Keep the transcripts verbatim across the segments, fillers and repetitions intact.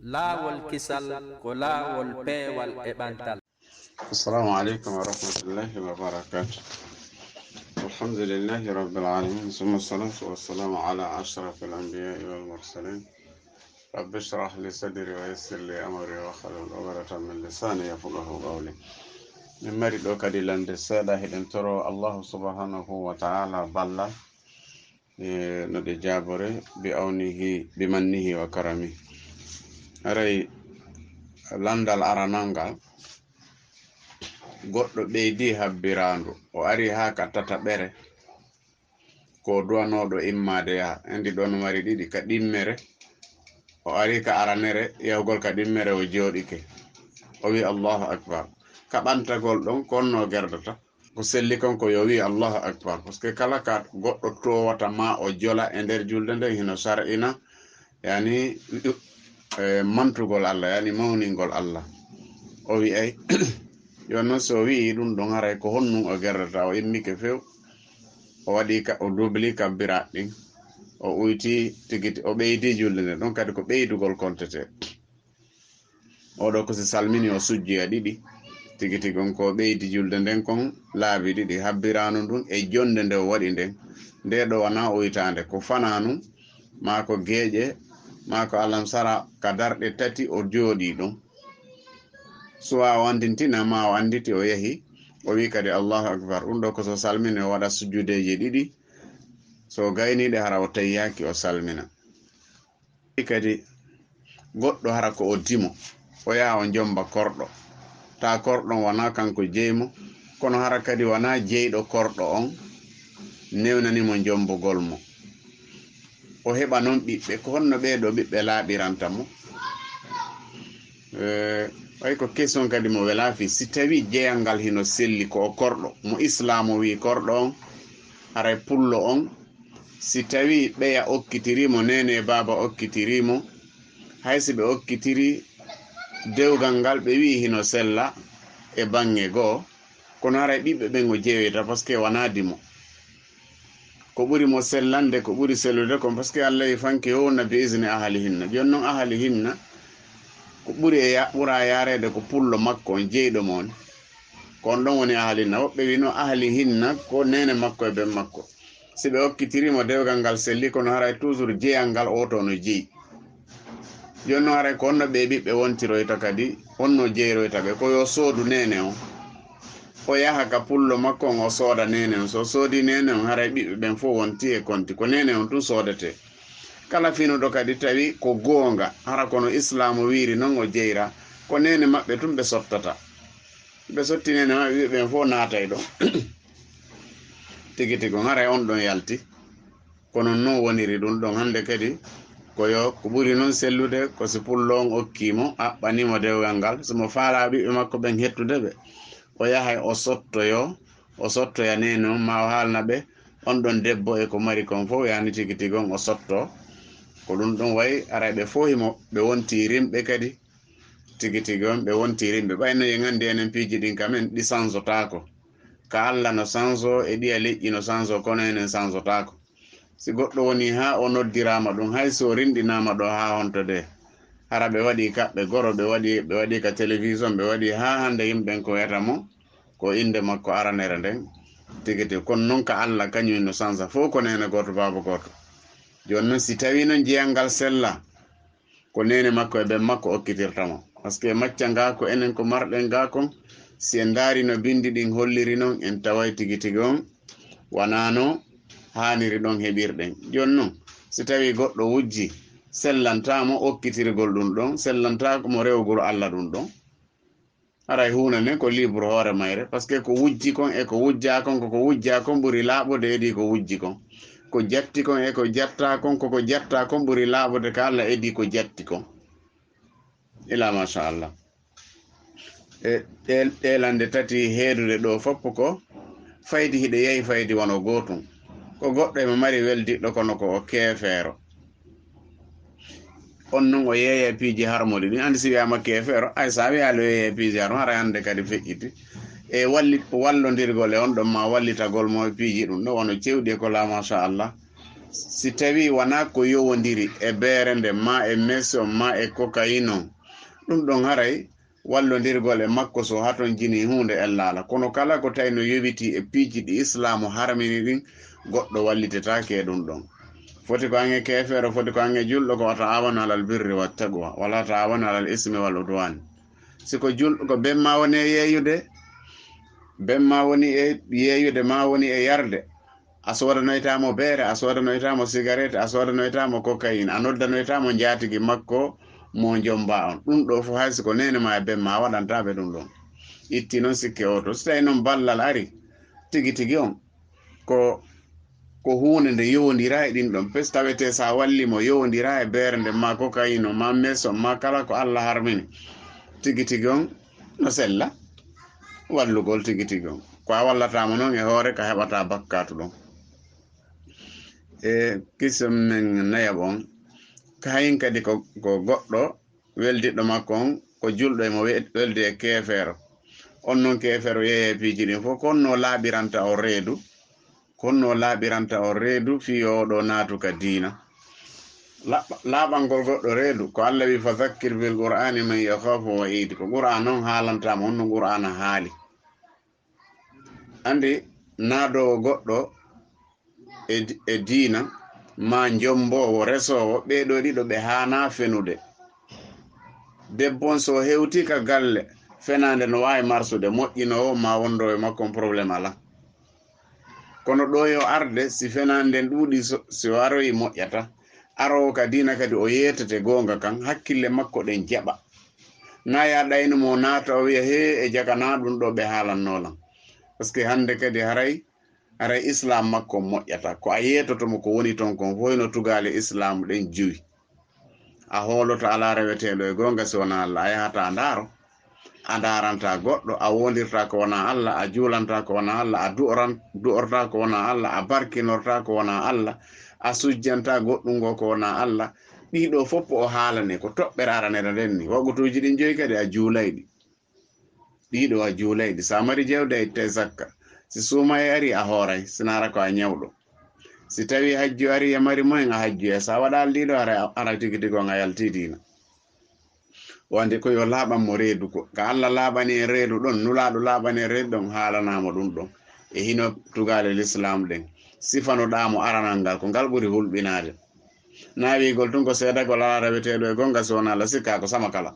Laawol kisal ko laawol peewal e ɓantal. السلام عليكم ورحمة الله وبركاته. الحمد لله رب العالمين، ثم الصلاة والسلام على أشرف الأنبياء والمرسلين. رب اشرح لي صدري ويسر لي أمري واحلل عقدة من لساني يفقهوا قولي. Min mari ɗo kadi lande seeɗa, hiɗen toro Allahu subhanahu wa ta'ala ballal, e no ɗe jaabore, bi awnihi, bi mannihi wa karami. Haray landal aranal ngal, goɗɗo ɓeydi habbiraandu, o ari haa ka tataɓere, ko duwanooɗo immaade yaha, andi ɗon mari ɗiɗi, ka ɗimmere, o ari ka aranere, yahugol ka ɗimmere o jooɗike. O wi, "Allahu Akbar." Ka ɓantagol ɗon, ko honno gerdata? Ko selli kon ko yo wi, "Allahu Akbar." Parce que kala ka goɗɗo towata ma o jola e nder julde nden hino sar'ina, yani, e mantugol Allah, yani mawningol Allah. O wi ay, yo non so o wi ɗum ɗon haray ko honnun o gerdata, o immike few, o waɗi ka, o dubli kabbiraat ɗin, o uyti tigiti, o ɓeydi julde nden, ɗon kadi ko ɓeydugol kontete. Oɗo ko si salmini o sujjoya ɗiɗi, tigi tigi on ko ɓeydi julde nden kon laabi ɗiɗi, habbiraanu ndun e jonde nde o waɗi nden. Nde ɗo wona uytaande, ko fanaanu, maa ko geeƴe, maa ko alam sara ka darɗe tati o jooɗi ɗum. Suwa o andintina, ma o anditi o yahi, o wi kadi, "Allahu Akbar." Ɗum ɗo ko so salmini o waɗa sujjudeeji ɗiɗi, so gayniiɗe hara o tayyaaki o salmina. Kadi goɗɗo hara ko o dimo, o yaha o jomba korɗo. Ta korɗo on wona kanko jeymo, kono hara kadi wona jeyɗo korɗo on newnani mo jombugol mo. O heɓa non ɓiɓɓe, ko honno ɓee ɗo ɓiɓɓe laaɓiranta mo? Eh, way ko question kadi mo wela fi. Si tawi jeyal ngal hino selli ko o korɗo, mo islaamu wi korɗo on, haray pullo on, si tawi ɓeya okkitiri mo, nene e baaba okkitiri mo, hay si ɓe okkitiri dewgal ngal ɓe wi hino sella e bange goo, kono haray ɓiɓɓe ɓen o jeyoyta, parce que wona dimo. Ko ɓuri mo sellande, ko ɓuri sellude kon, parce que Allah e fanki howna bi isni ahalihinna. Jon non ahalihinna, ko ɓuri e ya-, ɓura yareede ko pullo makko on, jeyɗo mo on. Ko on ɗon woni ahalihinna. Woɓɓe wino ahalihinna ko nene makko e ben makko. Si ɓe okkitiri mo dewgal ngal selli, kono haray toujours jeyal ngal oto no jeyi. Jon non haray ko honno ɓe ɓiɓɓe wontiroyta kadi, honno jeyroyta ɓe? Ko yo soodu nene on. O yaha ka pullo makko on, o sooda nene on. So soodi nene on, haray ɓiɓɓe ɓen fof wonti e konti. Ko nene on tun soodete. Kala finuɗo kadi tawi ko goonga, hara kono islaamu wiiri non o jeyra, ko nene maɓɓe tun ɓe sottata. Ɓe sotti nene maɓɓe, ɓiɓɓe ɓen fof naatay ɗon. Tigi tigi on, haray on ɗon yalti. Ko non non woniri ɗum ɗon hannde kadi. Ko yo, ko ɓuri non sellude, ko si pullo on okki mo, aɓɓani mo dewgal ngal. Si mo faala ɓiɓɓe makko ɓen hettude ɓe, o yahay o sottoyo, o sottoya nene on, ma o haalna ɓe, on ɗon debbo e ko mari kon fof, yani tigi tigi on o sotto. Ko ɗum ɗon wayi, aray ɓe fof himo, ɓe wonti rimɓe kadi. Tigi tigi on, ɓe wonti rimɓe. Ɓay no en anndi enen piiji ɗin kam en, ɗi sansotaako. Ka Alla no sanso, e ɗiya leƴƴi no sanso, kono enen sansotaako. Si goɗɗo woni haa o noddiraama ɗum, hay si o rinɗinaama ɗo haa honto de, hara ɓe waɗi kaɓɓe goro, ɓe waɗi, ɓe waɗi ka télévision, ɓe waɗi haa hannde yimɓe ɓen ko wiyata mo, ko innde makko aranere nden, tigi tigi. Kono non ka Alla, kañum no sansa fof ko neene gooto, baaba gooto. Jooni non, si tawii non jeyal ngal sella, ko neene makko e ben makko okkitirta mo. Parce que macca ngaa ko enen ko marɗen ngaa kon, si en ndaari no binndi ɗin holliri non, en taway tigi tigi on wanaa no haaniri ɗon heɓirɗen. Jooni non, si tawii goɗɗo wujji, sellantaa mo okkitirgol ɗum ɗon, sellantaa mo rewugol Alla ɗum ɗon. Haray huunde nden ko libre hoore mayre, parce que ko wujji kon e ko wujjaa kon, ko ko wujjaa kon ɓuri laaɓude edii ko wujji kon. Ko jatti kon e ko jattaa kon, ko ko jattaa kon ɓuri laaɓude ka Alla edii ko jatti kon. Ila machallah. E ɗe, ɗe lande tati heedude ɗo fof ko faydi hiɗe yehi faydi wano gootum. Ko goɗɗo emo mari weldiɗɗo kono ko o keefeero. On non o yeeya e piiji harmuɗi ɗin. Andi si wiyaama keefeero, ay sa wiyaali o yeeya e piiji harmuɗi, hara hannde kadi feƴƴiti. E walli-, wallondirgol e on ɗon ma wallitagol mo e piiji ɗum ɗo wano cewɗi e ko la machallah. Si tawii wanaa ko yowondiri e beere nde, maa e meso, maa e kokayino, ɗum ɗon haray wallondirgol e makko so hatonjinii huunde ellaala. Kono kala ko tawi no yowitii e piiji ɗi Islaamu harmini ɗin, goɗɗo wallitetaake e ɗum ɗon. Foti ko an e keefeero, foti ko an e julɗo, ko wa ta'awanu alal birri wa taqwa, wa laa ta'awanu alal ismi wal udwan. Si ko julɗo, ko bemma woni e yeeyude, bemma woni e yeeyude, maa woni e yarde, a soodanoytaa mo beere, a soodanoytaa mo sigaret, a soodanoytaa mo cocaïne, a noddanoytaa mo njaatigi makko mo jombaa on. Ɗum ɗoo fof hay si ko neene maa e bemma a waɗantaa ɓe ɗum ɗon. Itti noon sikke oo to. Si tawii noon ballal ari, tigi tigi on, ko, ko huunde nde yowondiraa e ɗin ɗon. Pes tawetee so a wallii mo yowondiraa e beere nde, maa cocaïne, maa meso, maa kala ko Alla harmini. Tigi tigi on no sella wallugol tigi tigi on. Ko a wallataa mo noon e hoore ka heɓataa bakkaatu ɗon. E kisa men nayaɓo on, kayen kadi ko, ko goɗɗo weldiɗɗo makko on, ko julɗo e mo we-, weldi e keefeero. On noon keefeero yeeyee piiji ɗin fof, ko honno laaɓiranta o reedu, ko honno laaɓiranta o reedu fii yo o ɗoo naatu ka diina. Laaɓa-, laaɓangol goɗɗo reedu, ko Alla wi'i, "Fa zakkir bil Qur'aani man yakhaafu wa'iid." Ko Qur'aana on haalanta mo, honno Qur'aana haali. Anndi, naadoowo goɗɗo e di-, e diina, maa njomboowo, resoowo, ɓee ɗoo ɗiɗo ɓe haanaa fenude. Debbo on so hewtii ka galle, fenaande no waawi marsude, moƴƴinoowo maa wondoowo e makko on, problème alaa. Kono ɗoo yo arde, si fenaande nden ɗuuɗii, so, si o aroyi moƴƴata. Aroowo ka diina kadi o yeetete goonga kan, hakkille makko ɗen jaɓa. Naa ya ɗaynu mo naata o wiya, "Hee, e jakanaa ɗum ɗoo ɓe haalannoo lan." Parce que hannde kadi haray, haray Islaam makko moƴƴata. Ko a yeetoto mo ko woni ton kon fof hino tugaale Islaam ɗen juwi. A hooloto alaa reweteeɗo e goonga si wonaa Alla, a yahata a ndaaro. A ndaaranta goɗɗo, a wondirta ko wonaa Alla, a juulanta ko wonaa Alla, a du'oran-, du'orta ko wonaa Alla, a barkinorta ko wonaa Alla, a sujjanta goɗɗungo ko wonaa Alla. Ɗiɗo fof o haalane ko toɓɓere aranere nden ni. Wagutuuji ɗin joyi kadi a juulayɗi. Ɗiɗo a juulayɗi. Si a mari jawdi a ittay zakka. Si suumaye ari a hooray, si naara ko a ñawɗo. Si tawi hajju ari a mari moyen a hajju e. Si a waɗaali ɗiɗo ara, ara tigi tigi on a yalti diina. Wonde ko yo laaɓan mo reedu ko. Ka Alla laaɓani en reedu ɗon, Nulaaɗo laaɓani en reedu ɗon, haalanaa mo ɗum ɗon. E hino tugaale Lislaam ɗen. Sifanoɗaa mo aranal ngal, ko ngal ɓuri hulɓinaade. Naa wiigol tun ko seedagol alaa reweteeɗo e goonga si wonaa Alla, sikkaa ko sama kala.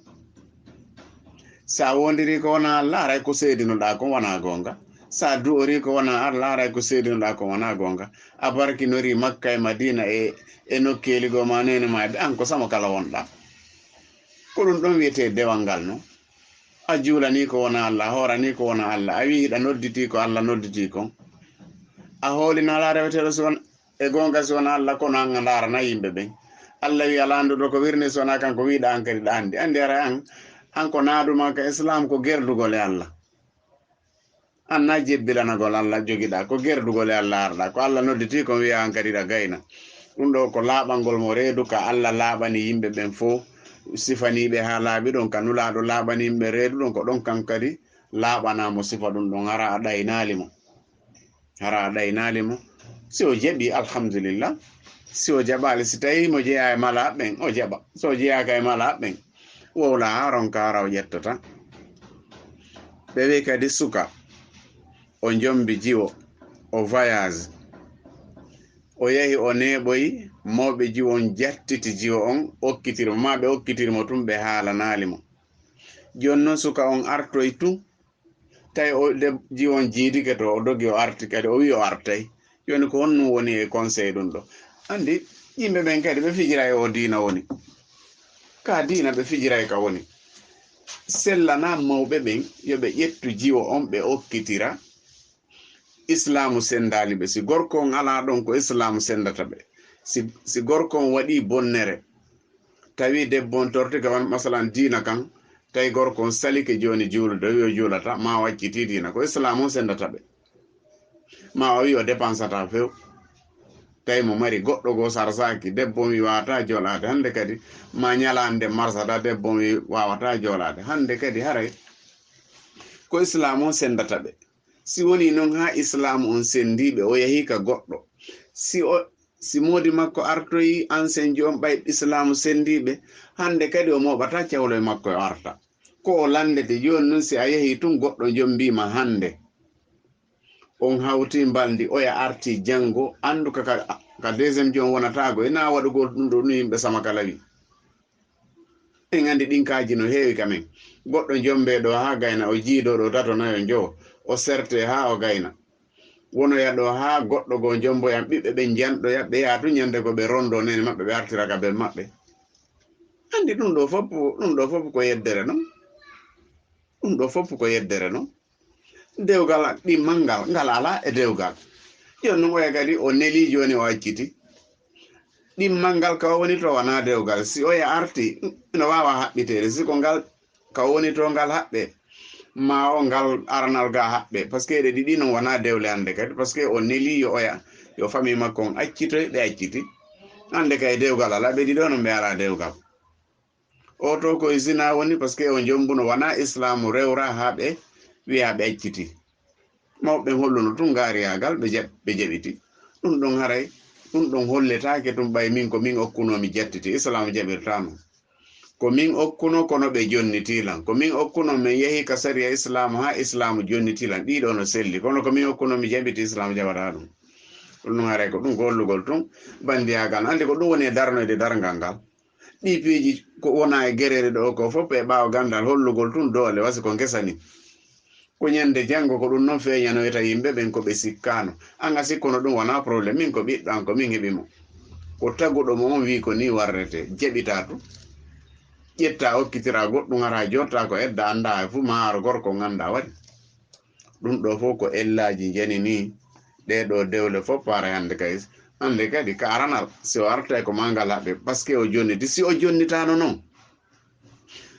Si a wondirii ko wonaa Alla, haray ko seedinoɗaa kon wonaa goonga. Si a du'orii ko wonaa Alla, haray ko seedinoɗaa kon wonaa goonga. A barkinorii Makka e Madiina e, e nokkeeli goo maa neene maa e ɓe, an ko sama kala wonɗaa. Ko ɗum ɗon wiyetee dewal ngal non. A juulanii ko wonaa Alla, a hooranii ko wonaa Alla, a wi'i hiɗa nodditii ko Alla nodditii kon. A hoolino alaa reweteeɗo si won-, e goonga si wonaa Alla, kono an a ndaarana yimɓe ɓen. Alla wi'i alaa annduɗo ko wirnii si wonaa kanko, wi'uɗaa an kadi ɗa anndi. Anndi haray an, an ko naaduma ka Islaam ko gerdugol e Alla. An naa jebbilanagol Alla jogiɗaa, ko gerdugol e Alla arɗaa. Ko Alla nodditii kon wi'a an kadi ɗa gayna. Ɗum ɗoo ko laaɓangol mo reedu ka Alla laaɓani yimɓe ɓen fof, sifanii ɓe haa laaɓi ɗon, ka Nulaaɗo laaɓani yimɓe reedu ɗon, ko ɗon kan kadi laaɓanaa mo sifa ɗum ɗon, hara a ɗaynaali mo. Hara a ɗaynaali mo. Si o jaɓii, alhamdulillah. Si o jaɓaali, si tawii mo jeyaa e malaa ɓen, o jaɓa. Si o jeyaaka e malaa ɓen, wowla haa ronka, hara o ƴettata. Ɓe wi'i kadi suka, o jombi jiwo, o voyage. O yahi, o neeɓoyi, mawɓe jiwo on jattiti jiwo on, okkitiri mo, maa ɓe okkitiri mo tun, ɓe haalanaali mo. Jooni non suka on artoy tun, tawi o deb-, jiwo on jiidike to, o dogi, o arti kadi, o wi'i o artay. Jooni ko honɗum woni e conseil ɗum ɗo? Anndi, yimɓe ɓen kadi ɓe fijiray o diina woni. Ka diina ɓe fijiray ka woni. Sellana mawɓe ɓen, yo ɓe ƴettu jiwo on ɓe okkitira. Islaamu senndaali ɓe. Si gorko on alaa ɗon, ko Islaamu senndata ɓe. Si, si gorko on waɗii bonnere, tawi debbo on torti ka wan-, masalan, diina kan, tawi gorko on salike jooni juulude, o wi'i o juulata, maa o accitii diina. Ko Islaamu on senndata ɓe. Maa o wi'i o dépensata few. Tawi mo mari goɗɗo goo sarsaaki, debbo on wi'i waawataa joolaade. Hannde kadi, maa ñalaande marsata, debbo on wi'i waawataa joolaade. Hannde kadi, haray ko Islaamu on senndata ɓe. Si wonii non haa Islaamu on senndii ɓe, o yahii ka goɗɗo. Si o, Si moodi makko artoyi, enseigne ji on ɓay islaamu senndiiɓe, hannde kadi o mooɓata cawlo e makko e arta. Ko o lanndete jooni nun, si a yehii tun, goɗɗo jom mbiima hannde on hawti mbalndi, oya arti janngo, anndu ka, ka, ka deuxième ji on wonataago, ina waɗugol ɗum ɗo ɗum yimɓe sama kala wi. En anndi ɗinkaaji no heewi ka men. Goɗɗo jombe ɗo haa gayna, o jiidoo ɗo tato nayo njowo, o serte haa o gayna. Wonoya ɗo haa goɗɗo goo jomboyan ɓiɓɓe ɓen janɗoya, ɓe yaha tun ñande goo ɓe rondo nene maɓɓe, ɓe artira ka bee maɓɓe. Anndi ɗum ɗo fof, ɗum ɗo fof ko yeddere non. Ɗum ɗo fof ko yeddere non. Dewgal ɗimmal ngal, ngal alaa e dewgal. Jooni non oya kadi o nelii jooni o acciti. Ɗimmal ngal ka o woni to wanaa dewgal. Si oya arti, no waawa haɓɓiteede. Si ko ngal ka o woni to ngal haɓɓe, ma o ngal aranal ga haɓɓe. Parce que ɗe ɗiɗi non wanaa dewle hannde kadi. Parce que o nelii yo oya, yo famille makko on accitoy, ɓe acciti. Hannde kay dewgal alaa, ɓe ɗiɗo non ɓe alaa dewgal. O to ko e zina woni, parce que o jombuno wanaa islaamu rewra haa ɓe wi'a ɓe acciti. Mawɓe ɓen holluno tun ngaariyaagal, ɓe jaɓ-, ɓe jaɓiti. Ɗum ɗon haray, ɗum ɗon holletaake tun ɓay min ko min okkunoo mi jattiti. Islaamu jaɓirtaa non. Ko min okkunoo, kono ɓe jonnitii lan. Ko min okkunoo, min yehi ka sariya islaamu haa islaamu jonnitii lan. Ɗiɗo no selli. Kono ko min okkunoo mi jaɓiti, islaamu jaɓataa ɗum. Ɗum ɗon haray ko ɗum ko hollugol tun bandiyaagal. Anndi ko ɗum woni e darnoyde darngal ngal. Ɗi piiji ko wona e gereere ɗo ko fof e ɓaawo gandal hollugol tun doole wasi ko ngesa ni. Ko ñande janngo ko ɗum non feeñanoyta yimɓe ɓen ko ɓe sikkaano. An a sikkuno ɗum wona problème, min ko ɓiɗɗo an ko min heɓi mo. Ko taguɗo mo on wii ko ni warrete, jaɓitaa tun. Ƴetta okkitira goɗɗum hara jotta ko edda annda e fuu ma haro gorko on annda waɗi. Ɗum ɗo fof ko ellaaji njani ni ɗee ɗo dewle fof para hannde kay. Hannde kadi ka aranal, si o artay ko ma ngal haɓɓe, parce que o jonniti. Si o jonnitaano non,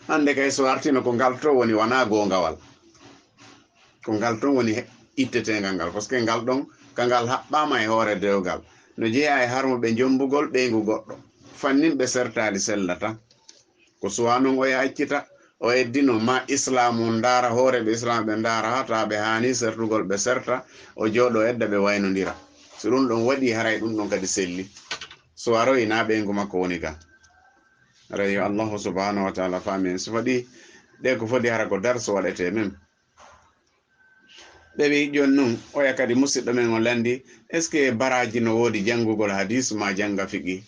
hannde kay so artino ko ngal to woni wanaa goongawal. Ko ngal ton woni he-, itteteengal ngal, parce que ngal ɗon ka ngal haɓɓaama e hoore dewgal. No jeyaa e harmuɓe jombugol ɓeyngu goɗɗo. Fannin ɓe sertaali sellata. Ko suwa non oya accita, o eddino ma islaamu on ndaara, hooreeɓe islaamu ɓe ndaara, haa taa ɓe haani sertugol ɓe serta, o jooɗo edda ɓe waynondira. So ɗum ɗon waɗi, haray ɗum ɗon kadi selli. So aroyi na ɓeyngu makko woni ga. Haray yo Allahu subhanahu wa taala faami en. So waɗi, ɗe ko fodi hara ko darso waɗetee men. Ɓe wi'i, jooni nun, oya kadi musiɗɗo men on lanndi, est-ce que baraaji no woodi janngugol hadiis maa jannga fiqi?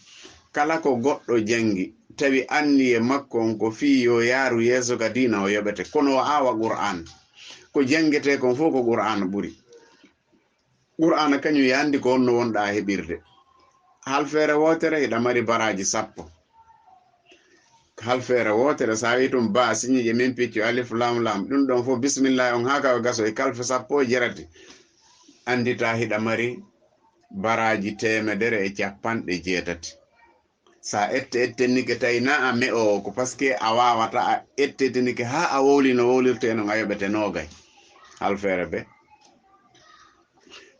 Kala ko goɗɗo janngi, tawi anniye makko on ko fii yo yaaru yeeso ka diina, o yoɓete. Kono o aawa Qur'aan. Ko janngetee kon fof ko Qur'aan ɓuri. Qur'aana kañum yaandi ko honno wonɗaa heɓirde. Halfeere wootere hiɗa mari baraaji sappo. Halfeere wootere, so a wii tun ba, siñiije min piccu, alif, lam, lam, ɗum ɗon fof, bisimillahi on, haa ka o gaso e kalfe sappo e jeetati. Anndita hiɗa mari baraaji teemedere e capanɗe jeetati. So a ette, ettenike tawi na a me'oowo, ko parce que a waawata, a ette, ettenike haa a wowli no wowlirtee non, a yoɓete noogay. Halfeere be.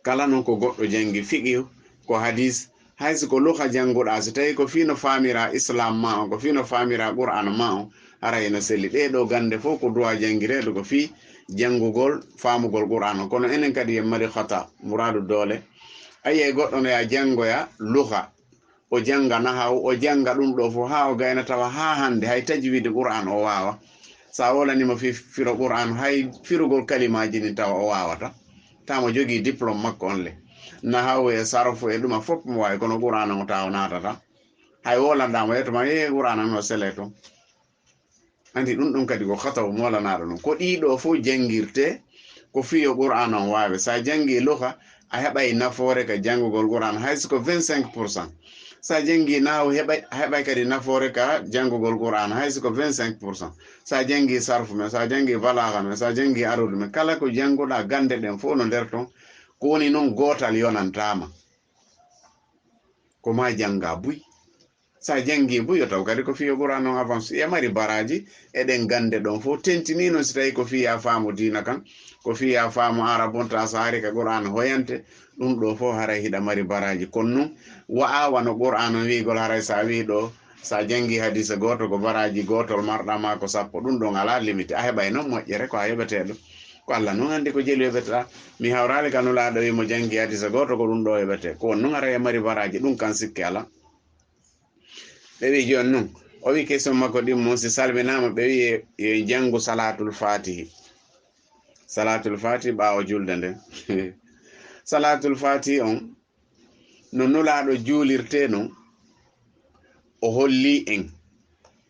Kala non ko goɗɗo janngi fiqihu, ko hadiis, hay si ko luha jannguɗaa, si tawi ko fii no faamiraa Islaam maa on, ko fii no faamiraa Qur'aana maa on, haray no selli. Ɗee ɗoo gannde fof ko duwaa janngireede ko fii janngugol, faamugol Qur'aana on. Kono enen kadi en mari khata, muraadu doole. A yi'ay goɗɗo no yaa janngoya luha, o jannga nahawu, o jannga ɗum ɗoo fof haa o gayna tawa haa hannde hay tajwiidi Qur'aan o waawa. So a wowlanii mo fi-, firo Qur'aan, hay firugol kalimaaji ɗin tawa o waawata. Tawa mo jogii diplôme makko on le. Nahawu e sarfu e ɗuma fof mo waawi, kono Qur'aan on tawa naatata. Hay wowlanɗaa mo, yetto ma, "Ee, Qur'aan on no sele tun." Anndi ɗum ɗon kadi ko khataw moolanaaɗo ɗum. Ko ɗii ɗoo fof janngirtee, ko fii yo Qur'aan on waawe. So a janngii luha, a heɓay nafoore ka janngugol Qur'aan, hay si ko vingt-cinq pour cent. So a janngii nahawu, heɓay, a heɓay kadi nafoore ka janngugol Qur'aan, hay si ko vingt-cinq pour cent. So a janngii sarfu men, so a janngii balaaga men, so a janngii aruudu men, kala ko jannguɗaa gannde ɗen fof no nder ton. Ko woni non gootal yonantaa ma. Ko ma janngaa buy. So a janngii buy, yo taw kadi ko fii yo Qur'aan on avance. Iya mari baraaji e ɗen gannde ɗon fof. Tentinii non si tawii ko fii yaa faamu diina kan, ko fii yaa faamu Arab on, taa so a arii ka Qur'aan hoyante, ɗum ɗoo fof haray hiɗa mari baraaji. Kono non, wa'aa wano Qur'aan on wi'ugol haray so a wi'ii ɗoo, so a janngii hadiisa gooto ko baraaji gootol marɗaa maa ko sappo. Ɗum ɗon alaa limite. A heɓay non moƴƴere ko a yoɓeteeɗo. Ko Allah nun anndi ko jeli yoɓetee. Mi hawraali ka Nulaaɗo wi mo janngi hadisa gooto ko ɗum ɗo yoɓetee. Ko on nun ara e mari baraaji ɗum kan sikke alaa. Ɓe wi jooni nun, o wi question makko ɗin mum si salminaama, ɓe wi e, e janngu Salaatul Faatihi. Salaatul Faatihi ɓaawo julde nden. Salaatul Faatihi on, no Nulaaɗo juulirtee non, o holli en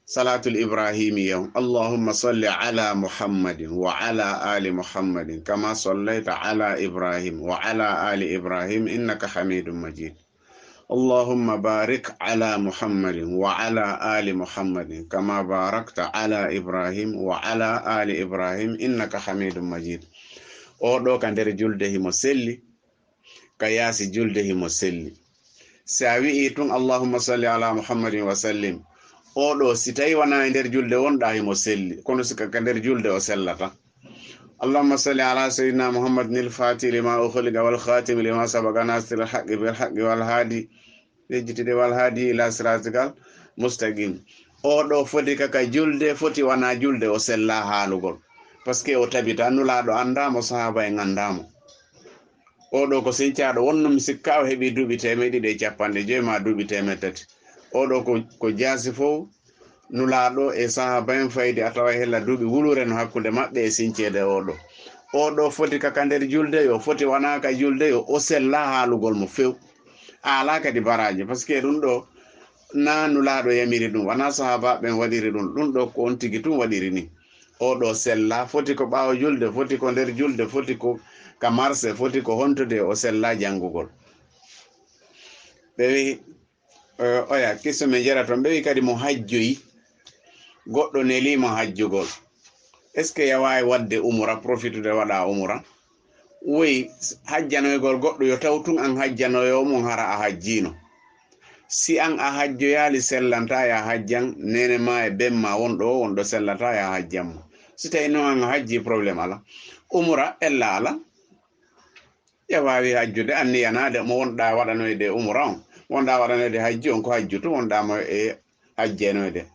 Salaatul Ibraahiimiyya on. Allahumma salli ala Muhammadin wa ala ali Muhammadin kama sallayta ala Ibrahim wa ala ali Ibrahim innaka Hamidum Majid. Allahumma barik ala Muhammadin wa ala ali Muhammadin kama barakta ala Ibrahim wa ala ali Ibrahim innaka Hamidum Majid. O ɗo ka nder julde himo selli, ka yaasi julde himo selli. Si a wi'i tun, "Allahumma salli ala Muhammadin wa sallim," o ɗo, si tawi wona e nder julde wonɗa, himo selli. Kono si ka, ka nder julde o sellata. Allahumma salli ala sayyidina Muhammadin il-fatihi lima ukhliqa wal khatimi lima sabaqa nasiril haqqi bil haqqi wal hadi, yejjitide wal hadi ila siratikal mustaqim. O ɗo foti ka, ka julde, foti wona julde o sella haalugol. Parce que o tabita, Nulaaɗo anndamo, sahaaba en anndamo. O ɗo ko sincaaɗo, wonno mi sikka o heɓi duuɓi teemeɗe ɗiɗi e capanɗe joyi ma duuɓi teemeɗe tati. O ɗo ko, ko jaasi fow, Nulaaɗo e sahaaba en faydi a tawa hella duuɓi wulure no hakkunde maɓɓe e sinceede o ɗo. O ɗo foti ka, ka nder julde yo, foti wona ka julde yo, o sella haalugol mo few. A alaa kadi baraaji, parce que ɗum ɗo na Nulaaɗo yamiri ɗum, wona sahaaba ɓen waɗiri ɗum, ɗum ɗo ko on tigi tun waɗiri ni. O ɗo sella, foti ko ɓaawo julde, foti ko nder julde, foti ko ka marse, foti ko hontude, o sella janngugol. Ɓe wi, eh, oya, kisso men jara toon, ɓe wi kadi mo hajjoyi, goɗɗo neli mo hajjugol. Est-ce que ya waawi waɗde umura, profitude waɗa umura? Woy, hajjanoygol goɗɗo yo taw tun an hajjanoyo mum hara a hajjino. Si an a hajjoyaali sellanta ya hajjan, nene ma e ben ma won ɗo, won ɗo sellata ya hajjan mo. Si tawi noon an a hajji, problème ala. Umura ella ala. Ya waawi hajjude, anniyanaade mo wonɗa waɗanoyde umura on. Wonɗa waɗanoyde hajji on ko hajju tun wonɗa mo e hajjenoyde.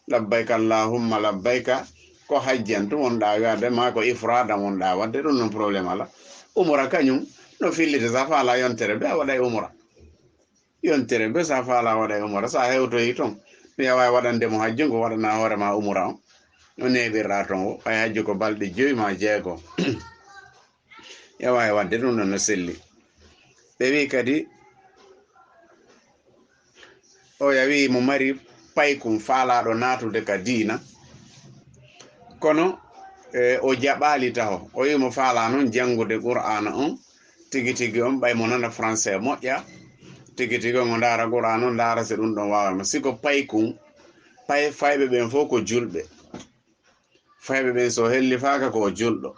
Labbayka Allahumma labbayka, ko hajjan tun wonɗa wi'ade, ma ko ifradan wonɗa waɗde, ɗum non problème ala. Umura kañum no fillita, sa faala yontere be a waɗay umura. Yontere be sa faala waɗay umura, sa hewtoyi ton. Mi yaway waɗande mo hajju ngo waɗana hoore ma umura on. No neeɓirɗa ton o, ay hajju ko balɗe joyi ma jeego. Yaway waɗde ɗum ɗon no selli. Ɓe wi kadi, o ya wi mo mari paykun faalaɗo naatude ka diina. Kono, e, o jaɓaali taho. O wi mo faala noon janngude Qur'aana on, tigi tigi on, ɓay mo nana français moƴƴa. Tigi tigi on o ndaara Qur'aana on, ndaara si ɗum ɗon waawa mo. Si ko paykun, pay-, fayɓe ɓen fof ko julɓe. Fayɓe ɓen so hellifaaka ko o julɗo.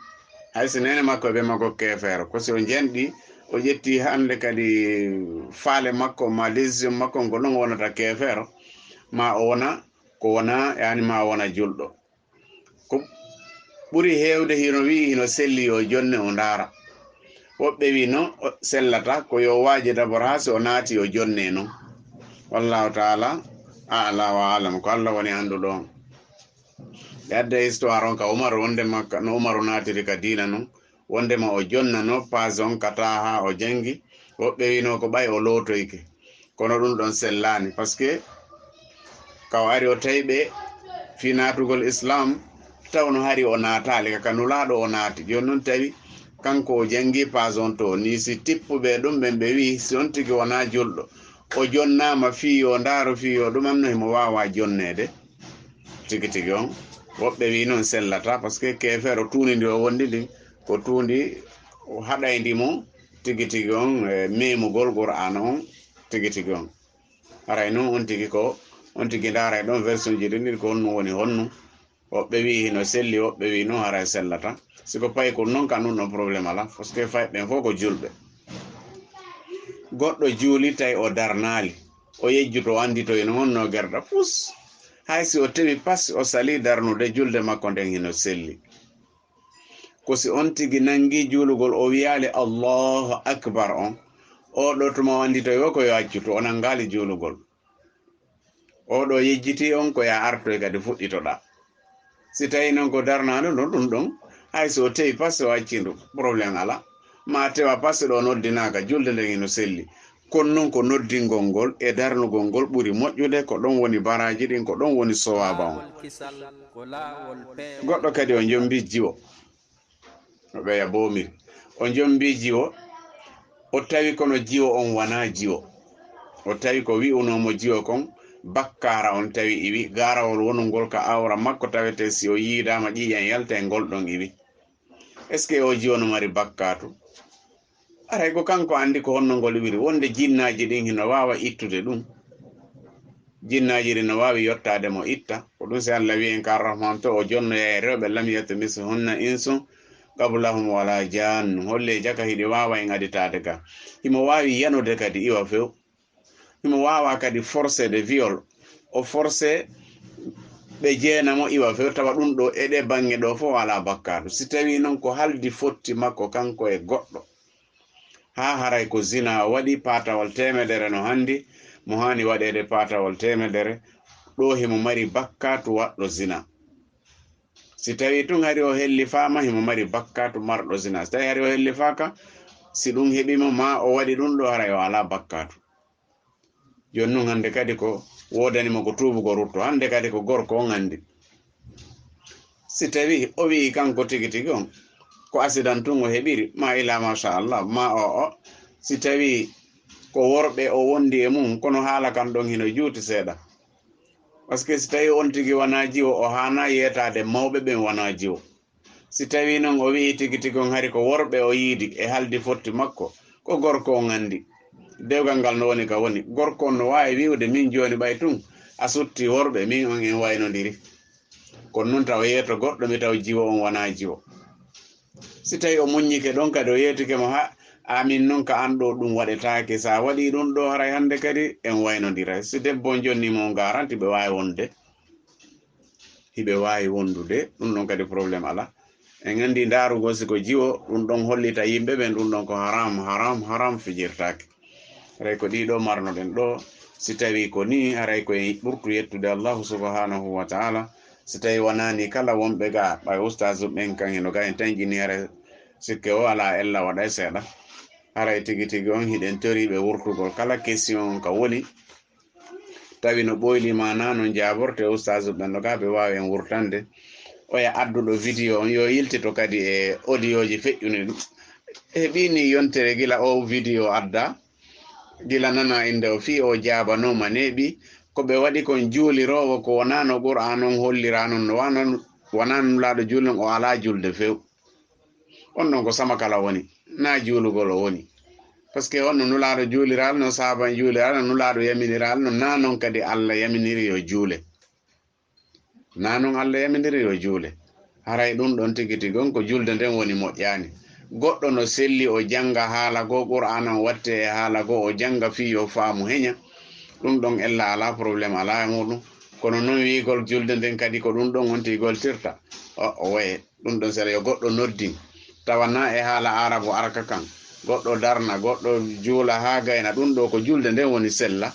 Hay si neene makko e ɓe makko keefeero, ko si o njenɗi, o ƴetti hannde kadi faale makko, ma décision makko, ko ɗum wonata keefeero, ma o wona, ko wona, yani ma o wona julɗo. Ko ɓuri heewde hino wi'i hino selli yo jonne o ndaara. Woɓɓe wi no o sellata ko yo waaje d'abord haa si o naati o jonne non. Wallahu taala a'la wa alam, ko Allah woni annduɗo on. Ɓe adda histoire on ka Umaru, wondema ka, no Umaru naatiri ka diina non, wondema o jonnano page on ka taaha o jangi, woɓɓe wino ko ɓay o lootoyke. Kono ɗum ɗon sellaani, parce que ka o ari o tawi ɓe fii naatugol Islam, tawno hari o naataali, ka, ka Nulaaɗo o naati. Jooni non tawi kanko o jangi page on to, ni si tippuɓe ɗum ɓen ɓe wi'i, si on tigi wonaa julɗo, o jonnaama fii yo ndaaro fii yo ɗumanno himo waawa jonneede. Tigi tigi on, woɓɓe wi noon sellata, parce que keefeero tuundi ndi o wondi ndin, ko tuundi o haɗayndi mo tigi tigi on, e, memugol Qur'aana on tigi tigi on. Haray noon on tigi ko, on tigi ndaaray ɗon version ji ɗin, ɗin ko honno woni honno. Woɓɓe wi hino selli, woɓɓe wi noon haray sellata. Si ko paykun noon ka ɗum ɗon problème ala, parce que fayɓe ɓen fof ko julɓe. Goɗɗo juuli tawi o darnaali, o yejjuto o annditoy no honno gerɗa pus. Hay si o tewi pas o sali darnude julde makko nden hino selli. Ko si on tigi nangi juulugol o wiyaali Allahu Akbar on, o ɗo tuma o annditoy wo ko yo accutu, o nangaali juulugol. O ɗo yejjiti on ko ya artoy kadi fuɗɗitoɗa. Si tawi noon ko darnaande ɗon, ɗum ɗon Hay so o tewi passe o accindu, problème ala. Ma tewa passe ɗo noddinaaka, julde nden hino selli. Kono non ko noddingol ngol e darnugol ngol ɓuri moƴƴude, ko ɗon woni baraaji ɗin, ko ɗon woni sowaba on. Goɗɗo kadi o jombi jiwo. O ɓeya boomiri. O jombi jiwo. O tawi kono jiwo on wanaa jiwo. O tawi ko wi'unoo mo jiwo kon, bakkaara on tawi iwi, gaarawol wonungol ka awra makko tawete si o yiidaama ƴiiƴan yalta e ngol ɗon iwi. Est-ce que o jiwo no mari bakkaatu? Aray ko kanko anndi ko honno ngol iwiri, wonde jinnaaji ɗin hino waawa ittude ɗum. Jinnaaji ɗin no waawi yottaade mo itta. Ko ɗum si Allah wi'i en ka Rahman to o jonnoya e rewɓe lam yatmisuhunna insun qablahum wala jannu. Holli e jaka hiɗi waawa en aditaade ga. Himo waawi yanude kadi iwa few. Himo waawa kadi forcé de viol. O forcé ɓe jeena mo iwa few tawa ɗum ɗo e ɗe baŋŋe ɗo fof alaa bakkaatu. Si tawii noon ko haldi fotti makko kanko e goɗɗo, haa haray ko zina o waɗi paatawol teemedere no hanndi, mo haani waɗeede paatawol teemedere, ɗo himo mari bakkaatu waɗɗo zina. Si tawii tun hari o hellifaama, himo mari bakkaatu marɗo zina. Si tawii hari o hellifaaka, si ɗum heɓi mo, maa o waɗi ɗum ɗo, haray o alaa bakkaatu. Jooni nun hannde kadi ko woodani mo ko tuubugol rutto. Hannde kadi ko gorko on anndi. Si tawii o wi'i kanko tigi tigi on, ko accident tun o heɓiri, maa ilaa machallah, maa o o. Si tawii ko worɓe o wondi e mum, kono haala kan ɗon hino juuti seeɗa. Parce que si tawii on tigi wanaa jiwo, o haanaa yeetaade mawɓe ɓen wanaa jiwo. Si tawii non o wi'i tigi tigi on hari ko worɓe o yiidi e haldi fotti makko, ko gorko on anndi. Dewgal ngal no woni ka woni. Gorko on no waawi wi'ude, min jooni ɓay tun a sutti worɓe, min on en waynondiri. Kono nun taw yeeto goɗɗo mi taw jiwo on wanaa jiwo. Si tawii o muññike ɗon kadi o yeetike mo, ha, amin nun ka an ɗo ɗum waɗetaake. Sa waɗii ɗum ɗo haray hannde kadi en waynondiray. Si debbo on jonni mo on garanti ɓe waawi wonde. Hiɓe waawi wondude, ɗum ɗon kadi problème alaa. En anndi ndaarugol si ko jiwo, ɗum ɗon hollita yimɓe ɓen, ɗum ɗon ko haram, haram, haram fijirtaake. Haray ko ɗii ɗo marnoɗen ɗo, si tawii ko nii, haray ko en ɓurtu yettude Allahu subhanahu wa ta'ala. Si tawii wanaani kala wonɓe ga, ɓay ustaazu ɓen kan hino ga en tanƴini, haray sikke o alaa ella waɗay seeɗa. Haray tigi tigi on hiɗen toriiɓe wurtugol kala question on ka woni, tawi no ɓoyli ma na no jaaborte ustaazu ɓen no gaa ɓe waawi en wurtande. Oya adduɗo video on yo yiltito kadi e audio ji feƴƴuɗi ɗum. Heɓii ni yontere gila o video adda, gila nana innde o fii o jaabanooma neeɓi. Ko ɓe waɗi kon juuliroowo ko wonaa no Qur'aan on hollira non, no wano, wonaa nulaaɗo juulde on, o alaa julde few. On ɗon ko sama kala woni, naa juulugol o woni. Parce que on no nulaaɗo juuliraal, no saaban juuliraal, no nulaaɗo yaminiraal, no naa non kadi Allah yaminiri yo juule. Naa non Allah yaminiri yo juule. Haray ɗum ɗon tigi tigi on ko julde nden woni moƴƴaani. Goɗɗo no selli o jannga haala goo, Qur'aana on watte e haala goo, o jannga fii yo faamu heña. Ɗum ɗon ella alaa problème alaa e muuɗum. Kono non wiigol julde nden kadi ko ɗum ɗon on tigi goltirta. O, o waye. Ɗum ɗon sera yo goɗɗo noddin, tawa na e haala Aarabu arka kan, goɗɗo darna, goɗɗo juula haa gayna, ɗum ɗo ko julde nden woni sella.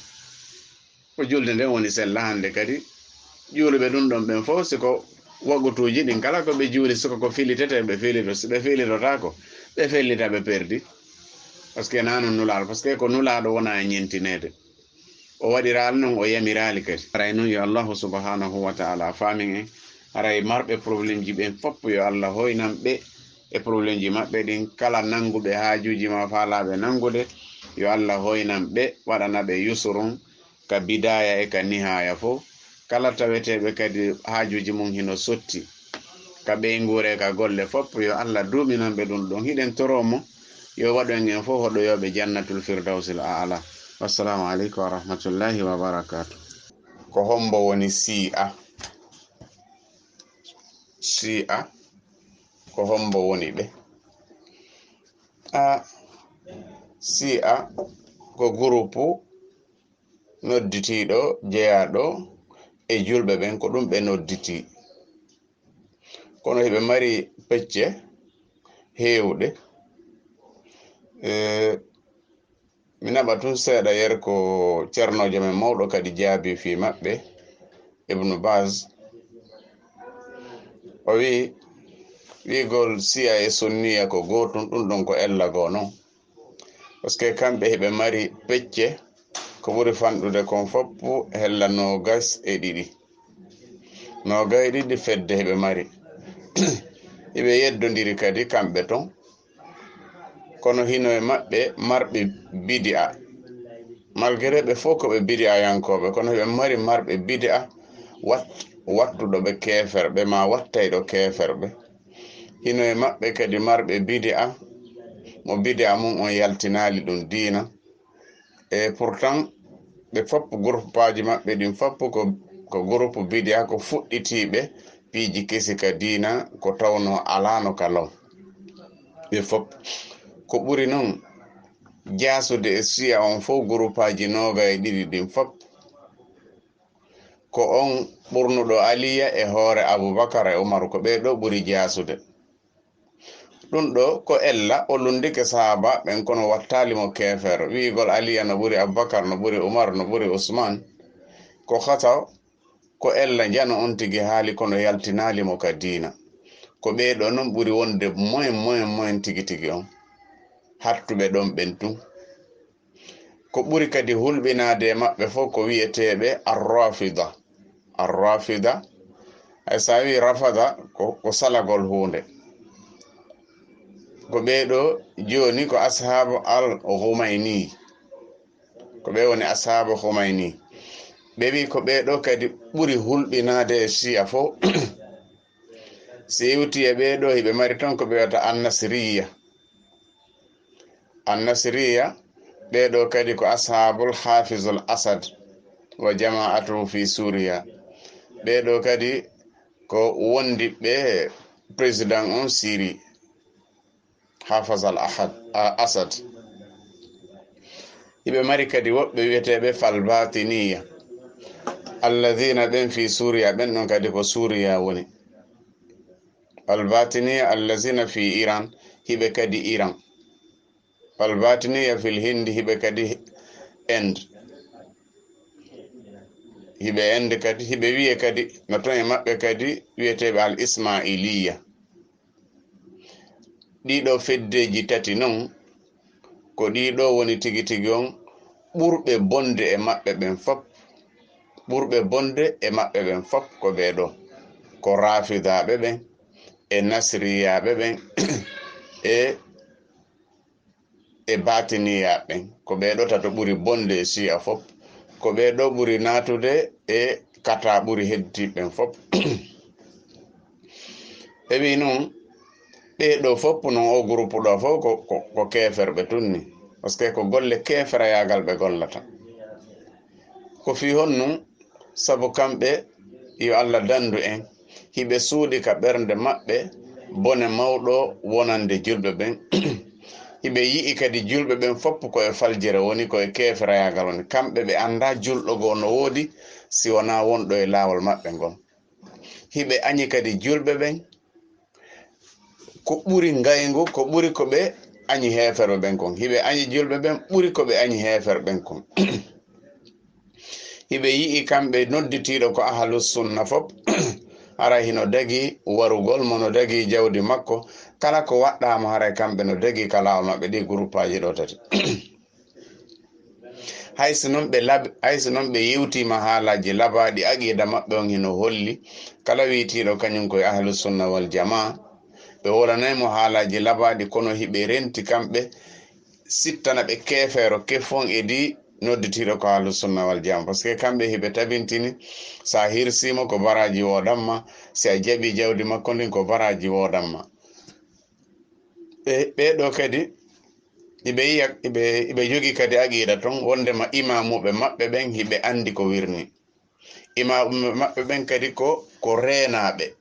Ko julde nden woni sella hannde kadi. Juuluɓe ɗum ɗon ɓen fof, si ko wagutuuji ɗin kala ko ɓe juuli, si ko ko filitete, ɓe filito. Si ɓe filitotaako, ɓe fellita, ɓe perdi. Parce que na non nulaaɗo, parce que ko nulaaɗo wona e ñentineede. O waɗiraali non, o yamiraali kadi. Haray non yo Allahu subhanahu wa ta'ala faamin en. Haray marɓe problème ji ɓen fof yo Allah hoynan ɓe e problème ji maɓɓe ɗin. Kala nanguɓe haajuuji ma faalaaɓe nangude, yo Allah hoynan ɓe, waɗana ɓe yusurun ka bidaaya e ka nihaaya fof. Kala taweteeɓe kadi haajuuji mum hino sotti ka ɓeynguure, ka golle fof, yo Allah duuminan ɓe ɗum ɗon. Hiɗen toroo mo, yo waɗu en en fof hoɗoyooɓe Jannatul Firdawsil Aala. Wassalamu aleykum wa rahmatullahi wa barakaatu. Ko hombo woni Sii'a? Sii'a, ko hombo woni ɓe? A, Sii'a ko gurupu nodditiiɗo, jeyaaɗo e julɓe ɓen, ko ɗum ɓe nodditii. Kono hiɓe mari pecce heewɗe. E, mi naɓa tun seeɗa yer ko cernoojo men mawɗo kadi jaabi fii maɓɓe, Ibnu Baz. O wi'i, Wi'gol Siya e Sunniya ko gootum, ɗum ɗon ko ella goo non. Parce que kamɓe hiɓe mari pecce, ko ɓuri fanɗude kon fof hella noogas e ɗiɗi. Noogas e ɗiɗi fedde hiɓe mari. Hiɓe yeddondiri kadi kamɓe ton. Kono hino e maɓɓe marɓe bidi'a. Malgré ɓe fof ko ɓe bidi'ayankooɓe, kono hiɓe mari marɓe bidi'a wat-, wattuɗo ɓe keeferɓe, ma wattayɗo keeferɓe. Hino e maɓɓe kadi marɓe bidi'a, mo bidi'a mum on yaltinaali ɗum diina. E pourtant, ɓe fof, guruppaaji maɓɓe ɗin fof ko, ko gurupu bidi'a, ko fuɗɗitiiɓe piiji kesi ka diina, ko tawno alaano ka law. Ɓe fof. Ko ɓuri non jaasude e Siya on fof, guruppaaji noogas e ɗiɗi ɗin fof, ko on ɓurnuɗo Aliya e hoore Abubakar e Umaru, ko ɓee ɗoo ɓuri jaasude. Ɗum ɗoo ko ella, o lunndike sahaabaaɓe ɓen, kono wattaali mo keefeero. Wi'gol Aliya no ɓuri Abubakar, no ɓuri Umar, no ɓuri Usman, ko hata, ko ella njano on tigi haali, kono yaltinaali mo ka diina. Ko ɓee ɗoo non ɓuri wonde moyen, moyen, moyen tigi tigi on. Hattuɓe ɗon ɓen tun. Ko ɓuri kadi hulɓinaade e maɓɓe fof ko wi'eteeɓe Ar-Rafida. Ar-Rafida, hay so a wi'i rafada, ko, ko salagol huunde. Ko ɓee ɗoo jooni ko ashaabu Al-Khumayni. Ko ɓe woni ashaabu Khumayni. Ɓe wi'i ko ɓee ɗoo kadi ɓuri hulɓinaade e Shi'a fof. Si iwti e ɓee ɗoo, hiɓe mari ton ko ɓe wiyata An-Nasiriyya. An-Nasiriyya, ɓee ɗoo kadi ko ashaabul Hafizul Asad wa jama'atuhu fi Suriya. Ɓee ɗoo kadi ko wondiɓɓe président on Siri, Hafaz al-Ahad, a-, Asad. Hiɓe mari kadi woɓɓe wi'eteeɓe Falbatiniya. Alladhina ɓen fi Suriya, ɓen ɗon kadi ko Suriya woni. Falbatiniya alladhina fi Iran, hiɓe kadi Iran. Falbatiniya fil Hindi, hiɓe kadi Inde. Hiɓe Inde kadi, hiɓe wi'e kadi, no ton e maɓɓe kadi wi'eteeɓe al-Ismailiya. Ɗii ɗoo feddeeji tati non, ko ɗii ɗoo woni tigi tigi on ɓurɓe bonde e maɓɓe ɓen fop. Ɓurɓe bonde e maɓɓe ɓen fop ko ɓee ɗoo. Ko Rafidaaɓe ɓen, e Nasriyaaɓe ɓen, e, e Batiniyaaɓe ɓen. Ko ɓee ɗoo tato ɓuri bonde e Shi'a fop. Ko ɓee ɗoo ɓuri naatude e kata ɓuri heddiiɓe ɓen fop. Ɓe wi'i non, ɓee ɗoo fof non, o groupe ɗoo fof ko, ko, ko keeferɓe tun ni. Parce que ko golle keeferayaagal ɓe gollata. Ko fii honɗun? Sabu kamɓe, yo Allah dandu en, hiɓe suuɗi ka ɓernde maɓɓe bone mawɗo wonande julɓe ɓen. Hiɓe yi'i kadi julɓe ɓen fof ko e faljere woni, ko e keeferayaagal woni. Kamɓe ɓe anndaa julɗo goo no woodi si wonaa wonɗo e laawol maɓɓe ngol. Hiɓe añi kadi julɓe ɓen ko ɓuri ngayngu, ko ɓuri ko ɓe añi heeferɓe ɓen kon. Hiɓe añi julɓe ɓen ɓuri ko ɓe añi heeferɓe ɓen kon. Hiɓe yi'i kamɓe nodditiiɗo ko Ahlus Sunna fop, haray hino dagi warugol mo, no dagi jawdi makko. Kala ko waɗɗaa mo, haray kamɓe no dagi ka laawol maɓɓe, ɗi guruppaaji ɗoo tati. Hay so non ɓe lab-, hay so non ɓe yewtiima haalaaji labaaɗi, aqiida maɓɓe on hino holli kala wi'itiiɗo kañum ko e Ahlu Sunna wal Jamaa, ɓe wolanay mo haalaaji labaaɗi, kono hiɓe renti kamɓe sittana ɓe keefeero kefon e di nodditiiɗo ko Ahlu Sunna wal Jamaa. Parce que kamɓe hiɓe tabintini si a hirsiimo ko baraaji woodan ma, si a jaɓi jawdi makko ndin ko baraaji woodan ma. Ɓe, ɓee ɗoo kadi, iɓe yiya, iɓe, iɓe jogii kadi aqiida ton, wondema imaamuɓe maɓɓe ɓen, hiɓe anndi ko wirni. Imaamuɓe maɓɓe ɓen kadi ko, ko reenaaɓe.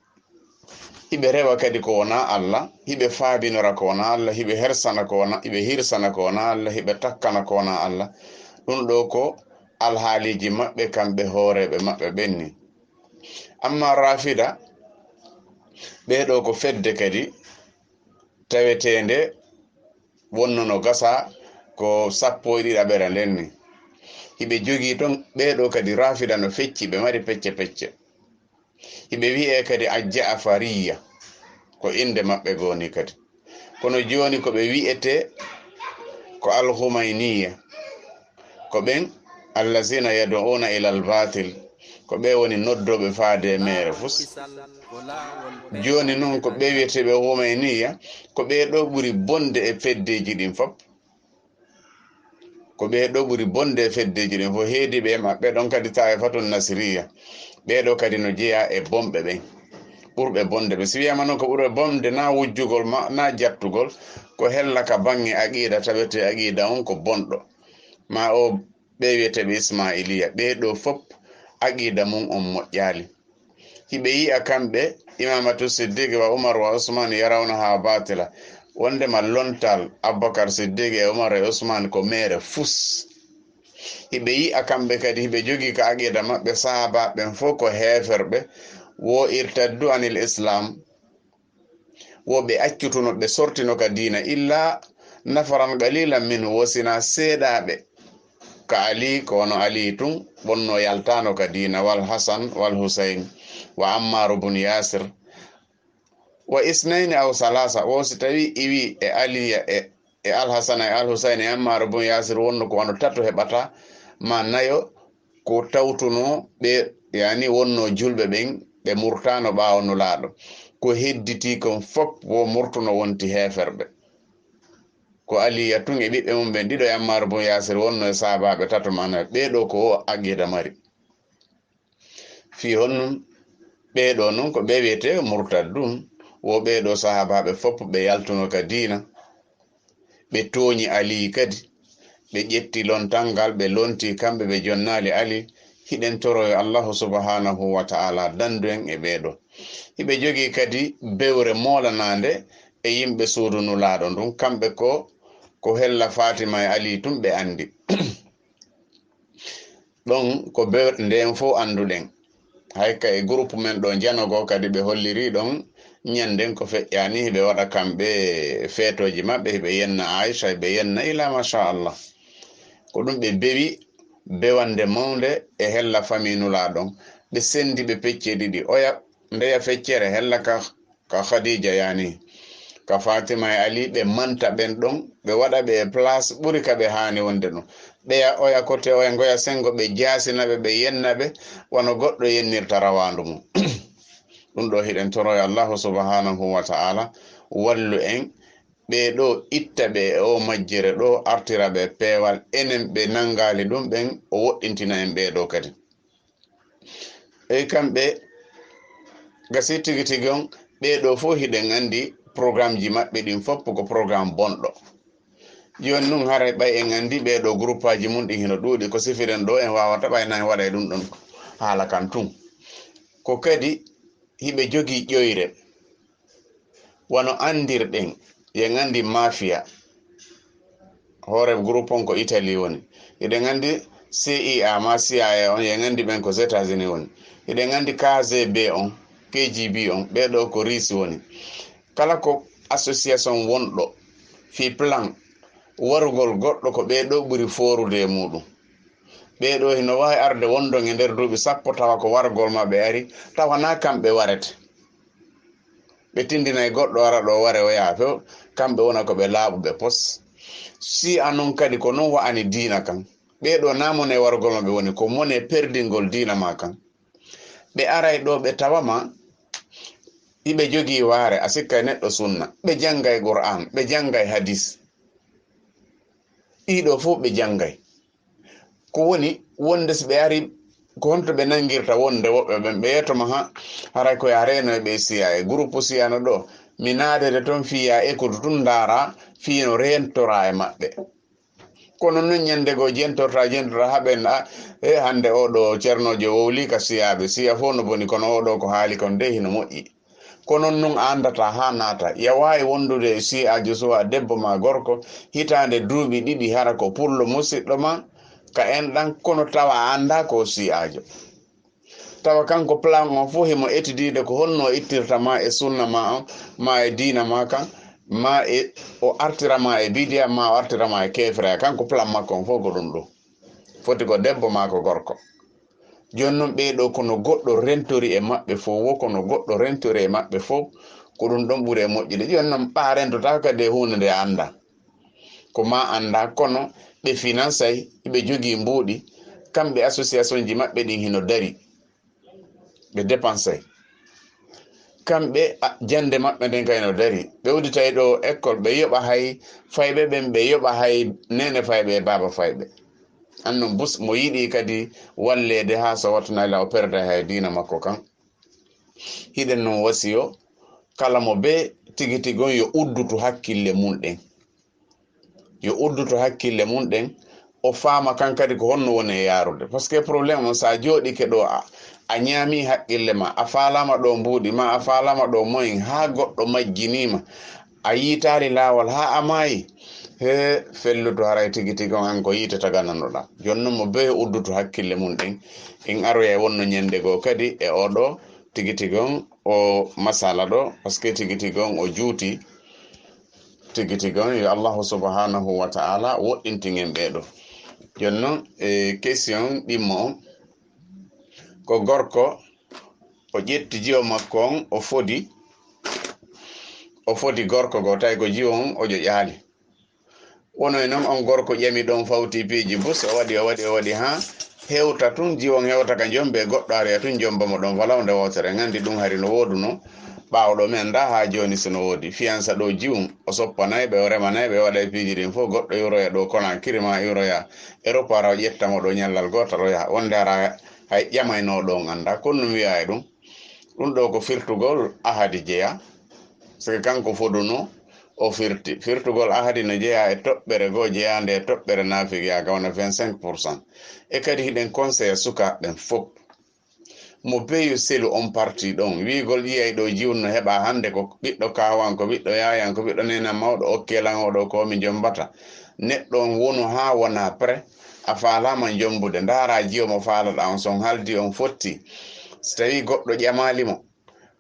Hiɓe rewa kadi ko wonaa Allah, hiɓe faabinora ko wonaa Allah, hiɓe hersana ko wonaa, hiɓe hirsana ko wonaa Allah, hiɓe takkana ko wonaa Allah. Ɗum ɗoo ko alhaaliiji maɓɓe, kamɓe hooreeɓe maɓɓe ɓen ni. Amma Rafida, ɓee ɗoo ko fedde kadi taweteende wonno no gasa ko sappo e ɗiɗaɓere nden ni. Hiɓe jogii ton, ɓee ɗoo kadi Rafida no fecci, ɓe mari pecce pecce. Hiɓe wi'ee kadi Al-Ja'fariyya. Ko innde maɓɓe goo ni kadi. Kono jooni ko ɓe wi'etee ko Al-Humayniya. Ko ɓen allazina yad'una ila al-batil. Ko ɓe woni noddooɓe faade e meere fus. Jooni non ko ɓe wi'etee ɓe Humayniya, ko ɓe ɗo ɓuri bonde e feddeeji ɗin fop. Ko ɓee ɗoo ɓuri bonde e feddeeji ɗin fof. Heediiɓe e maɓɓe ɗon kadi Taifatun Nasiriya. Ɓee ɗoo kadi no jeyaa e bonɓe ɓen. Ɓurɓe bonde ɓe. Si wiyaama noon ko ɓurɓe bonde, na wujjugol ma, na jattugol, ko hella ka baŋŋe aqiida, tawetee aqiida on ko bonɗo. Ma o ɓe wiyeteeɓe Ismailiya. Ɓee ɗoo fof aqiida mum on moƴƴaali. Hiɓe yi'a kamɓe, Imamatu Siddiqi wa Umar wa Usman yarawnaha batila, wondema lontal Abubakar Siddiqi e Umar e Usman ko meere fus. Hiɓe yi'a kamɓe kadi, hiɓe jogii ka aqida maɓɓe, sahaabaaɓe ɓen fof ko heeferɓe, wo irtaddu anil Islam, wo ɓe accutuno, ɓe sortino ka diina, illa nafaran qalilan minhu, wo sina seeɗaaɓe. Ka Ali, ko wano Ali tun wonno yaltaano ka diina, wal Hasan, wal Husayn, wa Ammaaru bun Yaasir, wa isnayni aw salaasa, wo si tawi iwi e Aliya e, e Al Hasana e Al Husayn e Ammaaru bun Yaasir wonno ko wano tato heɓata, ma nayo, ko tawtunoo ɓe, yani wonno julɓe ɓen, ɓe murtaano ɓaawo Nulaaɗo. Ko hedditii kon fop wo murtuno wonti heeferɓe. Ko Aliya tun e ɓiɓɓe mum ɓen ɗiɗo e Ammaaru bun Yaasir wonno e sahaabaaɓe tato ma nayo. Ɓee ɗoo ko o aqida mari. Fii honɗun? Ɓee ɗoo non ko ɓe wi'etee murtaddun. Wo ɓee ɗoo sahaabaaɓe fop ɓe yaltuno ka diina. Ɓe tooñi Aliyu kadi. Ɓe ƴetti lontal ngal, ɓe lonti kamɓe, ɓe jonnaali Aliyu. Hiɗen toroyo Allahu subhanahu wa ta'ala dandu en e ɓee ɗoo. Hiɓe jogii kadi bewre moolanaande e yimɓe suudu Nulaaɗo ndun. Kamɓe ko, ko hella Faatima e Aliyu tun ɓe anndi. Ɗon ko be-, ndeen fof annduɗen. Hay ka e groupe men ɗo janogo kadi ɓe holliri ɗon ñanden ko feƴƴaani, hiɓe waɗa kamɓe feetooji maɓɓe, hiɓe yenna Aisha, hiɓe yenna ila machallah. Ko ɗum ɓe bewi bewande mawnde e hella famille Nulaaɗo on. Ɓe sendi ɓe pecce ɗiɗi. Oya ndeya feccere hella ka ka Khadija yani, ka Fatima e Ali, ɓe manta ɓen ɗon, ɓe waɗa ɓe e place ɓuri ka ɓe haani wonde ɗon. Ɓeya oya kote, oya ngoya sengo, ɓe jaasina ɓe, ɓe yenna ɓe, wano goɗɗo yennirta rawaandu mum. Ɗum ɗo hiɗen toroya Allahu subhanahu wa ta'ala wallu en, ɓe ɗo itta ɓe e o majjere ɗo, artira ɓe peewal, enen ɓe nangaali ɗum ɓen, o woɗɗintina en ɓe ɗo kadi. Ey, kamɓe gasi tigi tigi on, ɓee ɗoo fof hiɗen anndi programmeji maɓɓe ɗin fof ko programme bonɗo. Jooni nun haray ɓay en anndi ɓee ɗoo groupaaji mum ɗin hino ɗuuɗi, ko sifiren ɗoo en waawata ɓay nan waɗa e ɗum ɗon haala kan tun. Ko kadi hiɓe jogii ƴoyre. Wano anndirɗen, en anndi mafia, hoore groupe on ko Italie woni. Hiɗen anndi C I A ma C I A on, en anndi ɓen ko États-Unis woni. Hiɗen anndi K G B on, K G B on, ɓee ɗoo ko Russie woni. Kala ko association wonɗo fii plan warugol goɗɗo, ko ɓee ɗoo ɓuri foorude e muuɗum. Ɓee ɗoo hino waawi arde wondon e nder duuɓi sappo tawa ko wargol maɓɓe ari, tawa naa kamɓe warete. Ɓe tindinay goɗɗo ara ɗo ware o yaha few, kamɓe wona ko ɓe laaɓuɓe pos. Si a non kadi ko non wa'ani diina kan. Ɓee ɗoo naa mone wargol maɓɓe woni, ko mone perdingol diina ma kan. Ɓe aray ɗo ɓe tawa ma, hiɓe jogii waare, a sikkay neɗɗo sunna. Ɓe janngay Qur'an, ɓe janngay hadis. Ɗii ɗoo fof ɓe janngay. Ko woni wonde si ɓe ari, ko honto ɓe nangirta wonde woɓɓe ɓen, ɓe yetto ma ha, haray ko ya reeno e ɓe siya e groupe siyano ɗo, mi naadede ton fii ya écoute tun ndaara fii no reentora e maɓɓe. Kono non ñande goo jentorta, jentorta haa ɓen a, e hande oo ɗoo cernoojo wowli ka siyaaɓe, siya fof no boni, kono oo ɗoo ko haali kon de hino moƴƴi. Ko non nun a anndata haa naata. Ya waawi wondude e si'aajo suwa debbo maa gorko hitaande duuɓi ɗiɗi hara ko pullo musiɗɗo maa ka enɗan, kono tawa a anndaa ko si'aajo. Tawa kanko plan on fof himo etidiide ko honno o ittirta maa e sunna maa on, maa e diina maa kan, maa e o artira maa e bidiya, maa o artira maa e keefere. Kanko plan makko on fof ko ɗum ɗum. Foti ko debbo maa ko gorko. Jooni noon ɓee ɗoo ko no goɗɗo rentori e maɓɓe fof, wo ko no goɗɗo rentori e maɓɓe fof, ko ɗum ɗoon ɓuri e moƴƴude. Jooni noon ɓaa rentotaako kadi e huunde nde a anndaa. Ko maa anndaa, kono ɓe finansay, ɓe jogii mbuuɗi, kamɓe association ji maɓɓe ɗin hino dari. Ɓe dépensay. Kamɓe, a, jannde maɓɓe nden kay no dari. Ɓe udditay ɗo école, ɓe yoɓa hay fayɓe ɓen, ɓe yoɓa hay neene fayɓe e baaba fayɓe. An non bus mo yiɗi kadi walleede haa so wattunaali o perda hay diina makko kan. Hiɗen non wasiyo kala mo bee tigi tigi on yo uddutu hakkille mun ɗen. Yo uddutu hakkille mun ɗen, o faama kan kadi ko honno woni e yaarude. Parce que problème on, so a jooɗike ɗo, a, a ñaami haqqille ma, a faalaama ɗo mbuuɗi ma, a faalaama ɗo moyen, haa goɗɗo majjiniima, a yiitaali laawol, haa a maayi, he fellutu haray tigi tigi on an ko yiite tagananoɗaa. Jooni non mo bee uddutu hakkille mun ɗen, en aroya wonno ñande goo kadi e oɗo tigi tigi on, o masala ɗo, parce que tigi tigi on o juuti. Tigi tigi on, yo Allahu subhanahu wa ta'ala woɗɗintin en ɓee ɗoo. Jooni non, e question ɗimmo on, ko gorko, o ƴetti jiwo makko on, o fodi, o fodi gorko goo, tawi ko jiwo on o ƴoƴaali. Wono e non on gorko ƴami ɗon fawti piiji bus, o waɗi, o waɗi, o waɗi haa hewta tun, jiwo on hewta ka jombe, goɗɗo aroya tun jomba mo ɗon falaw nde wootere. En anndi ɗum hari no wooduno ɓaawo ɗo, mi anndaa haa jooni si no woodi. Fiyansa ɗo jiwum, o soppanay ɓe, o remanay ɓe, o waɗay piiji ɗin fof, goɗɗo iwroya ɗo Conakry maa iwroya Europe, ara o ƴetta mo ɗo ñallal gootal o yaha. Wonde hara hay ƴamaynooɗo on anndaa, kono ɗum wi'a e ɗum. Ɗum ɗo ko firtugol ahadi jeya, sike kanko foduno o firti. Firtugol ahadi no jeya e toɓɓere goo jeyaande e toɓɓere naafiqiyaagal, wona vingt-cinq pour cent. E kadi hiɗen conseilla sukaaɓe ɓen fof. Mo bee yo selu on parti ɗon. Wi'ugol ƴiyay ɗo jiwun no heɓa hannde ko ɓiɗɗo kaawan, ko ɓiɗɗo yaayan, ko ɓiɗɗo neenan mawɗo okkee lan oo ɗo ko mi jombata. Neɗɗo on wonu haa wona prêt, a faalaama jombude. Ndaara jiwo mo faalaɗaa on, so on haaldi on fotti. Si tawii goɗɗo ƴamaali mo,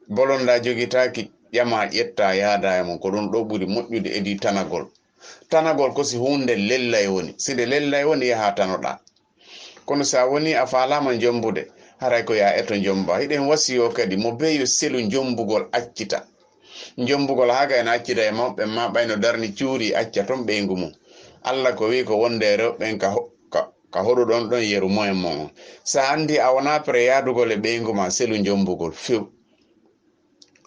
bolondaa jogitaaki, ƴamaa ƴettaa yaadaa e mum. Ko ɗum ɗo ɓuri moƴƴude edii tanagol. Tanagol ko si huunde lellay woni. Si nde lellay woni, yahaa tanoɗaa. Kono si a wonii a faalaama jombude, haray ko yaa eto jomba. Hiɗen wasiyoo kadi mo bee yo selu jombugol accita. Jombugol haa ga ena accida e mawɓe ma ɓay no darni cuuri acca ton ɓeyngu mum. Alla ko wi'i ko wonde e rewɓe ɓen ka ho-, ka, ka hoɗuɗon ɗon yeru moyen mon on. Si a anndi a wonaa prêt yaadugol e ɓeyngu ma, selu jombugol few.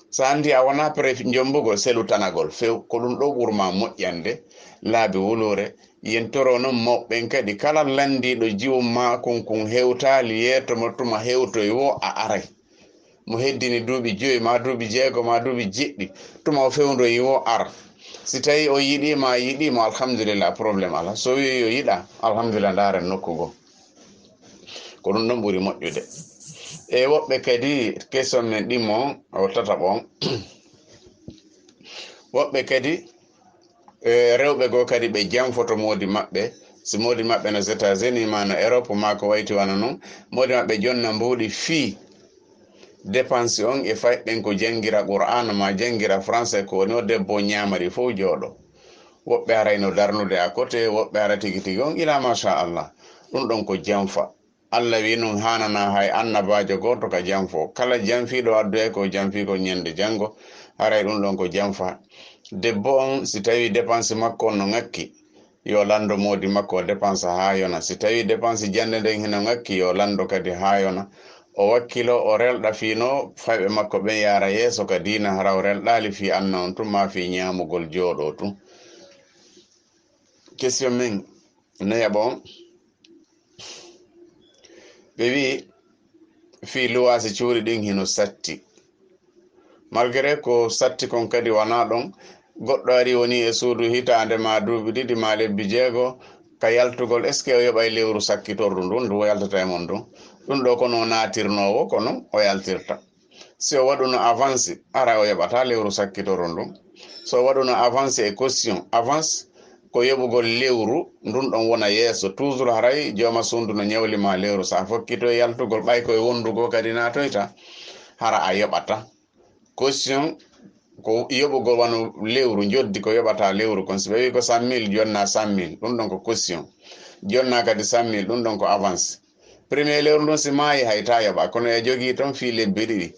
Si a anndi a wonaa prêt jombugol, selu tanagol few. Ko ɗum ɗo ɓurma moƴƴande laabi wuluure. Yen toro non mawɓe ɓen kadi, kala lanndiiɗo jiwum maa kun kun hewtaali yeeto mo tuma hewtoy wo a aray. Mo heddini duuɓi joyi, maa duuɓi jeego, maa duuɓi jeɗɗi, tuma o fewndoyi wo ar. Si tawii o yiɗii ma, a yiɗii mo, alhamdulillah, problème alaa. So wi'i yo yiɗa, alhamdulillah, ndaaren nokku goo. Ko ɗum ɗon ɓuri moƴƴude. E woɓɓe kadi, question men ɗimmo o tataɓo on. Woɓɓe kadi, e, rewɓe goo kadi ɓe janfoto moodi maɓɓe. Si moodi maɓɓe no États-Unis, maa no Europe, maa ko wayti wano non, moodi maɓɓe jonna mbuuɗi fii dépense on e fayɓe ɓen ko janngira Qur'aana maa janngira français, ko woni o debbo ñaama ɗi fof jooɗo. Woɓɓe haray no darnude à côté, woɓɓe hara tigi tigi on ila machallah. Ɗum ɗon ko janfa. Alla wi'i nun haananaa hay annabaajo gooto ka janfo. Kala janfiiɗo addoyay ko janfii ko ñande janngo, haray ɗum ɗon ko janfa. Debbo on, si tawii dépense makko on no ŋakki, yo lanndo moodi makko o dépense haa yona. Si tawii dépense jannde nden hino ŋakki, yo lanndo kadi haa yona. O wakkilo, o relɗa fii no fayɓe makko ɓen yaara yeeso ka diina, hara o relɗaali fii anna on tun, maa fii ñaamugol jooɗoo tun. Question men nayaɓo on, ɓe wi'i fii luwaasi cuuɗi ɗin hino satti. Malgré ko satti kon kadi wanaa ɗon, goɗɗo ari woni e suudu hitaande maa duuɓi ɗiɗi maa lebbi jeego ka yaltugol, est-ce que o yoɓay lewru sakkitordu ndun, ndu o yaltata e mun ndun? Ɗum ɗo ko no o naatirnoo wo, ko non o yaltirta. Si o waɗuno avance, hara o yoɓataa lewru sakkitoro ndun. So o waɗuno avance e caution, avance ko yoɓugol lewru ndun ɗon wona yeeso. Toujours haray jooma suudu no ñawli ma lewru. So a fokkito e yaltugol, ɓay ko e wondu goo kadi naatoyta, hara a yoɓata. Caution ko yoɓugol wano lewru, njoddi ko yoɓata lewru kon. Si ɓe wi'i ko cent mille, jonna cent mille, ɗum ɗon ko caution. Jonna kadi cent mille, ɗum ɗon ko avance. Premier lewru ndun si maayi, hay ta yoɓa, kono e jogii toon fii lebbi ɗiɗi.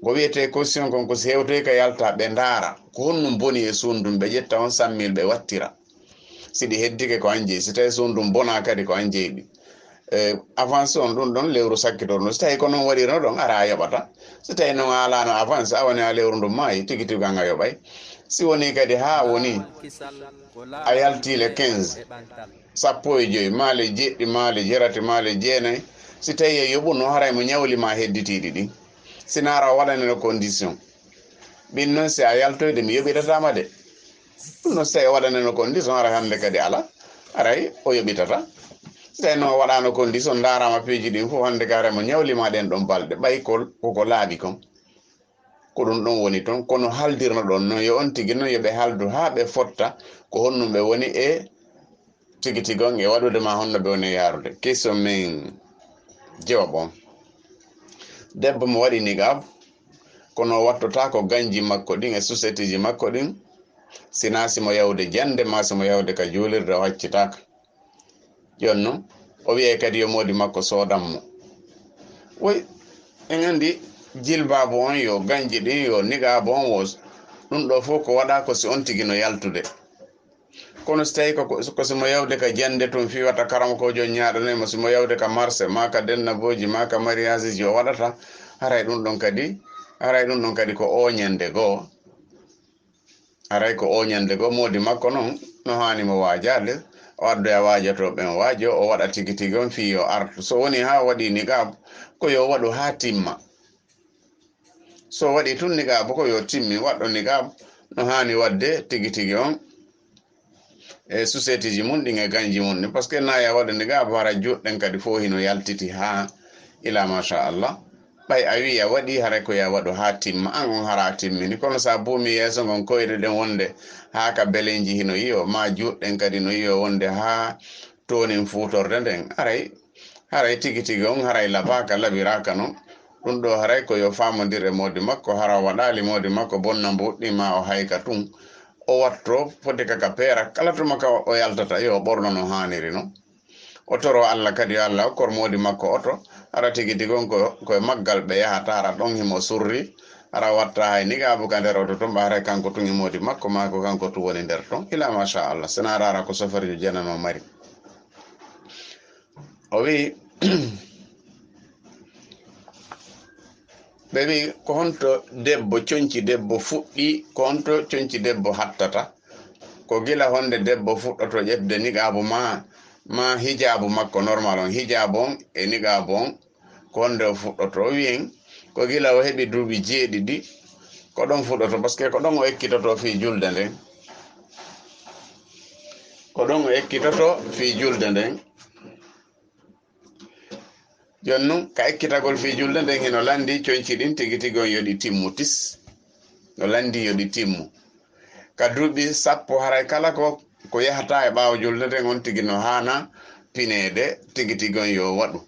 Ko wiyetee caution kon, ko si hewtoyi ka yalta, ɓe ndaara ko honɗum boni e suudu ndun, ɓe ƴetta on cent mille ɓe wattira. Si ɗi heddike, ko an jeyi. Si tawi suudu ndun bonaa kadi, ko an jeyi ɗi. E, avance on ɗun ɗon lewru sakkitooru ndun. Si tawi ko non waɗirno ɗon, ara a yoɓata. Si tawi non a alaano avance, a woni a lewru ndun maayi, tigi tigi an a yoɓay. Si woni kadi haa woni a yalti le quinze, sappo e joyi, maa le jeɗɗi, maa le jerati, maa le jeenayi, si tawi a yoɓuno, haray mo ñawli ma hedditiiɗi ɗin. Si naara o waɗanino condition. Ɗin non si a yaltoyde, mi yoɓitataama de. Ɗum non si tawi o waɗanino condition, haray hannde kadi ala, haray o yoɓitata. Si tawi non o waɗaano condition, ndaaraama piiji ɗin fof, hannde ka haray mo ñawli ma ɗen ɗon balɗe, ɓay ko, ko, ko laaɓi kon. Ko ɗum ɗon woni toon, kono haldirno ɗon non, yo on tigi non, yo ɓe haldu haa ɓe fotta ko honɗum ɓe woni e tigi tigi on, e waɗude ma honno ɓe woni e yaarude. Kiso min jewab on. Debbo mo waɗi niqab, kono o wattotaako ganji makko ɗin e suseteji makko ɗin, sinaa si mo yawde jannde maa si mo yawde ka juulirde, o accitaaka. Jooni non, o wi'ay kadi yo moodi makko soodan mo. Woy, en anndi jilbaabu on yo, ganji ɗin yo, niqaabu on wo, ɗum ɗo fof ko waɗaa ko si on tigi no yaltude. Kono si tawi ko, ko, ko si mo yawde ka jannde tun, fii wata karamokoojo ñaaɗanay mo, si mo yawde ka marché, maa ka dennabooji, maa ka mariageji o waɗata, haray ɗum ɗon kadi, haray ɗum ɗon kadi ko ooñande goo. Haray ko ooñande goo, moodi makko non no haani mo waajaade, o addoya waajotooɓe ɓen waajo, o waɗa tigi tigi on fii yo artu. So woni haa waɗi niqaab, ko yo waɗu haa timma. So waɗi tun niqaabu, ko yo timmi, waɗɗo niqaab no haani waɗde tigi tigi on e suseetiji mun ɗin e ganji mun ɗin. Parce que naa ya waɗa niqaabu, hara juuɗe ɗen kadi fof hino yaltiti haa ila masha Allah. Ɓay a wi'i a waɗi, haray ko ya waɗu haa timma, an on hara a timmini. Kono sa buumi yeeso ngon, koyɗe ɗen wonde haa ka belenji hino yi'o, maa juuɗe ɗen kadi no yi'o wonde haa toonin fuutorde nden, haray, haray tigi tigi on haray labaaka, labiraaka non. Ɗum ɗo haray ko yo faamondir e moodi makko, hara o waɗaali moodi makko bonna mbuuɗɗi, maa o hayka tun. O watto foti ka ka peera, kala tuma ka o yaltata, yo o ɓorno no haaniri non. O toro Allah kadi, yo Allah okkor moodi makko oto, hara tigi tigi on ko, ko e maggal ɓe yahata, hara ɗon himo surri, hara watta hay niqaabu ka nder oto ton, ɓa haray kanko tun e moodi makko, maa ko kanko tun woni nder ton. Ila masha Allah, sina rara ko sofarijo janano mari. O wi'i, ɓe wi'i, ko honto debbo, conci debbo fuɗɗi, ko honto conci debbo hattata? Ko gila honde debbo fuɗɗoto ƴettude niqaabu maa, maa hijaabu makko normal on, hijaabu on e niqaabu on, ko honde o fuɗɗoto? O wi'en, ko gila o heɓi duuɓi jeeɗiɗi, ko ɗon fuɗɗoto, parce que ko ɗon o ekkitoto fii julde nden. Ko ɗon o ekkitoto fii julde nden. Jooni non, ka ekkitagol fii julde nden, hino lanndi conci ɗin tigi tigi on yo ɗi timmu tis. No lanndi yo ɗi timmu. Ka duuɓi sappo, haray kala ko, ko yahata e ɓaawo julde nden, on tigi no haana pineede, tigi tigi on yo waɗu.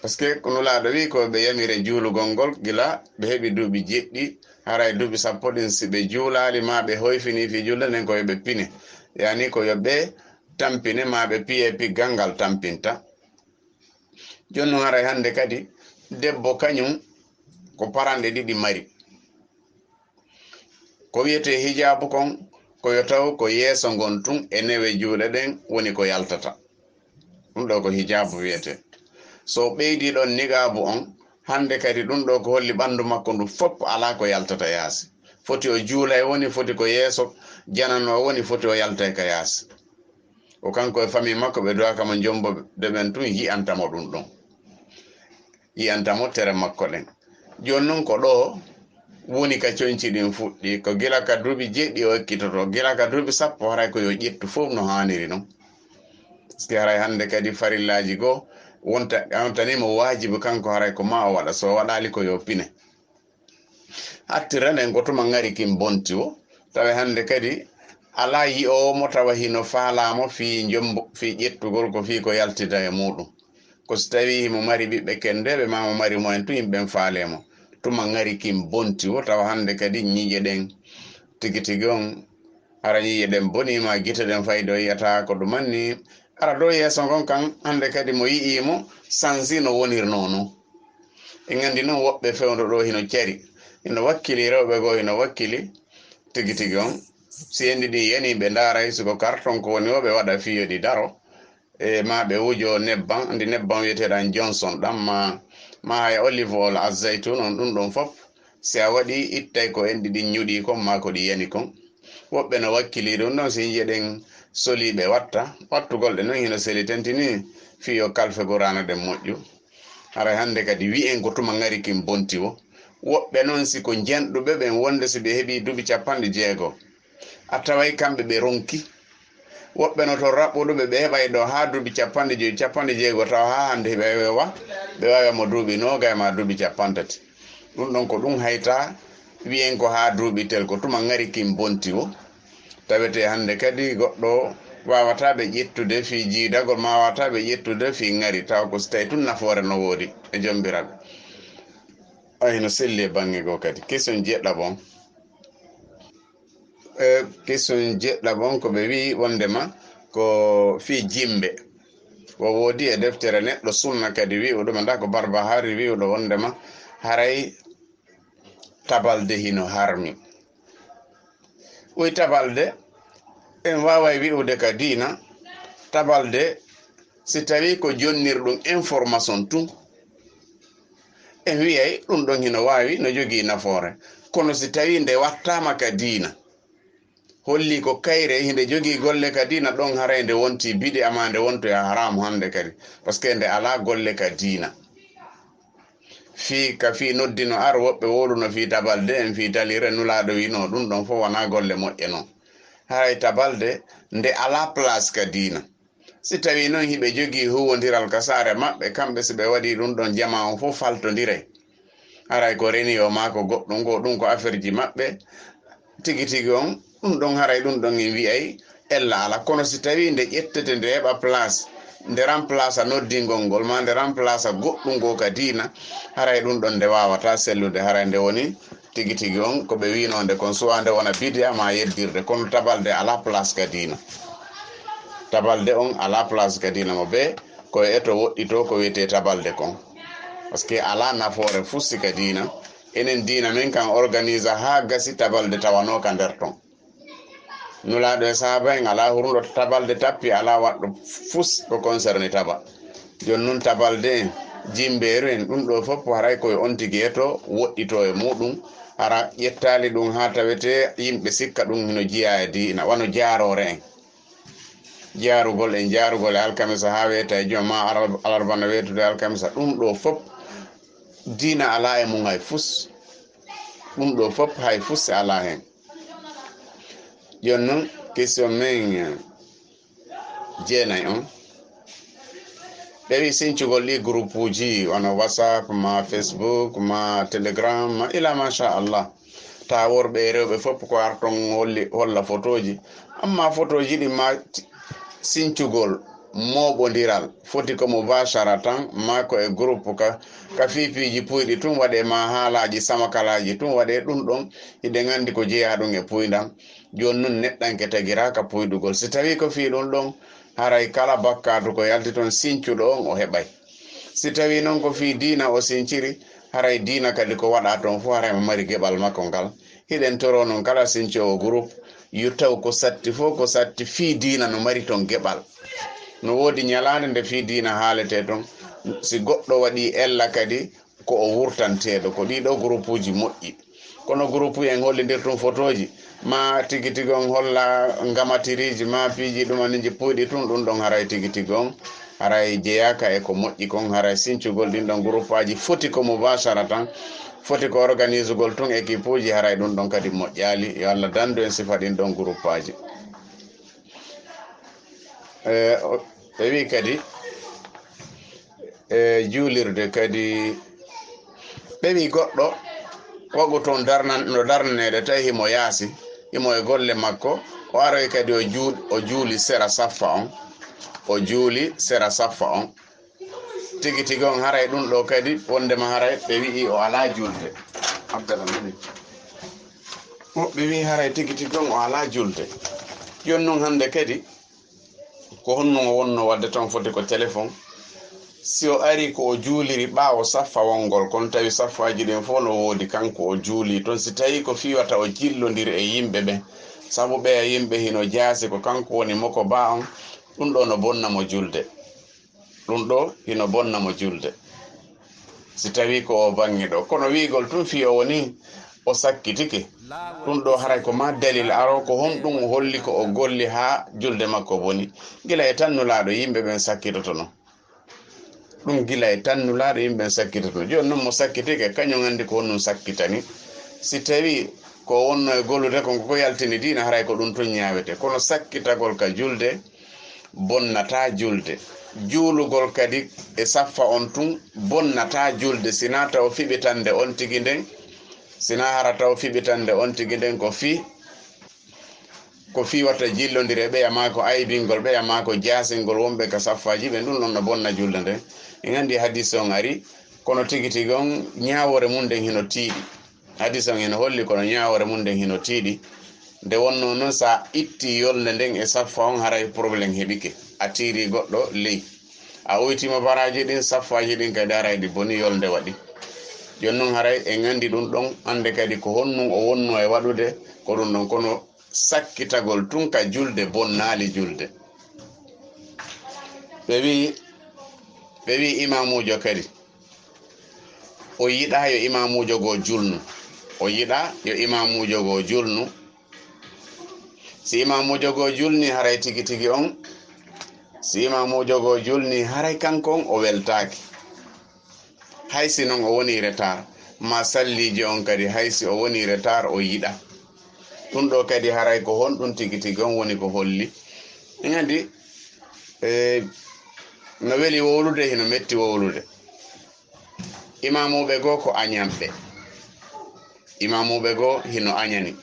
Parce que ko Nulaaɗo wi'i, ko ɓe yamire juulugol ngol gila ɓe heɓi duuɓi jeɗɗi, haray duuɓi sappo ɗin, si ɓe juulaali maa ɓe hoyfini fii julde nden, ko yo ɓe pine. Yaani ko yo ɓe tampine maa ɓe piye piggal ngal tampinta. Jooni non haray hannde kadi debbo kañum ko paranɗe ɗiɗi mari. Ko wiyetee hijaabu kon, ko yo taw ko yeeso ngon tun e newe juuɗe ɗen woni ko yaltata. Ɗum ɗo ko hijaabu wiyetee. So ɓeydii ɗon niqaabu on, hannde kadi ɗum ɗo ko holli ɓanndu makko ndu fof alaa ko yaltata yaasi. Foti o juulay woni, foti ko yeeso janano woni, foti o yaltay ka yaasi. O kanko e famille makko ɓe duwaka mo jombo de ɓen tun yi'anta mo ɗum ɗon. Yi'anta mo tere makko ɗen. Jooni non ko ɗo woni ka conci ɗin fuɗɗi, ko gila ka duuɓi jeɗɗi o ekkitoto, gila ka duuɓi sappo haray ko yo ƴettu fof no haaniri non. Parce que haray hannde kadi farillaaji goo wonta, wontani mo waajibi kanko haray ko maa o waɗa, so o waɗaali ko yo pine. Hattira nden ko tuma ŋari kin bonti o, tawa hannde kadi alaa yi'oowo mo tawa hino faalaa mo fii jombo, fii ƴettugol ko fii ko yaltida e muuɗum. Ko si tawii himo mari ɓiɓɓe kendeeɓe, maa mo mari mo en tun, yimɓe ɓen faalee mo. Tuma ŋari kin bonti o, tawa hannde kadi ñiiƴe ɗen tigi tigi on, hara ñiiƴe ɗen bonii maa gite ɗen fayde o yi'ataa ko ɗumanni, Ara dow yeeso ngon kan, hannde kadi mo yi'ii mo, sansi no wonirnoo non. En nganndi noon woɓɓe fewndo ɗoo hino cari, hino wakkili rewɓe goo, hino wakkili tigi tigi on. Si en ɗiɗi yanii ɓe ndaaray, si ko karton ko woni o, ɓe waɗa fii yo ɗi daro. E maa ɓe wujo nebbam, anndi nebbam wiyeteeɗan Johnson ɗan, maa, maa hay olive oil, azaytun on, ɗum ɗon fof. Si a waɗii, ittay ko en ɗiɗi ñuɗii kon, maa ko ɗi yani kon. Woɓɓe no wakkilii ɗum ɗon, si njiɗen soliiɓe watta, wattugol ɗe non hino seli tentini fii yo kalfe Qur'aana ɗen moƴƴu. Haray hannde kadi wi'en ko tuma ŋari kin bonti wo. Woɓɓe non si ko njenɗuɓe ɓen wonde si ɓe heɓii duuɓi capanɗe jeego, a taway kamɓe ɓe ronki. Woɓɓe no to raɓɓuɗuɓe ɓe heɓay ɗo haa duuɓi capanɗe joyi, capanɗe jeego tawa haa hannde hiɓe wa, ɓe wawi mo duuɓi noogay maa duuɓi capanɗe tati. Ɗum ɗon ko ɗum hayta wi'en ko haa duuɓi tel ko tuma ŋari kin bonti wo. Tawete hannde kadi goɗɗo waawataa ɓe ƴettude fii jiidagol, maa waawataa ɓe ƴettude fii ŋari, tawa ko si tawi tun nafoore no woodi e jombiraɓe. Ay, no selli e baŋŋe goo kadi. Question jeɗɗaɓo on. E, question jeɗɗaɓo on ko ɓe wi'i wondema ko fii jimbe. Wo woodi e deftere neɗɗo sunna kadi wi'uɗo, ma nda ko Barbahari wi'uɗo wondema haray tabalde hino harmi. Wi tabalde, en waaway wi'ude ka diina, tabalde, si tawii ko jonnirɗum information tun, en wi'ay ɗum ɗon hino waawi, no jogii nafoore. Kono si tawii nde wattaama ka diina, holli ko kayre hinde jogii golle ka diina, ɗon haray nde wonti bidi'a maa nde wontoya haramu hannde kadi, parce que nde alaa golle ka diina. Fii ka fii noddino ar woɓɓe wowluno fii tabalde en fii talire, Nulaaɗo wi'no ɗum ɗon fof wonaa golle moƴƴe non. Haray tabalde nde alaa place ka diina. Si tawii non hiɓe jogii huuwondiral ka saare maɓɓe, kamɓe si ɓe waɗii ɗum ɗon, jamaa on fof faltondiray. Haray ko reni o maa ko goɗɗum, ko ɗum ko affaire ji maɓɓe. Tigi tigi on, ɗum ɗon haray ɗum ɗon en wi'ay ella ala. Kono si tawii nde ƴettete nde heɓa place, nde remplace noddingol ngol, maa nde remplace goɗɗum ngoo ka diina, haray ɗum ɗon nde waawataa sellude, haray nde woni tigi tigi on ko ɓe wi'no nde kon, suwa nde wona bidi'a maa yeddirde, kono tabalde alaa place ka diina. Tabalde on alaa place ka diina mo bee ko e to woɗɗitoo ko wi'etee tabalde kon. Parce que alaa nafoore fuu si ka diina. Enen diina men kan organisa haa gasi tabalde tawanoo ka nder ton. Nulaaɗo e sahaaba en alaa hurnuɗo tabalde tappi, alaa waɗɗo fus ko concerné taba. Jon nun tabalde en, jimbeeru en, ɗum ɗo fof haray koye on tigi eto woɗɗitoo e muuɗum. Hara ƴettaali ɗum haa tawetee yimɓe sikka ɗum hino jiyaa e diina, wano jaaroore en. Jaarugol en, jaarugol e alkamisa haa weeta e juma, maa alar-, alarba no weetude alkamisa, ɗum ɗo fof diina alaa e mum hay fus. Ɗum ɗo fof hay fus alaa heen. Jon non, question men jeenay on. Ɓe wi sincugol ɗi groupe uji, wano WhatsApp, ma Facebook, ma Telegram, ma ila masha Allah. Ta worɓe e rewɓe fof ko arton holli, holla photoji. Amma photoji ɗi ma t-, sincugol mooɓondiral foti ko mubashara tan, ma ko e groupe ka, ka fiifiiji puyɗi tun waɗe, ma haalaji samakalaaji tun waɗe, ɗum ɗon hiɗen anndi ko jeyaa ɗum e puyndan. Jooni nun neɗɗanke tagiraaka puyɗugol. Si tawii ko fii ɗum ɗon, haray kala bakkaatu ko yalti ton sincuɗo on o heɓay. Si tawii non ko fii diina o sinciri, haray diina kadi ko waɗaa ton fof haray mo mari geɓal makko ngal. Hiɗen toroo non kala sincoowo groupe, yo taw ko satti fof ko satti fii diina no mari ton geɓal. No woodi ñalaande nde fii diina haaletee ton. Si goɗɗo waɗii ella kadi, ko o wurtanteeɗo. Ko ɗii ɗoo groupe uji moƴƴi. Kono groupe en hollindir tun photoji, ma tigi tigi on holla ngamatiriji, ma piiji ɗumaniji puyɗi tun, ɗum ɗon haray tigi tigi on haray jeyaaka e ko moƴƴi kon. Haray sincugol ɗin ɗon groupe aji foti ko mubashara tan, foti ko organisugol tun équipe uji, haray ɗum ɗon kadi moƴƴaali. Yo Allah dandu en sifa ɗin ɗon groupe aji. E, o, ɓe wi kadi, e, juulirde kadi, ɓe wi goɗɗo waɗu toon darnan-, no darnaneede tawi himo yaasi, himo e golle makko, o aroy kadi o juu-, o juuli sera saffa on, o juuli sera saffa on. Tigi tigi on haray ɗum ɗo kadi, wondema haray ɓe wi'i o alaa julde. Abdallah, mani. Woɓɓe wi'i haray tigi tigi on o alaa julde. Jon non hannde kadi, Ko honno o wonno waɗde toon? Foti ko téléphone. Si o ari ko o juuliri ɓaawo saffa wonngol, kono tawi saffaaji ɗin fof no woodi, kanko o juuli toon. Si tawi ko fii wata o jillondir e yimɓe ɓen, sabu ɓeya yimɓe hino jaasi ko kanko woni moko ba on, ɗum ɗo no bonna mo julde. Ɗum ɗo hino bonna mo julde. Si tawi ko o baŋŋe ɗo, kono wi'gol tun fii o woni o sakkitike, ɗum ɗo haray ko ma dalil aro ko honɗum o holli ko o golli haa julde makko boni. Gila e tan Nulaaɗo yimɓe ɓen sakkitotono. Ɗum gila e tan Nulaaɗo yimɓe ɓen sakkitotono. Jooni non mo sakkitike, kañum anndi ko honɗum sakkitani. Si tawi ko wonno e gollude kon ko ko yaltini diina, haray ko ɗum tun ñaawete. Kono sakkitagol ka julde, bonnataa julde. Juulugol kadi e saffa on tun bonnataa julde, sinaa taw fiɓitande on tigi nden, sinaa hara taw fiɓitande on tigi nden ko fii, ko fii wata jillondire ɓeya maa ko aybingol ɓeya maa ko jaasingol wonɓe ka saffaaji ɓen, ɗum ɗon no bonna julde nden. En anndi hadiis on ari, kono tigi tigi on ñaawoore mun nden hino tiiɗi. Hadiis on hino holli kono ñaawoore mun nden hino tiiɗi. Nde wonno non, sa itti yolnde nden e saffa on, haray problème heɓike. A tiiri goɗɗo ley. A oytima baraaji ɗin, saffaaji ɗin kadi haray ɗi boni, yolnde waɗi. Jooni non haray en anndi ɗum ɗon, annde kadi ko honɗum o wonno e waɗude, ko ɗum ɗon. Kono sakkitagol tun ka julde bonnaali julde. Ɓe wi'i, ɓe wi'i imaamuujo kadi, o yiɗaa yo imaamuujo goo julnu. O yiɗaa yo imaamuujo goo julnu. Si imaamuujo goo julni, haray tigi tigi on, si imaamuujo goo julni, haray kanko on o weltaaki. Hay si non o woni retard, ma salliijo on kadi, hay si o woni retard, o yiɗaa. Ɗum ɗo kadi haray ko honɗum tigi tigi on woni ko holli? En anndi, eh, no weli wowlude, hino metti wowlude. Imaamuuɓe goo ko añanɓe. Imaamuuɓe goo hino añani.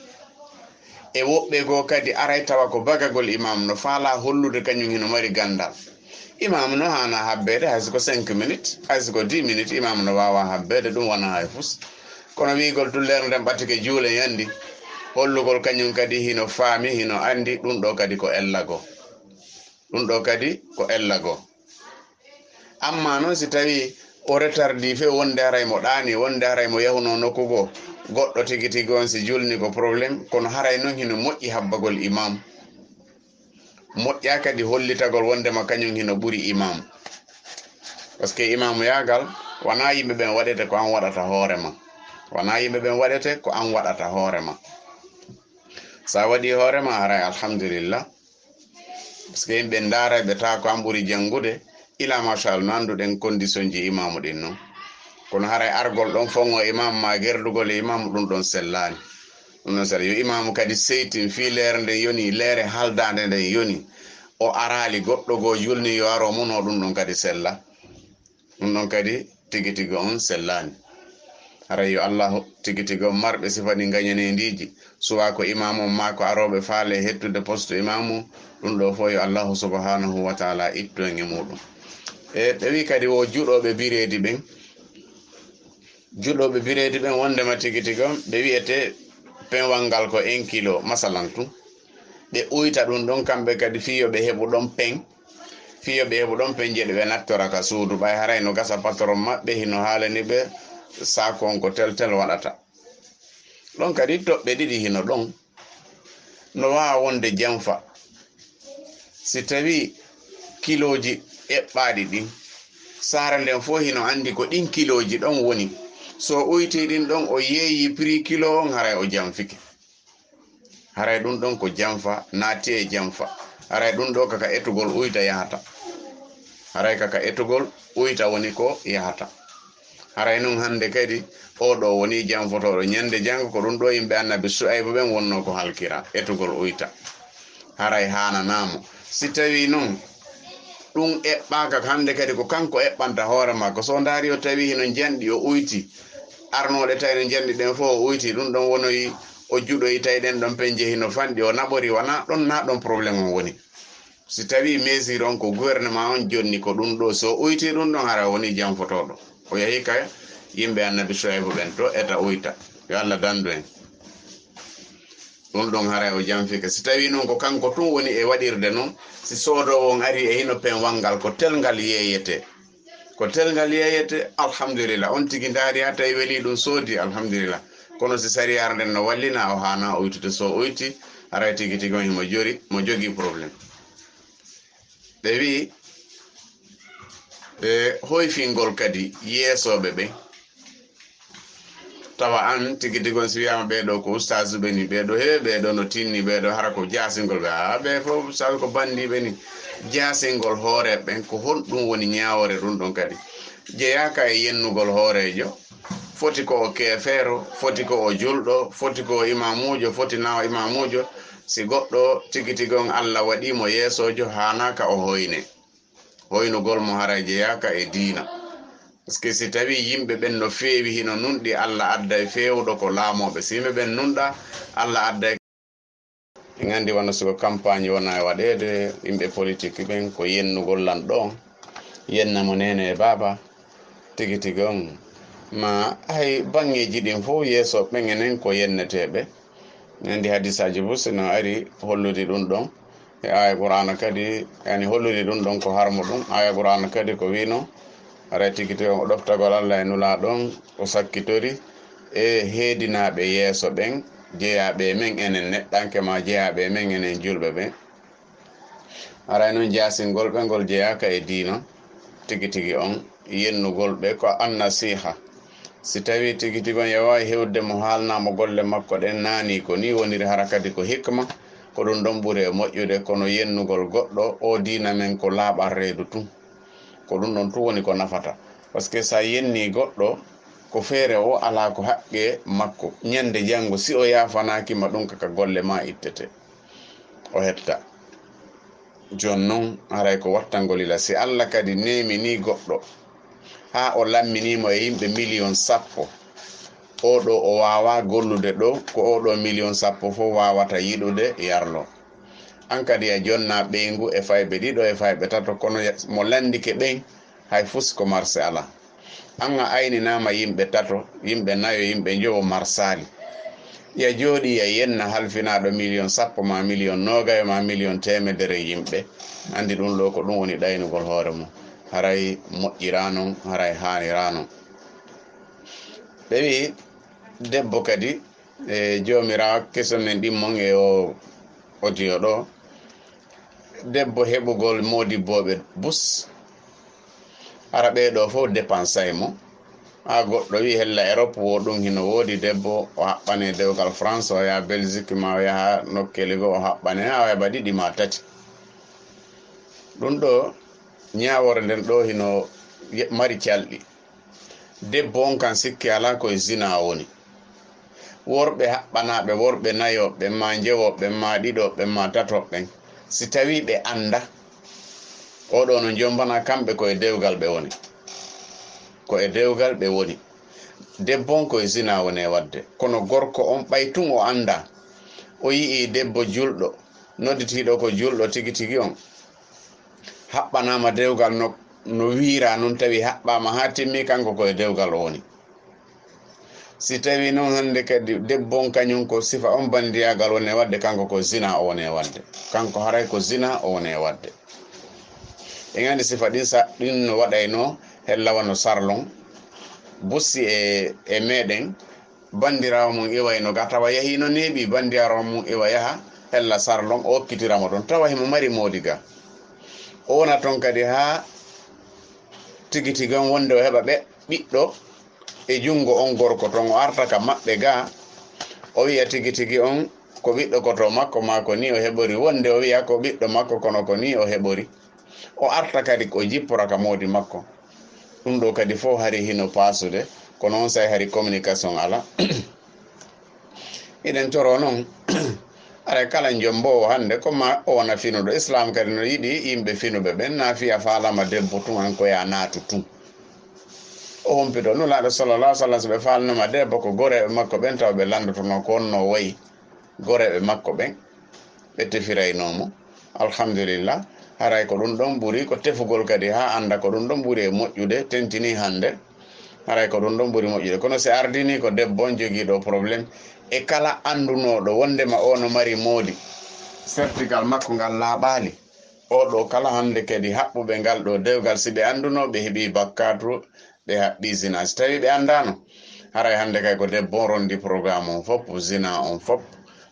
E woɓɓe goo kadi aray tawa ko bagagol imaamu, no faalaa hollude kañum hino mari ganndal. Imaamu no haanaa habbeede, hay si ko cinq minutes, hay si ko dix minutes, imaamu no waawaa habbeede, ɗum wonaa hay fus. Kono wi'gol tun leere nden ɓatike juulen anndi, hollugol kañum kadi hino faami, hino anndi, ɗum ɗo kadi ko ella goo. Ɗum ɗo kadi ko ella goo. Amma non si tawi o retardi few wonde haray mo ɗaani, wonde haray mo yahunoo nokku goo, goɗɗo tigi tigi on si julni ko problème, kono haray non hino moƴƴi habbagol imam. Moƴƴaa kadi hollitagol wondema kañum hino ɓuri imam. Parce que imamuyaagal wanaa yimɓe ɓen waɗete ko an waɗata hoore ma. Wanaa yimɓe ɓen waɗete ko an waɗata hoore ma. Sa waɗi hoore ma, haray alhamdulillah. Parce que yimɓe ndaara ɓe tawa ko an ɓuri janngude, ila machallah no annduɗen condition ji imaamu ɗin non. Kono haray argol ɗon fongo imam ma gerdugol e imam ɗum ɗon sellaani. Ɗum ɗon sella. Yo imaamu kadi seytin fii leere nden yoni, leere haldaande nden yoni. O araali goɗɗo goo julni yo aro mun o ɗum ɗon kadi sella. Ɗum ɗon kadi tigi tigi on sellaani. Haray yo Allahu tigi tigi on marɓe sifa ɗi ngañaneendiiji, suwaa ko imaamu on maa ko arooɓe faale hettude poste imaamu, ɗum ɗo fof yo Allahu subhanahu wa taala ittu en e muɗum. E ɓe wi kadi wo juɗooɓe bireedi ɓen, juɗooɓe bireedi ɓen wondema tigi tigi on, ɓe wiyete penwal ngal ko un kilo, masalan tun. Ɓe uyta ɗum ɗon kamɓe kadi fii yo ɓe heɓu ɗon pen, fii yo ɓe heɓu ɗon pen je ɓe nattora ka suudu, ɓay haray no gasa patron maɓɓe hino haalani ɓe saako on ko tel tel waɗata. Ɗon kadi toɓɓe ɗiɗi hino ɗon. No waawa wonde janfa. Si tawi kilooji eɓɓaaɗi ɗin, saare nden fof hino anndi ko ɗin kilooji ɗon woni. So o uyti ɗin ɗon, o yeeyi prix kilo on, haray o janfike. Haray ɗum ɗon ko janfa, naati e janfa. Haray ɗum ɗo kaka etugol uyta yahata. Haray kaka etugol uyta woni ko yahata. Haray nun hande kadi, oo ɗo woni janfotooɗo. Ñande jango ko ɗum ɗo yimɓe Annabi Su'aybu ɓen wonno ko halkira, etugol uyta. Haray haananaamo. Si tawi nun ɗum eɓɓaaka hande kadi, ko kanko eɓɓanta hoore makko. So ndaari o tawi hino njanɗi o uyti, arnooɗe tawi no njanɗi ɗen fof o uyti, ɗum ɗon wonoyi o juɗoyi tawi ɗen ɗon pen jehi no fanɗi, o naɓori, wona ɗon na ɗon problème on woni. Si tawi mesure on ko gouvernement on jonni ko ɗum ɗo, so uyti ɗum ɗon hara woni janfotooɗo. O yahi ka yimɓe Annabi Suwaybu ɓen to eta uyta. Yo Allah dandu en. Ɗum ɗon haray o janfike. Si tawi noon ko kanko tun woni e waɗirde noon, si soodoowo on ari e hino pen wanngal, ko telngal yeeyete. Ko telngal yeeyete, alhamdulillah. On tigi ndaari haa tawi weli ɗum soodi, alhamdulillah. Kono si sariyaare nden no wallina, o haana o oytude. So o oyti, haray tigi tigi on himo jori, mo jogii problème. Ɓe wi'i, e hoyfingol kadi yeesooɓe ɓen. Tawa an tigi tigi on si wi'aama ɓee ɗoo ko ustaazuɓe ni, ɓee ɗoo he, ɓee ɗoo no tinni, ɓee ɗoo hara ko jaasingol ɓe. Haa ɓee fof ustaazu ko banndiiɓe ni. Jaasingol hooreeɓe ɓen, ko honɗum woni ñaawoore ɗum ɗon kadi? Jeyaaka e yennugol hooreejo, foti ko o keefeero, foti ko o julɗo, foti ko o imaamuujo, foti na o imaamuujo. Si goɗɗo tigi tigi on Alla waɗii mo yeesoojo, haanaaka o hoyne. Hoynugol mo haray jeyaaka e diina. Parce que si tawii yimɓe ɓen no feewi, hino nunɗi, Alla adday feewuɗo ko laamooɓe. Si yimɓe ɓen nunɗaa, Alla adday. En anndi wano siko campagne wona e waɗeede, yimɓe politique ɓen ko yennugol lanɗo on, yenna mo neene e baaba, tigi tigi on. Ma hay baŋŋeeji ɗin fof, yeeso ɓen enen ko yenneteeɓe. En anndi hadisaaji fof sino ari hollude ɗum ɗon. E aaya Qur'aana kadi, yani hollude ɗum ɗon ko harmo ɗum. Aaya Qur'aana kadi ko wi'no, haray tigi tigi on ko ɗoftagol Alla e Nulaaɗo on, o sakkitori e heedinaaɓe yeeso ɓen, jeyaaɓe e men enen neɗɗanke, ma jeyaaɓe e men enen julɓe ɓen. Haray non jaasingol ɓe ngol jeyaaka e diina, tigi tigi on yennugol ɓe ko annasiiha. Si tawii tigi tigi on yawaayi hewde mo haalnaa mo golle makko ɗen naanii, ko nii woniri, hara kadi ko hikma, ko ɗum ɗon ɓuri e moƴƴude. Kono yennugol goɗɗo, o diina men ko laaɓal reedu tun. Ko ɗum ɗon tun woni ko nafata. Parce que si a yennii goɗɗo, ko feere o alaa ko haqqee makko. Ñande janngo, si o yaafanaaki ma ɗum, ka, ka golle maa ittete. O hetta. Jooni non, haray ko wattangol ila. Si Alla kadi neeminii goɗɗo, haa o lamminii mo e yimɓe miliyon sappo, oo ɗoo o waawaa gollude ɗoo, ko oo ɗoo miliyon sappo fof waawata yiɗude yarlo. An kadi a jonnaa ɓeyngu e fayɓe ɗiɗo e fayɓe tato, kono ya-, mo lanndike ɓen, hay fus ko marse alaa. An a ayninaama yimɓe tato, yimɓe nayo, yimɓe njowo marsaali. Ya jooɗii, ya yenna halfinaaɗo miliyon sappo ma miliyon noogayo ma miliyon teemedere yimɓe. Anndi ɗum ɗoo ko ɗum woni ɗaynugol hoore mum. Haray moƴƴiraa non, haray haaniraa non. Ɓe wi'i, debbo kadi, e Joomiraawo, keso men ɗimmon e o audio ɗoo. Debbo heɓugol moodibbooɓe bus, hara ɓee ɗoo fof dépensay mo. Haa goɗɗo wi'i hella Europe wo ɗum hino woodi debbo, o haɓɓane dewgal France, o yaha Belgique, ma o yaha nokkeeli goo, o haɓɓane, haa o heɓa ɗiɗi ma tati. Ɗum ɗoo, ñaawoore nden ɗoo hino ye-, mari calɗi. Debbo on kan sikke alaa ko e zina o woni. Worɓe haɓɓanaaɓe, worɓe nayo ɓen, ma njewo ɓen, ma ɗiɗo ɓen, ma tato ɓen, si tawii ɓe annda, oo ɗoo no jombana kamɓe, ko e dewgal ɓe woni. Ko e dewgal ɓe woni. Debbo on ko e zina woni e waɗde. Kono gorko on ɓay tun o annda, o yi'ii debbo julɗo, nodditiiɗo ko julɗo tigi tigi on, haɓɓanaama dewgal no, no wiira non, tawi haɓɓaama haa timmi, kanko ko e dewgal o woni. Si tawi non hannde kadi debbo on kañum ko sifa on bandiyaagal woni e waɗde, kanko ko zina o woni e waɗde. Kanko haray ko zina o woni e waɗde. En anndi sifa ɗin sa, ɗin no waɗayno hella wano sarlon. Bussi e, e meɗen, bandiraawo mum iwayno ga, tawa yahiino neeɓi, bandiraawo mum iwa yaha hella sarlon, o okkitira mo ton, tawa himo mari moodi ga. O wona ton kadi haa tigi tigi on wonde o heɓa ɓe, ɓiɗɗo e junngo on gorko ton, o arta ka maɓɓe ga, o wi'a tigi tigi on ko ɓiɗɗo ko to makko, ma ko ni o heɓori, wonde o wi'a ko ɓiɗɗo makko, kono ko ni o heɓori. O arta kadi ko jippora ka moodi makko. Ɗum ɗo kadi fof hari hino paasude, kono on say hari communication ala. Eɗen toro noon, aray kala jommboowo hannde ko ma o wona finuɗo. Islam kadi no yiɗi yimɓe finuɓe ɓen, na fiya faalama debbo tun an ko ya naatu tun. O humpito Nulaaɗo sallallahu alaihi wasallam, so ɓe faalnoma debbo ko goreeɓe makko ɓen taw ɓe lanndotono ko honno wayi. Goreeɓe makko ɓen, ɓe tefiraynoo mo. Alhamdulillah, haray ko ɗum ɗon ɓuri, ko tefugol kadi haa annda ko ɗum ɗon ɓuri e moƴƴude, tentini hannde. Haray ko ɗum ɗon ɓuri moƴƴude. Kono si ardini ko debbo on jogiiɗo problème, e kala anndunooɗo wonndema o no mari moodi, certigal makko ngal laaɓaali. Oɗo kala hannde kadi haɓɓuɓe ngal ɗo dewgal, si ɓe anndunoo, ɓe heɓii bakkaatu, ɓe haɓɓii zina. Si tawii ɓe anndaano, haray hannde kay ko debbo on ronndi programme on fof, zina on fof,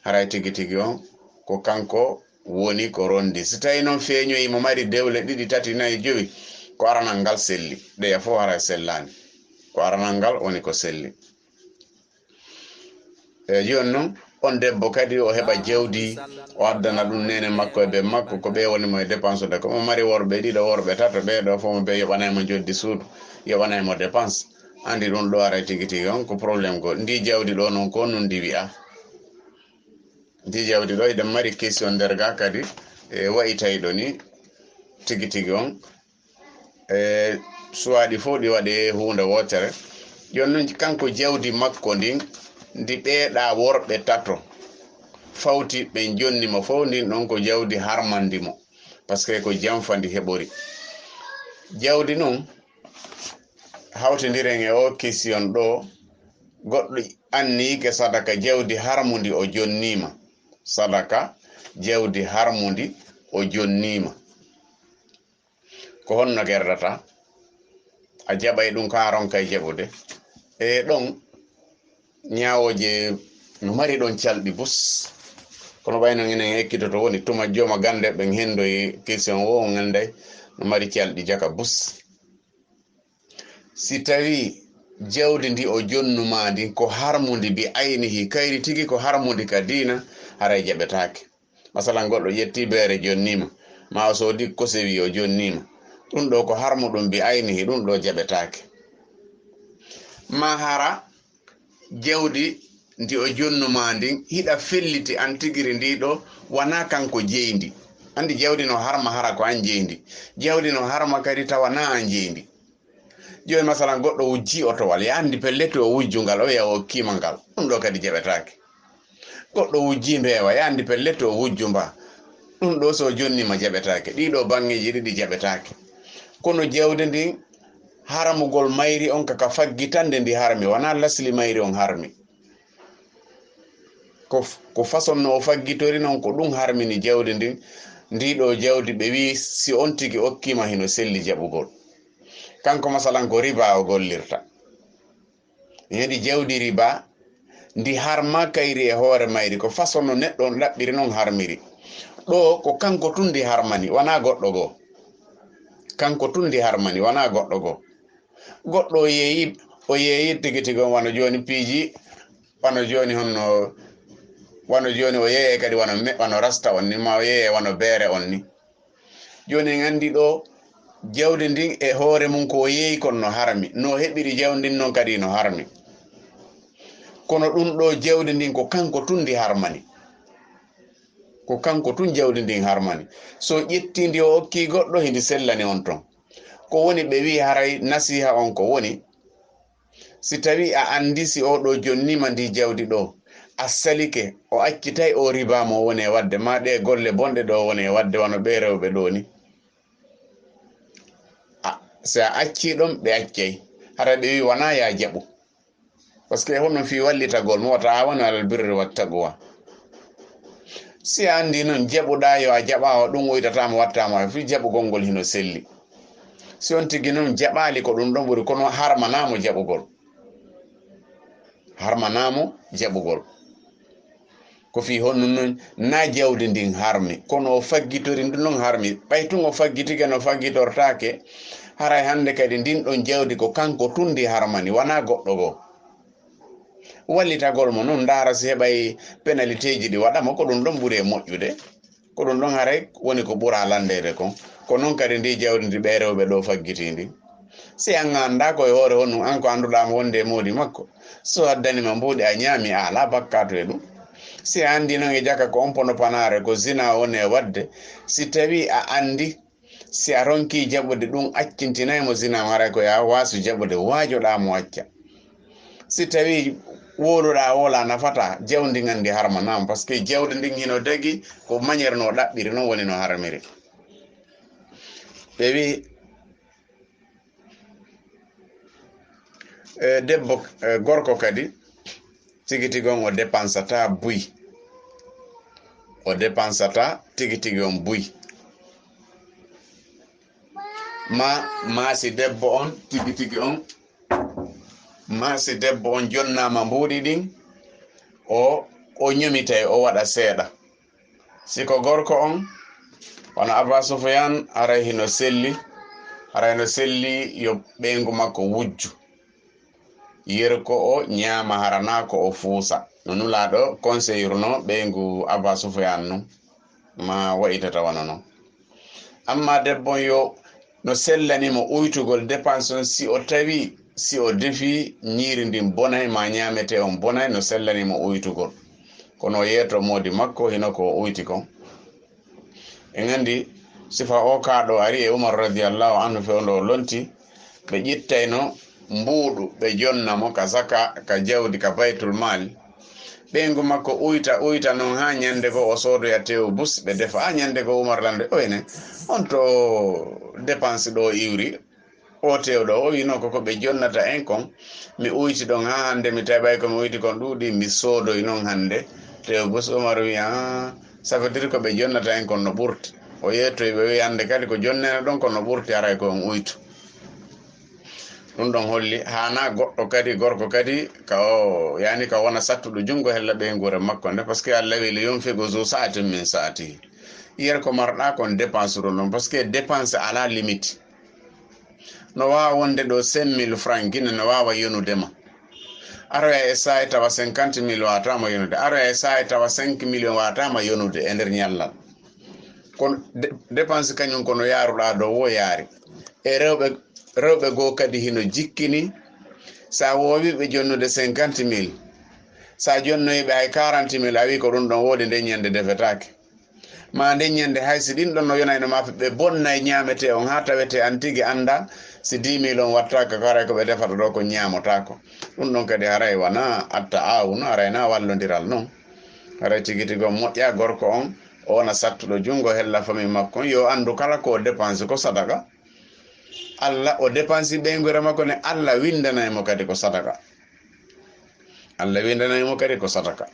haray tigi tigi on ko kanko woni ko ronndi. Si tawii noon feeñoyi mo mari dewle ɗiɗi, tati, nayi, jowi, ko aranal ngal selli. Ɗeya fof haray sellaani. Ko aranal ngal woni ko selli. E jooni noon, on debbo kadi o heɓa jawdi, o addana ɗum neene makko e ɓe makko, ko ɓe woni mo e dépense de. Ko mo mari worɓe ɗiɗo, worɓe tato, ɓee ɗo fof mo ɓe yoɓanay mo njoddi suudu, yoɓanay mo dépense. Anndi ɗum ɗo aray tigi tigi on ko problème ko. Ndi jawdi ɗo noon ko nun ndi wi'a. Ndi jawdi ɗo eɗen mari question nder ga kadi, e wa'i tawi ɗo ni tigi tigi on. E suwaaɗi fof ɗi waɗe huunde wootere. Jooni noon kanko jawdi makko ndin, ndi ɓeeɗa worɓe tato fawti ɓen jonni mo fof, ndin ɗon ko jawdi harmandi mo, parce que ko janfa ndi heɓori. Jawdi noon hawtindiren e o question ɗo, goɗɗo anniike sadaka jawdi harmundi o jonniima, sadaka jawdi harmundi o jonniima. Ko honno gerdata? A jaɓay ɗum ka a ronkay jaɓude? E ɗon ñaawooje no mari ɗon calɗi bus. Kono ɓayno enen ekkitoto woni tuma jooma gannde ɓen hendoyi question o, on annday no mari calɗi jaka bus. Si tawii jawdi ndi o jonnumaa ndin ko harmundi bi aynihi, kayri tigi ko harmundi ka diina, haray jaɓetaake. Masalan, goɗɗo ƴetti beere jonniima, maa o soodi kosewi o jonniima. Ɗum ɗo ko harmuɗum bi aynihi, ɗum ɗo jaɓetaake. Maa hara jawdi ndi o jonnumaa ndin hiɗa felliti an tigiri ndi ɗo, wanaa kanko jeyndi. Anndi jawdi no harma hara ko an jeyndi. Jawdi no harma kadi tawa naa an jeyndi. Jooni, masalan, goɗɗo wujjii otowal, ya anndi pellet o wujju ngal, o wiya o okkiima ngal. Ɗum ɗo kadi jaɓetaake. Goɗɗo wujjii mbeewa, ya anndi pellet o wujju mba. Ɗum ɗo so o jonniima jaɓetaake. Ɗii ɗo baŋŋeeji ɗiɗi jaɓetaake. Kono jawdi ndin, harmugol mayri on ka, ka faggitande ndi harmi, wanaa lasli mayri on harmi. Ko f-, ko façon no o faggitori non, ko ɗum harmini jawdi ndin. Ndi ɗo jawdi ɓe wi si on tigi okkiima hino selli jaɓugol. Kanko masalan ko riba o gollirta. Ene jawdi riba, ndi harma kayri e hoore mayri, ko façon no neɗɗo on ɗaɓɓiri non harmiri. Ɗo ko kanko tun ndi harmani, wanaa goɗɗo goo. Kanko tun ndi harmani, wanaa goɗɗo goo. Goɗɗo o yeeyi, o yeeyi tigi tigi on wano jooni piiji, wano jooni honno, wano jooni o yeeyay kadi wano me-, wano rasta on ni, ma o yeeyay wano beere on ni. Jooni en anndi ɗo jawdi ndin e hoore mum ko o yeeyi kon no harmi, no o heɓiri jawdi ndin non kadi no harmi. Kono ɗum ɗo jawdi ndin ko kanko tun ndi harmani. Ko kanko tun jawdi ndin harmani. So ƴetti ndi o okki goɗɗo, hindi sellani on ton. Ko woni ɓe wi haray nasiha on ko woni, si tawi a anndi si o ɗo jonniima ndi jawdi ɗo, a salike, o accitay o riba mo woni e wadde, ma ɗe golle bonɗe ɗo woni e wadde, wano ɓe rewɓe ɗo ni. A, si a acci ɗon, ɓe accay. Hara ɓe wi wanaa ya jaɓu. Parce que honno fii wallitagol mo wata taawanu alal birri wa taqwa. Si a anndi non jaɓuɗaa yo a jaɓa, o ɗum uytataa mo, wattaa mo, fii jaɓugol ngol hino selli. Si on tigi non jaɓaali, ko ɗum ɗon ɓuri, kono harmanaa mo jaɓugol. Harmanaa mo jaɓugol. Ko fii honno non na jawdi ndin harmi, kono o faggitori ndu non harmi. Ɓay tun o faggitike no faggitortaake, haray hannde kadi ndin ɗon jawdi ko kanko tun ndi harmani, wanaa goɗɗo goo. Wallitagol mo non, ndaara si heɓay penaliteeji ɗi waɗa mo, ko ɗum ɗon ɓuri e moƴƴude. Ko ɗum ɗon haray woni ko ɓura lanndeede kon. Ko non kadi ndi jawdi ndi ɓee rewɓe ɗo faggitii ndi. Si an a anndaa ko e hoore honɗum, an ko annduɗaa mo wonde e moodi makko, so addani ma mbuuɗi a ñaami, a alaa bakkaatu e ɗum. Si a anndi non e jaka ko on pono panaare, ko zina woni e waɗde, si tawii a anndi, si a ronkii jaɓude ɗum accintinay mo zina, haray ko yo a waasu jaɓude, waajoɗaa mo acca. Si tawii wowluɗaa wowlaa nafataa, jawdi ngan ndi harmanaa mo, parce que jawdi ndin hino dagi ko manière no ɗaɓɓiri non woni no harmiri. Ɓe wi, e, debbo, e, gorko kadi, tigi tigi on o dépensata buy. O dépensata tigi tigi on buy. Ma, ma si debbo on tigi tigi on, ma si debbo on jonnaama mbuuɗi ɗin, o, o ñomitay, o waɗa seeɗa. Si ko gorko on, wano Aba Sufyan, haray hino selli, haray hino selli yo ɓeyngu makko wujju. Yer ko o ñaama, hara naa ko o fuusa. No Nulaaɗo conseillirnoo ɓeyngu Aba Sufyan nun, ma wa'itata wano non. Amma debbo on yo, no sellani mo uytugol dépense on, si o tawi, si o defi ñiiri ndin bonay, ma ñaametee on bonay, no sellani mo uytugol. Kono o yeeto moodi makko, hino ko o uyti kon. En anndi sifa o kaa ɗo ari e Umar radiyallahu anhu fewndo o lonti, ɓe ƴittayno mbuuɗu, ɓe jonna mo ka zaka, ka jawdi, ka baytul mal. Ɓeyngu makko uyta, uyta non haa ñande goo o soodoya teewu bus, ɓe defa. Haa ñande goo Umar lande, oyne, on to dépense ɗo iwri, o teewu ɗo, o wiino ko, ko ɓe jonnata en kon, mi uyti ɗon haa hande, mi tawi ɓay ko mi uyti kon ɗuuɗi, mi soodoy non hande. Teewu bus Umar wi, "Ah, ça veut dire ko ɓe jonnata en kon no ɓurti." O yeetoy ɓe wi, "Hande kadi ko jonneno ɗon kon no ɓurti, haray ko on uytu." Ɗum ɗon holli, haana goɗɗo kadi, gorko kadi, ka o, yani ka wona sattuɗo junngo hella ɓeynguure makko nde, parce que Allah wi, "Li yunfiqu zu sa'atin min sa'atihi." Yer ko marɗa kon dépense ɗum ɗon, parce que dépense ala limite. No waawa wonde ɗo cinq mille francs Guinée no waawa yonude ma. Aroya e saa'i tawa cinquante mille waataama yonude. Aroya e saa'i tawa cinq millions waataama yonude e nder ñallal. Kono de-, dépense kañum ko no yaaruɗaa ɗo wo yaari. E rewɓe, rewɓe goo kadi hino jikkini. Sa woowi ɓe jonnude cinquante mille, sa jonnoyi ɓe hay quarante mille, a wi ko ɗum ɗon woodi, nden ñande defetaake. Ma nden ñande hay si ɗin ɗon no yonayno ma, ɓe bonnay ñaametee on haa tawetee an tigi annda si dix mille on wattaaka, ko haray ko ɓe defata ɗo ko ñaamotaako. Ɗum ɗon kadi haray wona at-ta'awun, haray na wallondiral non. Haray tigi tigi on moƴƴa gorko on, o wona sattuɗo junngo hella fami makko on, yo anndu kala ko o dépense ko sadaka. Allah o dépense ɓeynguure makko ne, Allah windanay mo kadi ko sadaka. Allah windanay mo kadi ko sadaka.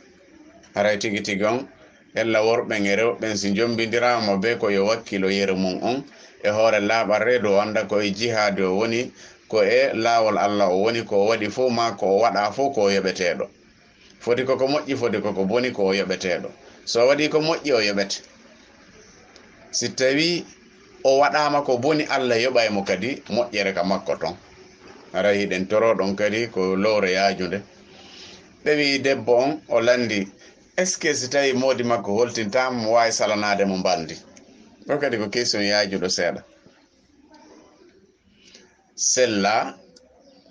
Haray tigi tigi on, ella worɓen e rewɓen si jombindiraama be ko yo wakkilo yeru mum on, e hoore laaɓal reedu o annda ko e jihaadi o woni, ko e laawol Allah o woni, ko o waɗi fof ma ko o waɗa fof ko o yoɓeteeɗo. Foti ko ko moƴƴi, foti ko ko boni, ko o yoɓeteeɗo. So o waɗi ko moƴƴi, o yoɓete. Si tawi o waɗaama ko boni, Allah yoɓay mo kadi moƴƴere ka makko ton. Haray hiɗen toro ɗon kadi ko lowre yaajunde. Ɓe wi'i debbo on, o landi, "Est-ce que si tawi moodi makko holtintaama, mo waawi salanaade mo mbalndi?" Ɗo kadi ko question yaajuɗo seeɗa. Sella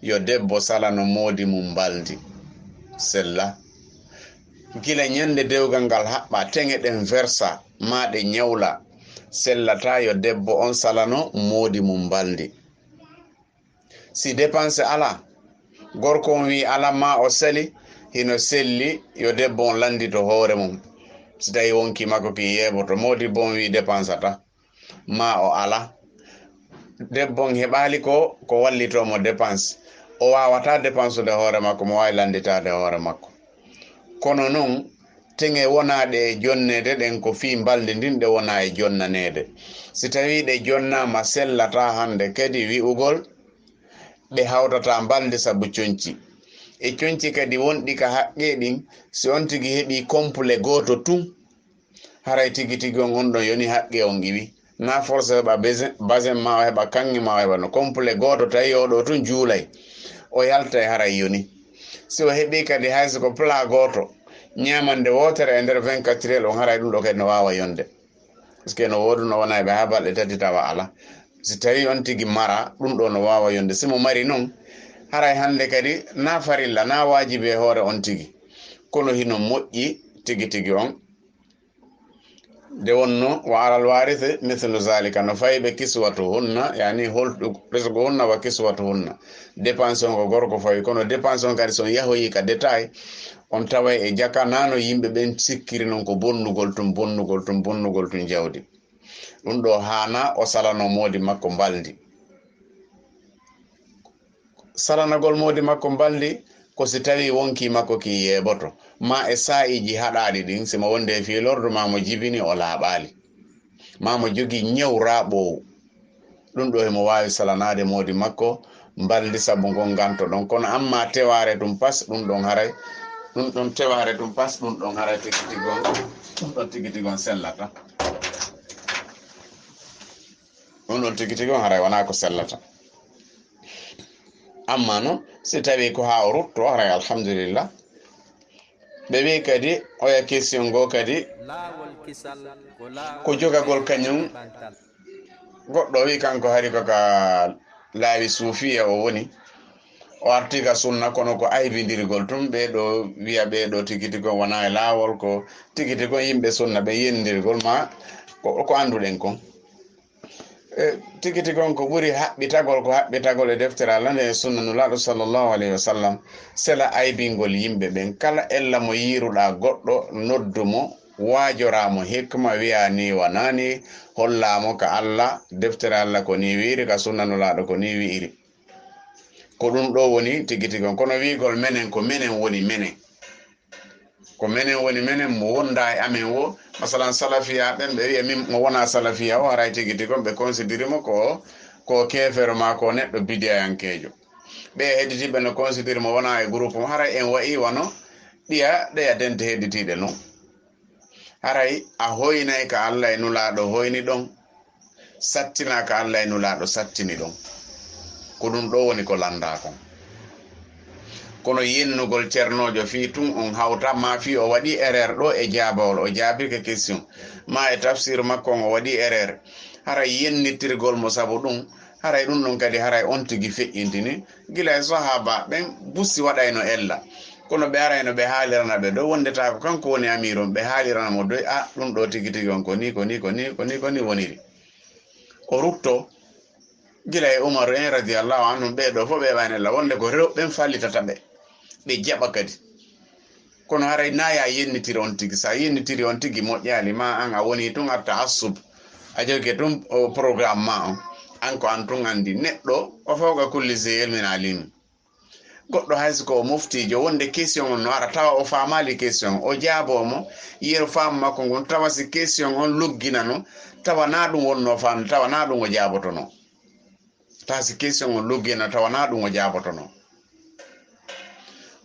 yo debbo salano moodi mum mbalndi. Sella. Gila ñande dewgal ngal haɓɓa, teŋe ɗen versa, maa ɗe ñawla. Sellata yo debbo on salano moodi mum mbalndi. Si dépense ala, gorko on wi ala, ma o sali, hino selli yo debbo on lanndito hoore mum. Si tawi wonki makko kin yeeboto, moodi bo on wi dépensata, ma o ala. Debbo on heɓaali ko, ko wallitoo mo dépense. O waawataa dépensude hoore makko, mo waawi lannditaade hoore makko. Kono non, teŋe wonaaɗe e jonneede ɗen ko fii mbalndi ndin, ɗe wonaa e jonnaneede. Si tawii ɗe jonnaama, sellataa hannde kadi wi'ugol ɗe hawtataa mbalndi sabu conci. E conci kadi wonɗi ka haqqee ɗin, si on tigi heɓii complet gooto tun, haray tigi tigi on, on ɗon yoni haqqe on iwi. Na force heɓa basin, basin ma o heɓa kaŋŋe ma o heɓa no complet gooto tawi o ɗo tun juulay. O yaltay haray yoni. Si o heɓi kadi hay so ko plat gooto, ñaamande wootere e nder vingt-quatre heures on, haray ɗum ɗo kadi no waawa yonde. Parce que no wooduno wona ɓe haa balɗe tati tawa ala. Si tawi on tigi mara, ɗum ɗo no waawa yonde. Si mo mari non, haray hannde kadi na farilla, na waajibi e hoore on tigi. Kono hino moƴƴi tigi tigi on. Nde wonno, "Wa alal waarisi mislu zaalika", no fayɓe kiswatuhunna, yani holɗu risquhunna wa kiswatuhunna. Dépense on ko gorko fawi, kono dépense on kadi so on yahoyi ka détail, on taway e jaka na no yimɓe ɓen sikkiri non ko bonnugol tun, bonnugol tun, bonnugol tun jawdi. Ɗum ɗo haana o salano moodi makko mbalndi. Salanagol moodi makko mbalndi, Ko si tawii wonkii makko kin yeeboto, maa e saa'iiji haɗaaɗi ɗin, si mo wonde e fii lordu, maa mo jibini o laaɓaali, maa mo jogii ñaw raaɓoowu. Ɗun ɗoo himo waawi salanaade moodi makko mbalndi sabu ngon nganto ɗon. Kono amma tewaare tun pas, ɗun ɗon haray, ɗun ɗon tewaare tun pas, ɗun ɗon haray tikitigi on, ɗun ɗon tikitigi on sellata. Ɗun ɗon tikitigi on haray wanaa ko sellata. Amma non, si tawii ko haa o rutto, haray alhamdulillah. Ɓe wi'i kadi, oya question goo kadi, ko jogagol kañun, goɗɗo wi'i kanko hari ko ka laawi suufiya o woni. O arti ka sunna, kono ko aybindirgol tun, ɓee ɗoo wi'a ɓee ɗoo tikitigi on wanaa e laawol, ko tikitigi on yimɓe sunna ɓe yendirgol ma ko, ko annduɗen kon. E, tikitigi on ko ɓuri haɓɓitagol, ko haɓɓitagol e deftere Alla nden e sunna Nulaaɗo sallallahu alayhi wa sallam, sela aybingol yimɓe ɓen. Kala ella mo yiiruɗaa goɗɗo, noddu mo, waajoraa mo hikma, wi'aa nii wanaa nii, hollaa mo ka Alla, deftere Alla ko nii wi'iri, ka sunna Nulaaɗo ko nii wi'iri. Ko ɗun ɗoo woni tikitigi on. Kono wi'ugol menen ko menen woni menen. Ko menen woni menen, mo wondaa e amen woo. Masalan, salafiyaaɓe ɓen, ɓe wi'a min mo wonaa salafiya o, haray tikitigi on ɓe considérer mo ko, ko keefeero maa ko neɗɗo bidiyayankeejo. Ɓee hedditiiɓe no considérer mo wonaa e groupe mo, haray en wa'ii wano ɗiya ɗeya dente hedditiiɗe non. Haray a hoynay ka Alla e Nulaaɗo hoyni ɗon, sattinaa ka Alla e Nulaaɗo sattini ɗon. Ko ɗun ɗoo woni ko lanndaa kon. Kono yennugol cernoojo fii tun on hawta, maa fii o waɗii erreur ɗoo e jaabawol, o jaabike question, maa e tafsir makko on o waɗii erreur, haray yennitirgol mo sabu ɗun, haray ɗun ɗon kadi haray on tigi feƴƴintini. Gila e sahaaba ɓen, busi waɗayno ella. Kono ɓe arayno ɓe haalirana ɓe ɗoo, wonde taa ko kanko woni amiiru on, ɓe haalirana mo ɗoo, a, ɗun ɗoo tigi tigi on ko nii, ko nii, ko nii, ko nii, ko nii woniri. O rutto, gila e Umaru en radiyallahu anhum, ɓee ɗoo fof ɓe ɓayno ella, wonde ko rewɓe ɓen fallitata ɓe, ɓe jaɓa kadi. Kono haray naa ya yennitiri on tigi. Sa yennitiri on tigi, moƴƴaali, ma an a woni tun a ta'assub. A jogi tun o programme ma on. An ko an tun andi. Neɗɗo, o fawqa kulli zi ilmin alim. Goɗɗo hay si ko o muftiijo, wonde question on no ara, tawa o faamaali question, o jaaboo mo, yeru faamu makko ngun, tawa si question on lugginano, tawa naa ɗun wonno faamde, tawa naa ɗun o jaabotono. Tawa si question on luggina, tawa naa ɗun o jaabotono.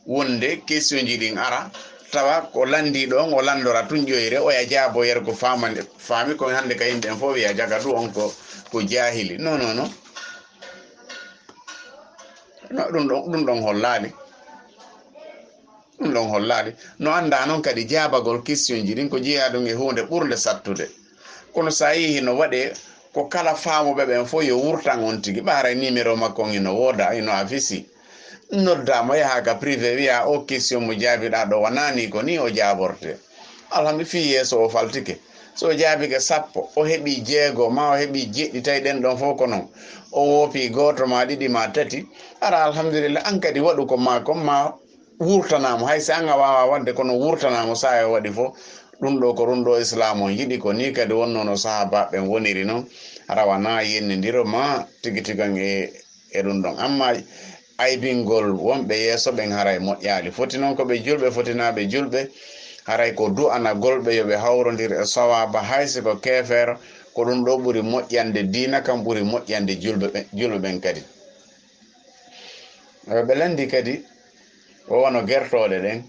Wonde question ji ɗin ara, tawa ko lanndii ɗon, o lanndora tun ƴoyre, oya jaabo yer ko faamande, faami ko hannde ka yimɓe en fof wi'a jaga du on ko, ko jaahili. Non, non, non. No, ɗun ɗon, ɗun ɗon hollaali. Ɗun ɗon hollaali. No anndaa non kadi jaabagol question ji ɗin ko jeyaa ɗun e huunde ɓurnde sattude. Kono sa yii hino waɗee ko kala faamuɓe ɓen fof yo wurtan on tigi. Ɓaaray numéro makko on hino wooda, hino affiché. Noddaa mo, yahaa ka privé, wi'aa o question mo jaabiɗaa ɗoo wanaa nii, ko nii o jaabortee. Alhamdu-, fii yeeso o faltike. So o jaabike sappo, o heɓii jeego, maa o heɓii jeɗɗi, tawi ɗen ɗon fof ko non. O woopii gooto, maa ɗiɗi, maa tati. Hara alhamdulillah, an kadi waɗu ko maa kon, maa wurtanaa mo. Hay si an a waawaa waɗde, kono wurtanaa mo saa'i o waɗi fof. Ɗun ɗoo ko ɗun ɗoo Islaamu on yiɗi, ko nii kadi wonnoo no sahaabaaɓe ɓen woniri non. Hara wanaa yennindiro maa tigi tigi on e, e ɗun ɗon. Amma aybingol wonɓe yeeso ɓen haray moƴƴaali. Foti non ko ɓe julɓe, fotinaaɓe julɓe, haray ko du'anagol ɓe yo ɓe hawrondir e sawaaba, hay si ko keefeero, ko ɗun ɗoo ɓuri moƴƴande diina kan, ɓuri moƴƴande julɓe ɓe-, julɓe ɓen kadi. Eh, ɓe lanndii kadi, o wano gertooɗe ɗen,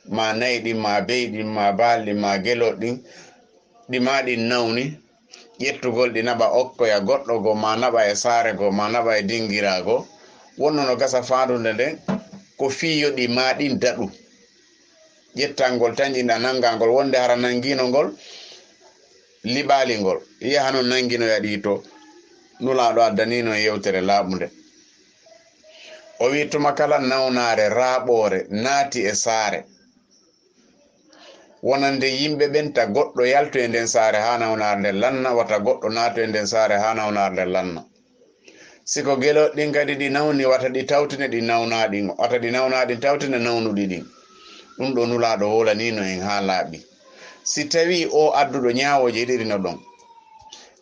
maa nayi ɗin, maa be'i ɗin, maa baali ɗin, maa gelooɗi ɗin, ɗi maa ɗin nawni, ƴettugol ɗi naɓa okkoya goɗɗo goo, maa naɓa e saare goo, maa naɓa e dingiraa goo, wonno no gasa faandunde nden, ko fii yo ɗi maa ɗin daɗu. Ƴettangol tan ina nanngangol, wonde hara nanngiino ngol, liɓaali ngol, yaha no nannginoya ɗi to. Nulaaɗo addaniino e yewtere laaɓunde. O wi'i tuma kala nawnaare raaɓoore naati e saare, wonande yimɓe ɓen, ta goɗɗo yaltu e nden saare haa nawnaare nden lanna, wata goɗɗo naatu e nden saare haa nawnaare nden lanna. Si ko gelooɗi ɗin kadi ɗi nawni, wata ɗi tawtine ɗi nawnaa ɗin, wata ɗi nawnaa ɗin tawtine nawnuɗi ɗin. Ɗun ɗoo Nulaaɗo wolaniino en haa laaɓi. Si tawii oo adduɗo ñaawooje ɗiɗi no ɗon,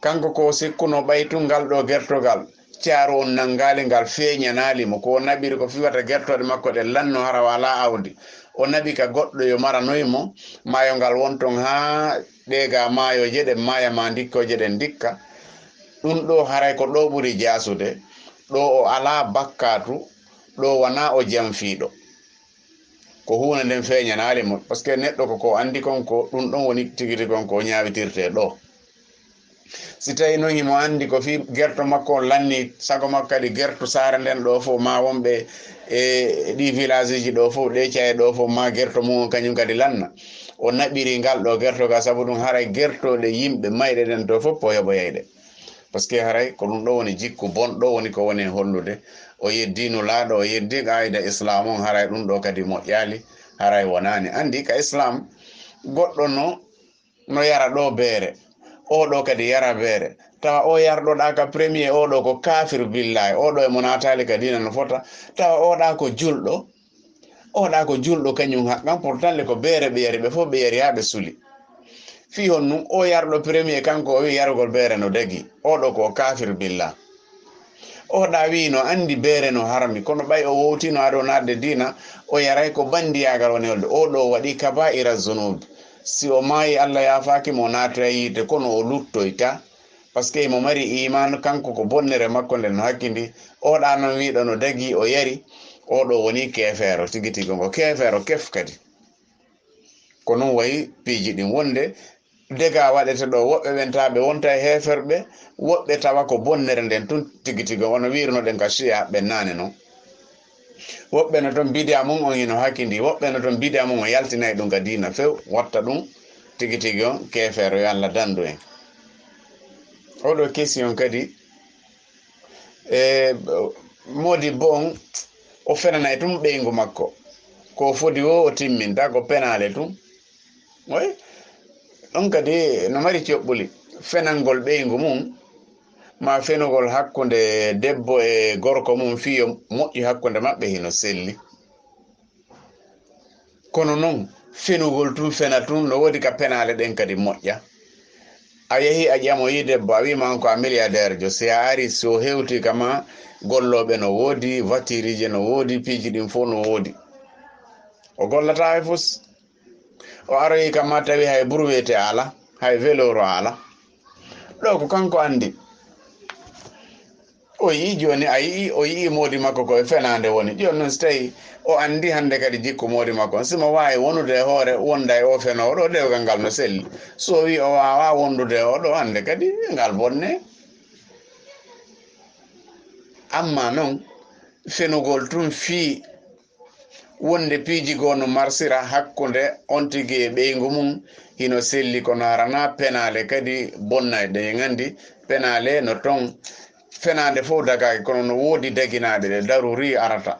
kanko ko o sikkunoo ɓay tun ngal ɗoo gertogal, caaru on nanngaali ngal feeñanaali mo, ko o naɓiri ko fii wata gertooɗe makko ɗen lanno hara o alaa awdi. O naɓi ka goɗɗo yo maranoy mo, maayo ngal won ton haa ɗee gaa maayooje ɗen maaya maa ndikkooje ɗen ndikka. Ɗun ɗoo haray ko ɗoo ɓuri jaasude. Ɗoo o alaa bakkaatu, ɗoo wanaa o janfiiɗo. Ko huunde nden feeñanaali mo, parce que neɗɗo ko ko anndi kon ko ɗun ɗon woni tigi tigi kon ko o ñaawitirtee ɗoo. Si tawii non himo anndi ko fii gerto makko on lanni, sago makko kadi gerto saare nden ɗoo fof, maa wonɓe e ɗii village uji ɗoo fof, ɗee caye ɗoo fof, maa gerto mum on kañum kadi lanna. O naɓiri ngal ɗoo gerto gaa, sabu ɗun haray gertooɗe yimɓe mayɗe ɗen ɗoo fof o yoɓoyay ɗe. Parce que haray ko ɗun ɗoo woni jikku bonɗo woni ko woni e hollude. O yeddii Nulaaɗo, o yeddii qaayida Islaam on, haray ɗun ɗoo kadi moƴƴaali, haray wonaani. Anndi ka Islaam, goɗɗo no, no yara ɗoo beere, oo ɗoo kadi yara beere. Tawa oo yarɗo ɗaa ka premier, oo ɗoo ko kaafir billaahi, oo ɗoo e mo naataali ka diina no fota. Tawa oo ɗaa ko julɗo, oo ɗaa ko julɗo kañum haqqan, pourtant le ko beere ɓe yari, ɓe fof ɓe yari haa ɓe suli. Fii honɗun? Oo yarɗo premier kanko o wi'i yarugol beere no dagii, oo ɗoo ko o kaafir billah. Oo ɗaa wi'i no anndi beere no harmi, kono ɓay o wowtiino ado naatde diina, o yaray ko banndiyaagal woni holde. Oo ɗoo waɗi kabaa'ira zunub. Si o maayi, Alla yaafaaki mo, o naatoyay yiite, kono o luttoyta. Parce que himo mari iimaan, kanko ko bonnere makko nden no hakkindi. Oo ɗaa non wi'uɗo no dagii, o yari, oo ɗoo woni keefeero tigi tigi, ngo keefeero kef kadi. Ko non wayi piiji ɗin wonde dega waɗete ɗoo, woɓɓe ɓen tawa ɓe wonta e heeferɓe, woɓɓe tawa ko bonnere nden tun tigi tigi, wano wi'irnoɗen ka Shiya ɓen naane non. Woɓɓe no ton bidiya mum on hino hakkindi, woɓɓe no ton bidiya mum o yaltinay ɗum ka diina few, watta ɗum tigi tigi on keefeero, yo Allah dandu en. Oɗo question kadi, e, modibbo on, o fenanay tun ɓeyngu makko. Ko o fodi wo, o timminta, ko penaale tun. Oy, on kadi no mari coɓɓuli. Fenangol ɓeyngu mum, ma fenugol hakkunde debbo e gorko mum, fii yo moƴƴu hakkunde maɓɓe, hino selli. Kono non, fenugol tun, fena tun, no woodi ka penaale ɗen kadi moƴƴa. A yahi a ƴamoyi debbo, a wi'ima on ko a milliardaire jo, si a ari, si o hewti kama, gollooɓe no woodi, voiturije no woodi, piiji ɗin fof no woodi. O gollata hay fus. O aroyi kama tawi hay brouette a ala, hay velours a ala. Ɗo ko kanko andi. O yi'i jooni, a yi'i, o yi'i moodi makko ko e fenaande woni. Jooni non si tawi o andi hande kadi jikku moodi makko on, si mo waawi wonude e hoore, wonda e o fenoowo ɗo, dewgal ngal no selli. So o wi'i o waawaa wondude e o ɗo, hande kadi ngal bonne. Amma non, fenugol tun fii wonde piiji goo no marsira hakkunde on tigi e ɓeyngu mum, hino selli, kono hara na penaale kadi bonnayɗe. En andi penaale no ton, fenaande fof dagaaki, kono no woodi daginaaɗe ɗe daruri arata.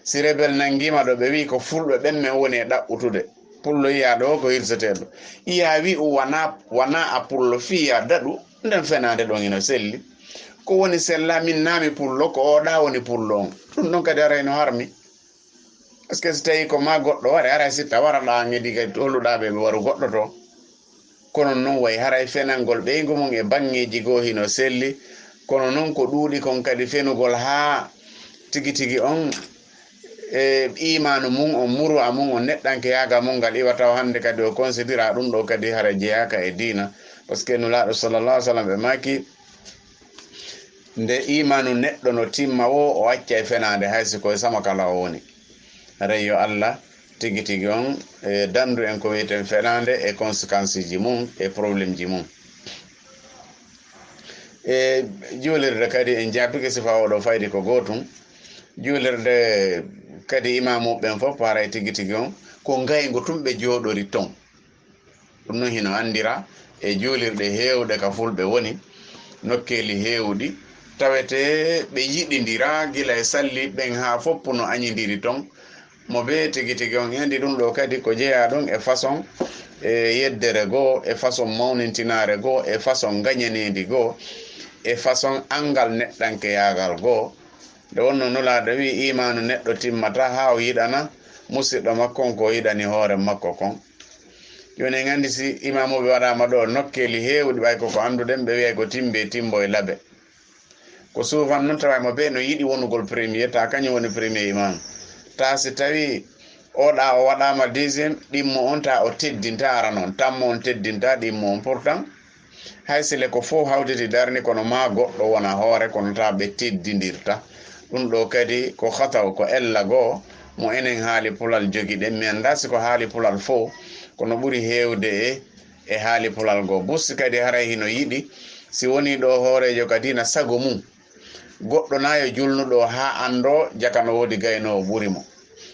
Si rebel nangiima ɗo, ɓe wi'i ko fulɓe ɓen men woni e ɗaɓɓutude. Pullo yi'aa ɗo ko hirseteeɗo. Yi'aa wi'u wana, wana a pullo fii ya daɗu, nden fenaande ɗon hino selli. Ko woni sella, min na mi pullo, ko o ɗa woni pullo on. Ɗum ɗon kadi aray no harmi. Parce que si tawi ko ma goɗɗo ware, aray si ta wara ɗa ngedi kadi holluɗa ɓe ɓe waru goɗɗo to. Kono non way haray fenangol ɓeygu mum e banŋeeji goo hino selli. Kono non ko ɗuuɗi kon kadi fenugol haa tigi tigi on, e iimaanu mum on, muru'a mum on, neɗɗankeyaagal mum ngal iwa taw hannde kadi o considéra ɗum ɗo kadi hara jeyaaka e diina. Parce que Nulaaɗo sallallahu alaihi wasallam ɓe maaki, nde iimaanu neɗɗo no timma wo, o accay fenaande hay si koye sama kala o woni. Haray yo Allah tigi tigi on, e, dandu en ko wi'eten fenaande e conséquenceji mum e problemeji mum. E juulirde kadi en jaabike sifa oɗo faydi ko gootum. Juulirde kadi imaamuɓe ɓen fof haray tigi tigi on ko ngayngu tun ɓe jooɗori ton. Ɗum non hino anndira e juulirɗe heewɗe ka fulɓe woni, nokkeeli heewɗi, tawete ɓe yiɗindira gila e salli ɓen haa foppu no añindiri ton. Mo bee tigi tigi on, andi ɗum ɗo kadi ko jeyaa ɗum e façon, e yeddere goo, e façon mawnintinaare goo, e façon ngañaneendi goo, e façon anngal neɗɗankeyaagal goo. Nde wonno Nulaaɗo wi'i, iimaanu neɗɗo timmata haa o yiɗana musiɗɗo makko on ko o yiɗani hoore makko kon. Jooni en anndi si imaamuɓe waɗaama ɗo nokkeeli heewɗi, ɓay ko ko annduɗen, ɓe wi'ay ko timbe, timbo e labe. Ko souvent noon tawa mo ɓe no yiɗi wonugol premier, ta kañum woni premier imam. Ta si tawi oɗa o waɗama deuxième, ɗimmo on ta o teddinta ara noon, tammo on teddinta ɗimmo on. Pourtant, hay sile ko fof hawtiti darni, kono ma goɗɗo wona hoore, kono ta ɓe teddindirta. Ɗum ɗo kadi ko khataw, ko ella goo mo enen haali pulal jogiɗen. Mi annda si ko haali pulal fof, kono ɓuri heewde e, e haali pulal goo. Busti kadi haray hino yiɗi, si woni ɗo hooreejo ka diina sago mum, goɗɗo na yo julnuɗo haa anndo jaka no woodi gaynoowo ɓuri mo.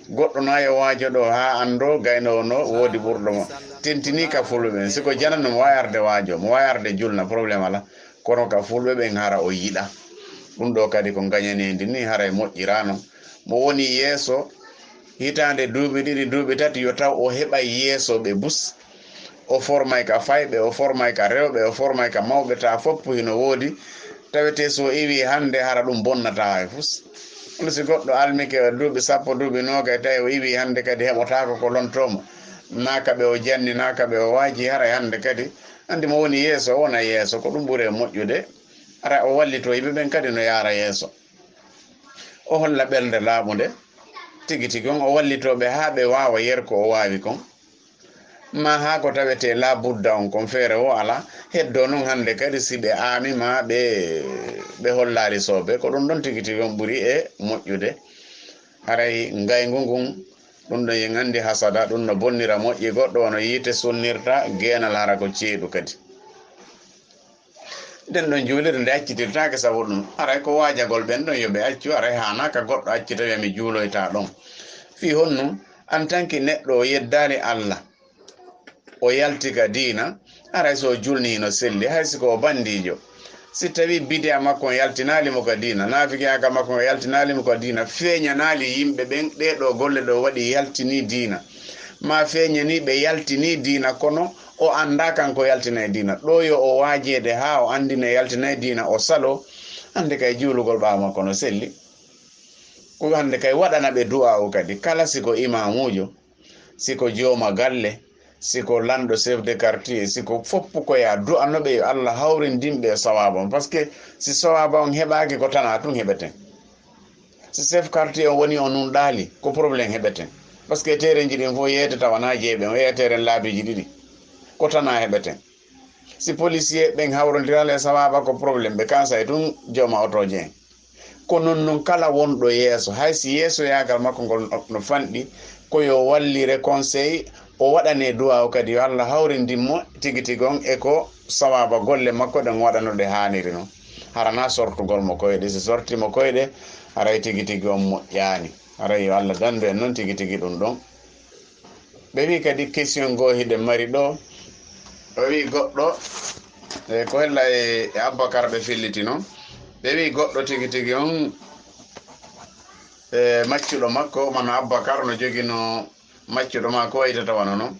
Goɗɗo na yo waajoɗo haa anndo gaynoowo no woodi ɓurɗo mo. Tentini ka fulɓe ɓen. Si ko janano mo waawi arde waajo, mo waawi arde julna, problème alaa. Kono ka fulɓe ɓen hara o yiɗa. Ɗum ɗo kadi ko ngañanendi ni, haray moƴƴirano. Mo woni yeeso, hitaande duuɓi ɗiɗi, duuɓi tati, yo taw o heɓay yeeso ɓe bus. O formay ka fayɓe, o formay ka rewɓe, o formay ka mawɓe, ta foppu hino woodi. Tawete so iwi hannde, hara ɗum bonnata hay fus. Kono si goɗɗo almike duuɓi sappo, duuɓi noogay, tawi o iwi hannde kadi heɓotaako ko lontoomo. Naa ka ɓe o janni, naa ka ɓe o waaji, haray hannde kadi, anndi mo woni yeeso, o wona yeeso, ko ɗum ɓuri e moƴƴude. Hara o wallito yimɓe ɓen kadi no yaara yeeso. O holla ɓernde laaɓunde, tigi tigi on, o wallitoo ɓe haa ɓe waawa yer ko o waawi kon. Ma haa ko tawetee laa budda on kon, feere woo alaa. Heddoo non hannde kadi si ɓe aami ma ɓe, ɓe hollaali soobe, ko ɗum ɗon tigi tigi on ɓuri e moƴƴude. Haray ngayngu ngun, ɗum ɗon yen anndi hasada, ɗum no bonnira moƴƴi goɗɗo, wano yiite sunnirta geenal, hara ko ceeɗu kadi. Nden ɗon juulirde nde accitirtaake sabu ɗum. Haray ko waajagol ɓen ɗon yo ɓe accu, haray haanaaka goɗɗo accita wiya mi juuloyta ɗon. Fii honno? En tant que neɗɗo o yeddaali Allah, o yalti ka diina, haray so o julni hino selli, hay si ko o bandiijo. Si tawi bidi'a makko on yaltinaali mo ka diina, naafiqiyaagal makko on yaltinaali mo ka diina, feeñanaali yimɓe ɓen, ɗee ɗoo golle ɗoo waɗi yaltini diina. Ma feeñani ɓe yaltini diina, kono o anndaa kanko yaltinay diina. Ɗoo yo o waajeede haa o anndina yaltinay diina, o saloo, hannde kay juulugol ɓaawo makko no selli. Ko hannde kay waɗana ɓe du'aawu kadi. Kala si ko imaamuujo, si ko jooma galle, si ko lanɗo, chef de quartier, si ko foppu ko yaa du'ano ɓe yo Allah hawrindin ɓe e sawaaba on. Parce que si sawaaba on heɓaaki, ko tana tun heɓeten. Si chef quartier on woni o nunɗaali, ko problème heɓeten. Parce que terenji ɗin fof yeeyete tawa na jeeɓe, on yeeya teren laabiiji ɗiɗi. Ko tana heɓeten. Si policier ɓen hawrondiraali e sawaaba, ko problème, ɓe kansa e tun jooma otooje en. Ko non non kala wonɗo yeeso, hay si yeesoyaagal makko ngol no, no fanɗi, ko yo wallire conseil, o waɗane duwaaw kadi yo Allah hawrindin mo tigi tigi on e ko sawaaba golle makko ɗen waɗano ɗe haaniri non. Hara na sortugol mo koyɗe, si sorti mo koyɗe, haray tigi tigi on moƴƴaani. Haray yo Allah dandu en non tigi tigi ɗum ɗon. Ɓe wi kadi question goo hiɗen mari ɗo. Ɓe wi goɗɗo, e ko hella e, e Abubakar ɓe filliti non. Ɓe wi goɗɗo tigi tigi on, e maccuɗo makko, mano Abubakar no jogino maccuɗo ma ko waytata wano non.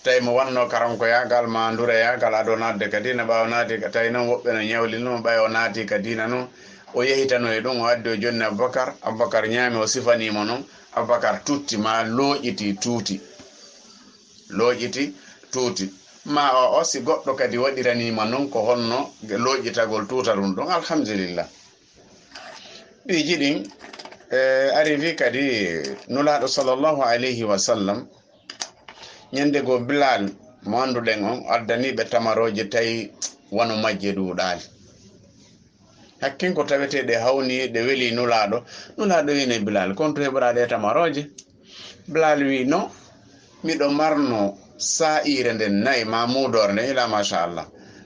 Tawi mo wanno karankoyaagal ma ndureyaagal ado naatde ka diina, ɓaawo naati ka, tawi noon woɓɓe no ñawlino ɓay o naati ka diina noon, o yehitano e ɗum, o addi o jonni Abubakar, Abubakar ñaami, o sifanimo noon, Abubakar tutti ma looƴiti tuuti. Looƴiti tuuti. Ma o, o si goɗɗo kadi waɗiranima noon ko honno looƴitagol tuuta ɗum ɗon, alhamdulillah. Piiji ɗin, e, arrivi kadi Nulaaɗo sallallahu alayhi wa sallam, ñande goo Bilal mo annduɗen on addani ɓe tamarooje tawi wano majje ɗuuɗaali. Hakkin ko tawetee ɗe hawni, ɗe weli Nulaaɗo. Nulaaɗo wi'ni Bilal, "Kon to heɓuɗaa ɗee tamarooje?" Bilal wi, "No, miɗo marno saa'iire nden nayi, ma muudoore nden, ila machallah.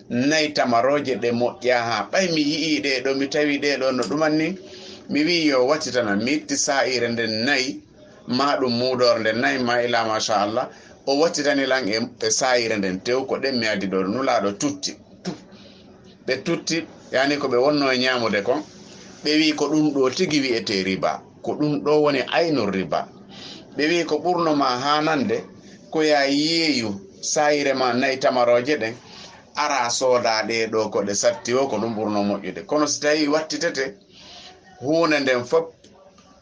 Nayi tamarooje ɗe moƴƴaa haa. Ɓay mi yi'ii ɗee ɗoo, mi tawii ɗee ɗoo no ɗuman ni, mi wi'i yo wattitana, mi itti saa'iire nden nayi, ma ɗum muudoore nden nayi, ma ila machallah." O wattitani lan e, e saa'iire nden tew, ko ɗen mi addi ɗoo. Nulaaɗo tutti. Ɓe tutti, yani ko ɓe wonno e ñaamude kon, ɓe wi'i ko ɗum ɗoo tigi wi'etee riba. Ko ɗum ɗoo woni aynul riba. Ɓe wi'i ko ɓurno ma haanande, ko yaa yeeyu saayire ma nayi tamarooje ɗen, ara sooda ɗee ɗoo ko ɗe satti o, ko ɗum ɓurno moƴƴude. Kono si tawii wattitete huunde nden fof,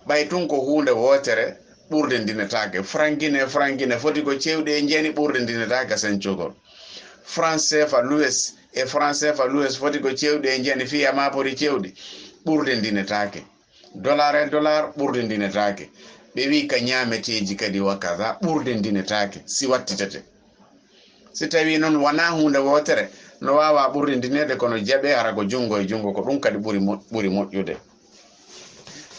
ɓay tun ko huunde wootere ɓurde ndinetaake. Frangine, frangine foti ko cewɗi e njeni ɓurde ndinetaake sencugol. Franc C F A, l'U S, e franc CFA, lues foti ko cewɗi e njani fiya ma poti cewɗi, ɓurde ndinetaake. Dollar e dollar ɓurde ndinetaake. Ɓe wi ka ñaameteeji kadi wa kaza, ɓurde ndinetaake si wattitete. Si tawi noon wonaa huunde wootere, no waawa ɓurde ndineede, kono jaɓe hara ko junngo e junngo, ko ɗum kadi ɓuri mo-, ɓuri moƴƴude.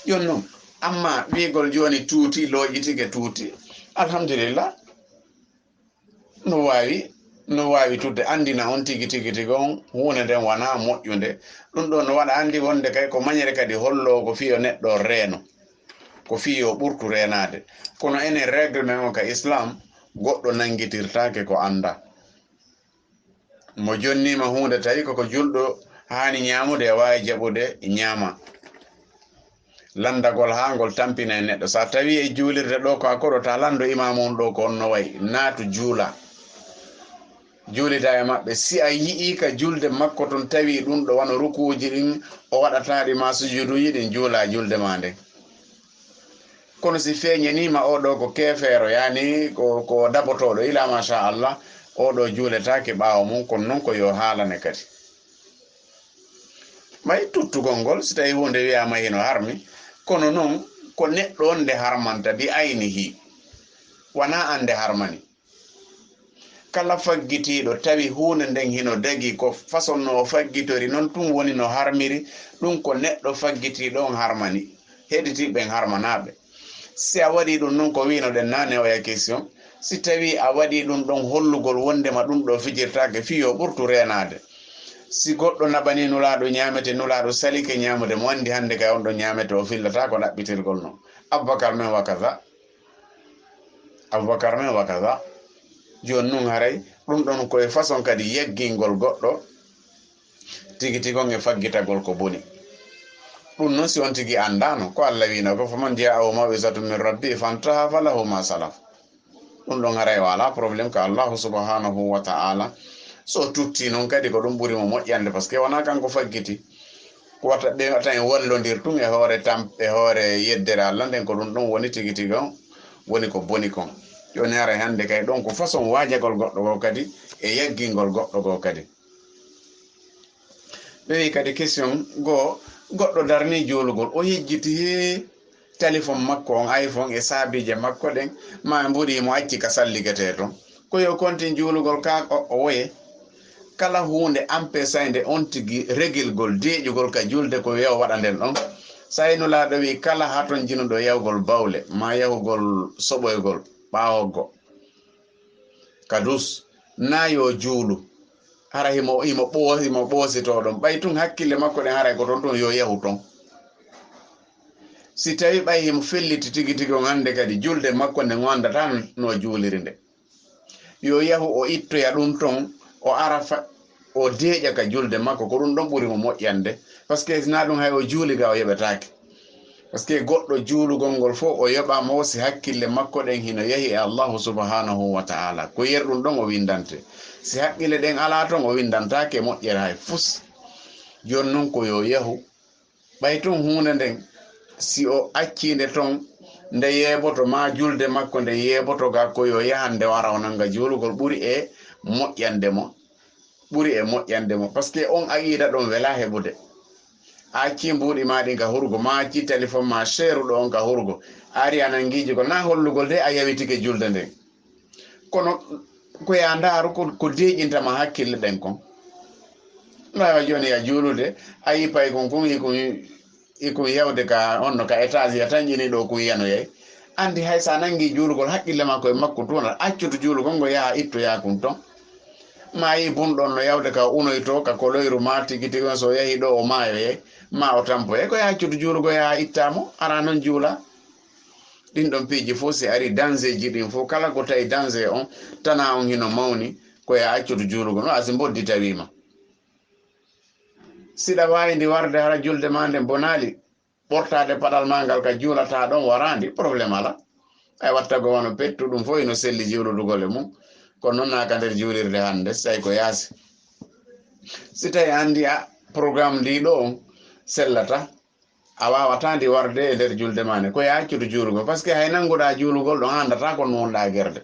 Jooni noon, amma wiigol jooni tuuti, looƴitike tuuti, alhamdulillah, no waawi, no waawi tudde anndina on tigi, tigi, tigi on huunde nden wonaa moƴƴunde. Ɗum ɗon no waɗa anndi wonde kay ko mañere kadi holloo ko fiyo neɗɗo reeno, ko fiyo ɓurtu reenaade. Kono enen règle men on ka Islam, goɗɗo nanngitirtaake ko anndaa. Mo jonniima huunde tawi koko julɗo haani ñaamude, e waawi jaɓude ñaama. Lanndagol haa ngol tampina e neɗɗo. So a tawi e juulirde ɗo ko a koɗo, ta lanndo imaamu on ɗo ko on no wayi, naatu juula. Juulida e maɓɓe. Si a yi'ii ka julde makko ton tawi ɗum ɗo wano rukuuji ɗin o waɗata ɗi ma sujuduuji ɗin, juula julde ma nden. Kono si feeñaniima oo ɗoo ko keefeero, yaani ko, ko dabotooɗo, ila masha Allah, oo ɗoo juuletaake ɓaawo mum, kono noon ko yo haalane kadi. Ɓay tuttugol ngol, si tawii huunde wiyaama hino harmi, kono noon ko neɗɗo on nde harmanta bi aynihi, wanaa an nde harmani. Kala faggitiiɗo tawi huunde nden hino dagii ko façon no o faggitori, non tun woni no harmiri, ɗum ko neɗɗo faggitiiɗo on harmani, heɗitiiɓe ɓen harmanaaɓe. Si a waɗii ɗum non ko wiinoɗen naane oya question, si tawii a waɗii ɗum ɗon hollugol wondema ɗum ɗo fijirtaake fii yo ɓurtu reenaade. Si goɗɗo naɓanii Nulaaɗo ñaamete, Nulaaɗo salike ñaamude, mo anndi hannde kay on ɗon ñaamete o fillataa ko ɗaɓɓitirgol non. Abubakar men wa kaza. Abubakar men wa kaza. Jooni nun haray ɗum ɗon ko e façon kadi yaggingol goɗɗo tigi tigi on e faggitagol ko boni. Ɗum non si on tigi anndaano ko Allah wiino ko, "Faman ja'ahu maw'izatun min rabbi fantaha falahu ma salaf." Ɗum ɗon haray wala problème ka Allahu subhanahu wa ta'ala. So tutti non kadi ko ɗum ɓuri mo moƴƴande, parce que wona kanko faggiti. Ko wata ɓe wata en wallondir tun e hoore tam-, e hoore yeddere Allah nden, ko ɗum ɗon woni tigi tigi on, woni ko boni kon. Jooni haray hannde kay ɗon ko façon waajagol goɗɗo goo kadi e yaggingol goɗɗo goo kadi. Ɓe wi kadi question goo, goɗɗo darni juulugol, o yejjiti he téléphone makko on, iPhone e saabiije makko ɗen, ma mbuɗi mo acci ka salligetee ton. Ko yo kontin juulugol ka o, o woye. Kala huunde empêchande on tigi regilgol, deeƴugol ka julde ko yo waɗa nden ɗon. Say Nulaaɗo wi kala haton jinuɗo yahugol bawle, ma yahugol soɓoygol ɓaawoggo ka dus, na yo juulu. Hara himo, himo ɓoo-, himo ɓoositoo ɗon. Ɓay tun hakkille makko ɗen haray ko ton tun yo yahu ton. Si tawi ɓay himo felliti tigi tigi on hannde kadi julde makko nden o anndataa no juuliri nde. Yo yahu o ittoya ɗum ton, o ara fa-, o deeƴa ka julde makko, ko ɗum ɗon ɓuri mo moƴƴande. Parce que si na ɗum hay o juuli ga o yoɓetaake. Parce que goɗɗo juulugol ngol fof o yoɓaama o si hakkille makko ɗen hino yahi e Allahu subhanahu wa ta'ala. Ko yer ɗum ɗon o winndante. Si hakkille ɗen alaa ton o winndantaake moƴƴere hay fus. Jooni non ko yo yahu. Ɓay tun huunde nden, si o accii nde ton, nde yeeboto, ma julde makko nden yeeboto ga, ko yo yahan nde wara o nanga juulugol ɓuri e moƴƴande mo, ɓuri e moƴƴande mo. Parce que on aqiida ɗon welaa heɓude. A accii mbuuɗi ma ɗin ka hurgo, ma accii téléphone ma seeruɗo on ka hurgo, a ari a nangii jogol, na hollugol de a yawitike julde nden. Kono ko ya ndaaru ko, ko deeƴinta ma hakkille ɗen kon. Ndaawa jooni ya juulude, a yi pay kon, kon yi kon, yi kon yawde ka honno ka étage ya tan ƴini ɗo kon yanoyay. Anndi hay sa nangi juulugol hakkille ma koye makko tun, accutu juulugol ngo yaha ittoya kun ton. Ma yi bunɗo on no yawde ka unoyto ka koloyru ma tigi tigi on, so yahi ɗo o maayoyay, ma o tampoyay, ko ya accutu juulugol yaha itta mo, ara non juula. Ɗin ɗon piiji fof si ari danger ji ɗin fof, kala ko tawi danger on, tana on hino mawni, ko ya accutu juulugol, no asi mboddi tawima. Siɗa waawi ndi warde hara julde ma nden bonaali, ɓortaade paɗal ma ngal ka juulata ɗon waraandi, problème ala. Ay watta go wano pettu ɗum fof hino selli juuludugol e mum. Kono noon naaka nder juulirde hannde, si tawi ko yaasi. Si tawi anndi a programme ndi ɗo on sellata, a waawataa ndi warde e nder julde ma nde. Ko ya accutu juulugol. Parce que hay nannguɗaa juulugol ɗon, a anndataa ko nuunɗaa gerde.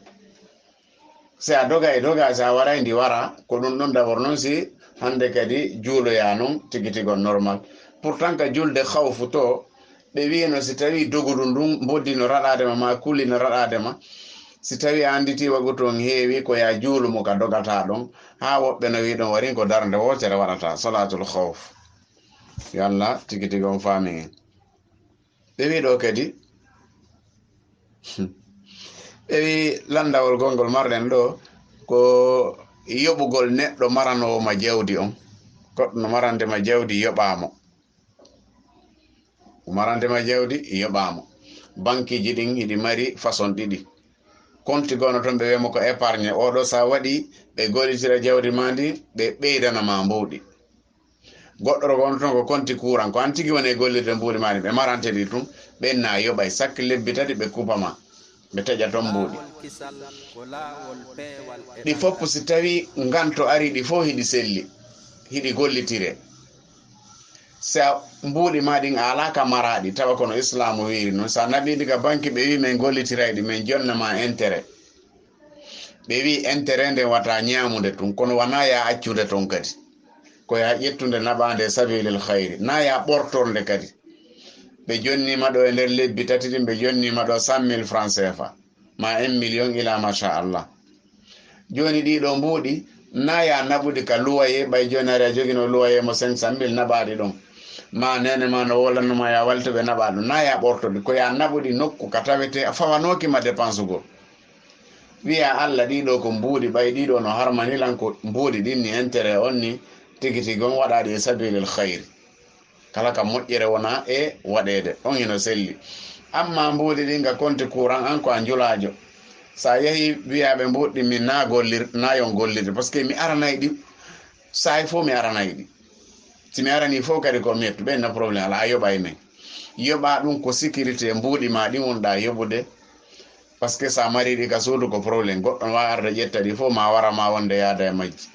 Si a doga e doga, si a waray ndi wara, ko ɗum ɗon d'abord noon si Hannde kadi juuloyaa noon tigi tigi on normal. Pourtant ka julde khawfu to, ɓe wiino si tawii dogudu ndun mboddi no raɗaade ma, maa kulli no raɗaade ma, si tawii a annditii wagutu on heewi, ko yaa juulu mo ka dogataa ɗon, haa woɓɓe no wii ɗon warin ko darnde wootere waɗataa, salaatul khawf. Yo Allah tigi tigi on faami en. Ɓe wii ɗoo kadi, ɓe wii lanndawol gonngol marɗen ɗoo ko yoɓugol neɗɗo maranoowo ma jawdi on. Goɗɗo no marande ma jawdi, yoɓaa mo. Marande ma jawdi, yoɓaa mo. Bankiiji ɗin hiɗi mari façon ɗiɗi. Konti goono ton ɓe wi'a mo ko épargne. Oo ɗoo, so a waɗii, ɓe gollitira jawdi maa ndin, ɓe ɓeydana ma mbuuɗi. Goɗɗo ro goono ton ko konti courant, ko an tigi woni e gollirde mbuuɗi maa ɗin. Ɓe marante ɗi tun, ɓen na yoɓay. Sakki lebbi tati ɓe kupa ma, ɓe taƴa ton mbuuɗi. Ɗi fof si tawii nganto arii, ɗi fof hiɗi selli, hiɗi gollitire. Si a mbuuɗi maa ɗin a alaa ka maraaɗi, tawa kono Islaamu wiiri noon, si a naɓii ɗi ka banki, ɓe wii men gollitiray ɗi, men jonna ma intérêt. Ɓe wii intérêt nden wata ñaamude tun, kono wanaa yaa accude ton kadi. Ko yaa ƴettunde naɓaande e sabilil khayri, naa yaa ɓortorde kadi. Ɓe jonnii ma ɗoo e nder lebbi tati ɗin, ɓe jonnii ma ɗoo cent mille francs C F A, maa un million ila masha Allah. Jooni ɗii ɗoo mbuuɗi, naa yaa naɓude ka luwaye, ɓay jooni hari a jogino luwaye mo cinq cent mille naɓaaɗi ɗon. Maa neene maa no wowlanno ma yaa waltu ɓe naɓaa ɗum, naa yaa ɓortoɗi, ko yaa naɓuɗi nokku ka tawetee a fawanooki ma dépensugol. Wiyaa, "Alla, ɗii ɗoo ko mbuuɗi, ɓay ɗii ɗoo no harmani lan ko mbuuɗi ɗin ni, intérêt on ni, tigi tigi on waɗaaɗi e sabilil khayri." Kala ka moƴƴere wona e waɗeede, on hino selli. Amma mbuuɗi ɗin ka konti courant an ko a njulaajo. Sa yahi wiyaa ɓe mbuuɗi ɗin min na gollir-, na yon gollirde, parce que mi aranay ɗi, saa'i fof mi aranay ɗi. Si mi aranii fof kadi ko mi ƴettu, ɓen no problème alaa, a yoɓay men. Yoɓaa ɗum ko sécurité mbuuɗi ma ɗin wonɗaa yoɓude, parce que sa marii ɗi ka suudu ko problème, goɗɗo no waawi arde ƴetta ɗi fof ma wara ma wonde yaada e majji.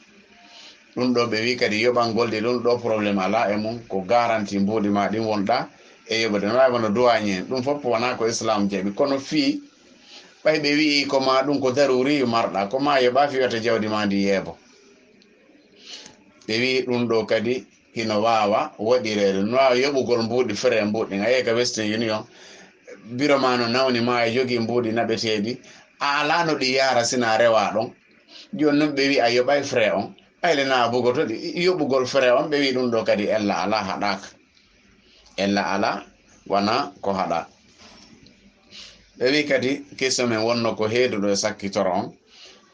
Ɗum ɗo ɓe wi kadi yoɓangol ɗi ɗum ɗo problème alaa e mum, ko garanti mbuuɗi ma ɗin wonɗaa e yoɓude. No waawi wano douanier, ɗum fof wonaa ko Islam jaɓi, kono fii ɓay ɓe wi'i ko ma ɗum ko daruri marɗaa, ko ma yoɓaa fii wata jawdi ma ndi yeebo. Ɓe wi'i ɗum ɗo kadi hino waawa waɗireede. No waawa yoɓugol mbuuɗi, frais mbuuɗi. A yehi ka Western Union, biro ma no nawni ma e jogii mbuuɗi naɓeteeɗi. A alaa no ɗi yaara sina rewa ɗon. Jooni non ɓe wi'i a yoɓay frais on. Ɓayle na a bugoto ɗi. Yoɓugol frais on, ɓe wi'i ɗum ɗo kadi ella alaa, haɗaaka. Ella alaa, wana ko haɗaa. Ɓe wi'i kadi, question men wonno ko heeduɗo e sakkitoro on.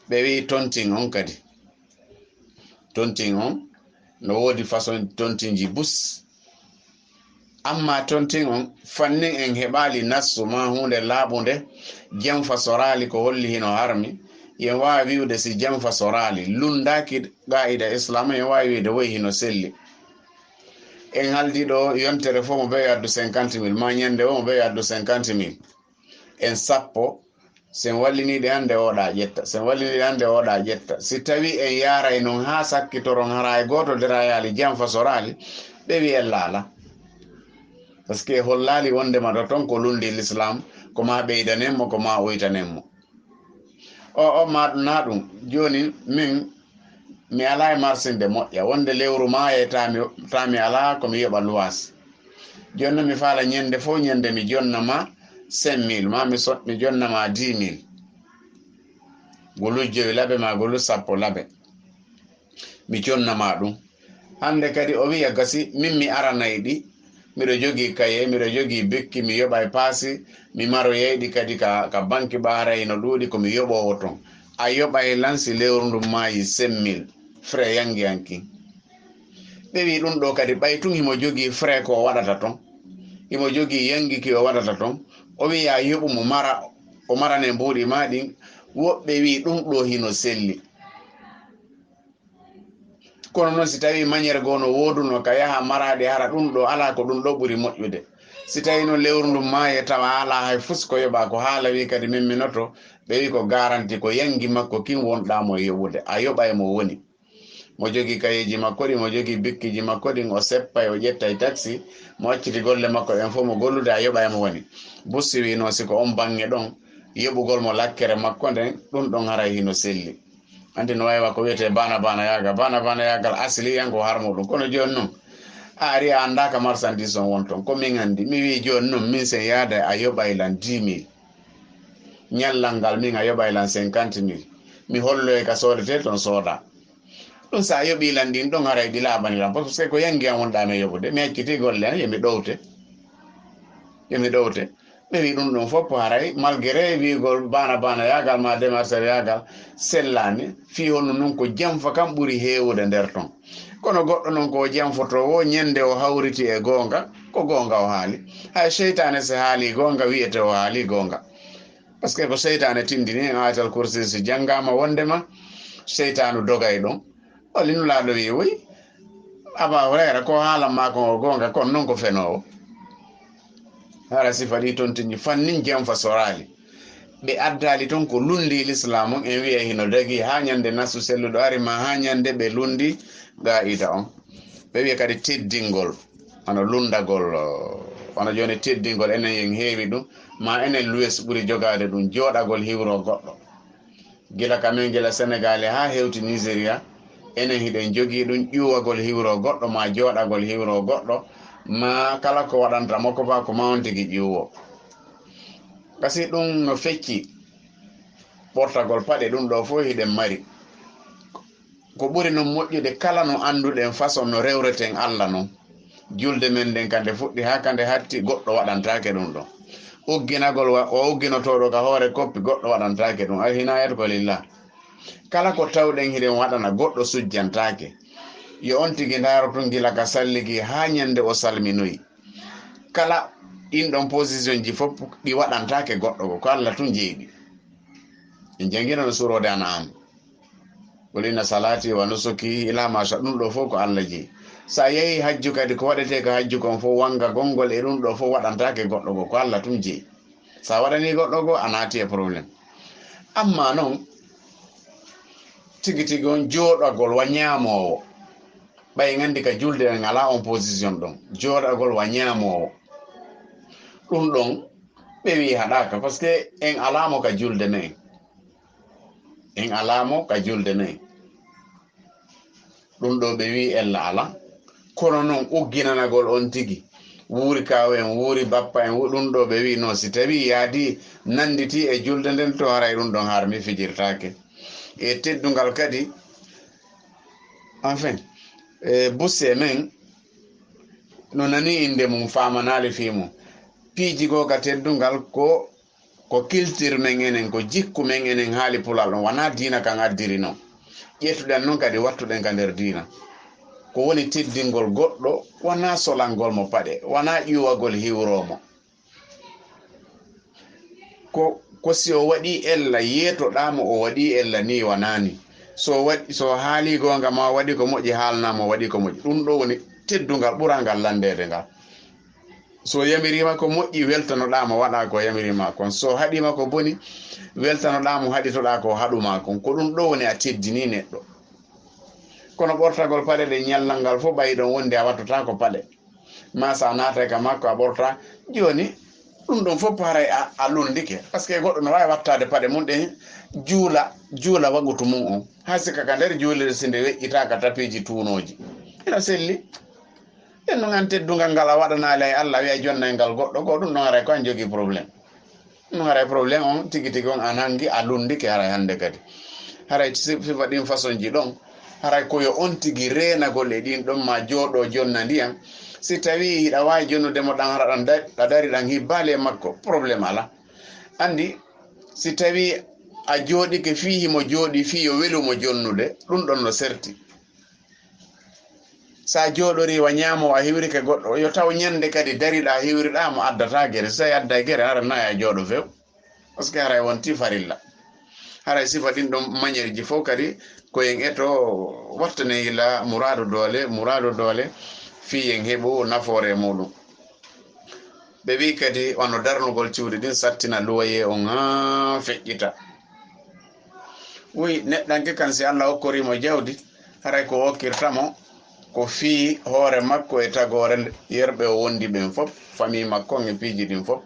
Ɓe wi'i tontin on kadi. Tontin on, no woodi façon tontinji bus. Amma tontin on, fannin en heɓaali nassu maa huunde laaɓunde, janfa soraali ko holli hino harmi, yen waawi wi'ude si janfa soraali, lunndaaki qaa'ida Islaam, yen waawi wi'ude woy hino selli. En haaldi ɗo yontere fof mo ɓe addu cinquante mille, maa ñande o mo ɓe addu cinquante mille. En sappo, si en walliniiɗi hannde oɗa ƴetta, si en walliniiɗi hannde oɗa ƴetta. Si tawii en yaaray non haa sakkitoron hara e gooto derayaali janfa soraali, ɓe wi en laala. Parce que hollaali wondema ɗo ton ko lunndi Lislaam, ko maa ɓeydanen mo, ko maa oytanen mo. O, o, ma, na ɗum. Jooni min, mi alaa e marsinde moƴƴa. Wonde lewru maaye, taa mi, taa mi alaa ko mi yoɓa luwaas. Jooni non mi faala ñande fof ñande mi jonna ma cinq mille, ma mi so-, mi jonna ma dix mille. Golu jowi labe ma golu sappo labe. Mi jonna ma ɗum. Hannde kadi o wi'a gasi, min mi aranay ɗi. Miɗo jogii kaye, miɗo jogii bikki, mi yoɓay paasi, mi maroyay ɗi kadi ka, ka banki ɓaaray no ɗuuɗi ko mi yoɓoowo ton. A yoɓay lan si lewru ndun maayi cinq mille, frais yangi yanki. Ɓe wi ɗum ɗo kadi, ɓay tun himo jogii frais ko o waɗata ton. Himo jogii yangi ki o waɗata ton. O wi'a yoɓu mo mara, o marane mbuuɗi ma ɗin. Woɓɓe wi ɗum ɗo hino selli. Kono noon, si tawii manière goo no wooduno ka yaha maraade, hara ɗum ɗo alaa ko ɗum ɗo ɓuri moƴƴude. Si tawii noon lewru ndun maaye tawa alaa hay fus ko yoɓaa, ko haala wi kadi min minoto, ɓe wi ko garanti ko yangi makko kin wonɗaa mo e yoɓude. A yoɓay mo woni. Mo jogii kayeeji makko ɗin, mo jogii bikkiiji makko ɗin, o seppay, o ƴettay taxi, mo acciti golle makko ɗen fof mo gollude, a yoɓay mo woni. Bussi wi noon, si ko on baŋŋe ɗon, yoɓugol mo lakkere makko nden, ɗum ɗon haray hino selli. Anndi no wayi wa ko wiyetee bana bana yaagal. Bana bana yaagal asli yan ko har muɗum. Kono jooni noon, a ari a anndaaka marchandise on won toon. Ko min anndi. Mi wii jooni noon, min sen yaada a yoɓay lan dix mille. Ñallal ngal min a yoɓay lan cinquante mille. Mi holloy ka soodetee toon sooda. Ɗum so a yoɓii lan ɗin ɗon haray ɗi laaɓani lan. Parce que ko yanngi an wonɗaa mi yoɓude. Mi acciti golle an, yo mi ɗowte. Yo mi ɗowte. Ɓe wi ɗum ɗum fof haray, malgré wiigol bana bana yaagal ma demersel yaagal sellaani, fii honno nun ko janfa kan ɓuri heewude nder ton. Kono goɗɗo non ko o janfotoowo, ñande o hawriti e goonga, ko goonga o haali. Hay seytaane se haali goonga, wiyete o haali goonga. Parce que ko seytaane tindini en Ayatal Kursi si janngaama wondema seytaanu dogay ɗon. Wali Nulaaɗo wi woy, Aba Hurayra, ko haalan maa kon o goonga, kon non ko fenoowo. Hara sifa ɗi toon tigi fannin janfa soraali. Ɓe addaali toon ko lunndii Lislaam on, en wi'ay hino dagii haa ñande nasu selluɗo ari, ma haa ñande ɓe lunndii qaa'ida on. Ɓe wi'a kadi teddingol, wano lunndagol, wano jooni teddingol, enen en heewi ɗum, ma enen Luwes ɓuri jogaade ɗum, jooɗagol hiwro goɗɗo. Gila ka men, gila Senegaali haa hewti Nigeria, enen hiɗen jogii ɗum ƴuwagol hiwro goɗɗo, ma jooɗagol hiwro goɗɗo, ma kala ko waɗanta mo ko faa ko ma on tigi ƴuwo. Kasi ɗum no fecci ɓortagol paɗe, ɗum ɗo fof hiɗen mari. Ko ɓuri non moƴƴude kala no annduɗen façon no rewreten Alla non. Julde men nden ka nde fuɗɗi haa ka nde hatti goɗɗo waɗantaake ɗum ɗon. Ugginagol wa-, o ugginotooɗo ka hoore koppi goɗɗo waɗantaake ɗum. Ay hinayat ko lillah. Kala ko tawɗen hiɗen waɗana goɗɗo sujjantaake. Yo on tigi ndaaro tun gila ka salligi haa ñande o salminoyi. Kala ɗin ɗon position ji fof ɗi waɗantaake goɗɗo ko, ko Alla tun jeyi ɗi. En janngino no suurode An'am. Qul inna salati wa nusuki ila ma sha-, ɗum ɗo fof ko Alla jeyi. Sa yehi hajju kadi ko waɗetee ka hajju kon fof wanga gongol e ɗum ɗo fof waɗantaake goɗɗo ko, ko Alla tun jeyi. Sa waɗani goɗɗo go a naati e problème. Amma non tigi tigi on jooɗagol wa ñaamoowo. Ɓay en anndi ka julde en alaa on position ɗon. Jooɗagol wa ñaamoowo. Ɗum ɗon ɓe wi haɗaaka parce que en alaa mo ka julde men. En alaa mo ka julde men. Ɗum ɗo ɓe wi ella alaa. Kono non ugginanagol on tigi. Wuuri kaaw en, wuuri bappa en, wu-, ɗum ɗo ɓe wi non si tawi yaadi nannditi e julde nden to haray ɗum ɗon harmi fijirtaake. E teddungal kadi, enfin, e busse men no nani innde mum, faamanaali fii mum. Piiji goo ka teddungal ko, ko culture men enen, ko jikku men enen haali pulal ɗon, wanaa diina kan addiri non. Ƴettuɗen non kadi wattuɗen ka nder diina. Ko woni teddingol goɗɗo, wanaa solangol mo paɗe, wanaa ƴuwagol hiwroo mo. Ko, ko si o waɗi ella, yeetoɗaa mo o waɗi ella ni wanaa ni. So waɗi, so haali goonga ma o waɗi ko moƴƴi, haalnaa mo o waɗi ko moƴƴi. Ɗum ɗo woni teddungal ɓurangal lanndeede ngal. So yamiriima ko moƴƴi, weltanoɗaa mo waɗa ko yamiriima kon. So haɗiima ko boni, weltanoɗaa mo haɗitoɗaa ko haɗumaa kon. Ko ɗum ɗo woni a teddinii neɗɗo. Kono ɓortagol paɗe ɗe ñallal ngal fof ɓay ɗon wondi a wattotaako paɗe. Ma sa naatay ka makko a ɓorta. Jooni, ɗum ɗon fof haray a, a lunndike. Parce que goɗɗo no waawi wattaade paɗe mum ɗen, juula, juula wagutu mum on. Hay si ka, ka nder juulirde si nde weƴƴitaa ka tapiiji tuunooji. Ina selli. Ɗen no ngan teddungal ngal a waɗanaali e Alla, wi'a jonnay ngal goɗɗo goo, ɗum ɗon haray ko an jogii problème. Ɗum haray problème on tigi tigi on an hanki a lunndike haray hannde kadi. Haray si-, sifa ɗin façon ji ɗon, haray ko yo on tigi reenagol e ɗin ɗon ma jooɗo jonna ndiyan. Si tawi hiɗa waawi jonnude mo ɗan hara ɗan da-, ɗa dari ɗan hibbaali e makko, problème alaa. Anndi, si tawi a jooɗike fii himo jooɗi fii yo welu mo jonnude, ɗum ɗon no serti. Sa jooɗorii wa ñaamo a hiwrike goɗɗo, yo taw ñande kadi dariɗaa hiwriɗaa mo addataa gere. Si tawi adday gere, hara naaya jooɗo few. Parce que haray wonti farilla. Haray sifa ɗin ɗon manière ji fof kadi ko en eto wattane yila muraadu doole, muraadu doole fii en heɓu nafoore e muɗum. Ɓe wi kadi wano darnugol cuuɗi ɗin sattina luwayee on haa feƴƴita. Wi neɗɗanke kan si Alla okkorii mo jawdi, haray ko okkirta mo ko fii hoore makko e tagoore yerɓe o wondi ɓen fof, famille makko on e piiji ɗin fof.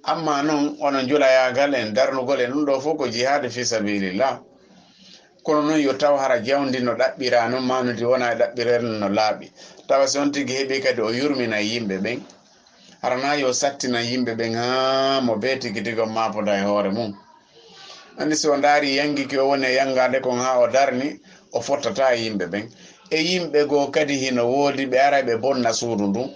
Amma non wano njulayaagal en, darnugol en, ɗum ɗo fof ko jihaade fii sabilillah. Kono noon yo taw hara jawdi no ɗaɓɓiraa noon, maa no ndi wonaa e ɗaɓɓireede no laaɓi. Tawa si on tigi heɓii kadi o yurmina yimɓe ɓen. Hara naa yo sattina yimɓe ɓen haa mo bee tigi tigi on maapoda e hoore mum. Anndi si o ndaari yanngi ki o woni e yanngaade kon haa o darni, o fottataa yimɓe ɓen. E yimɓe goo kadi hino woodi ɓe ara ɓe bonna suudu ndun.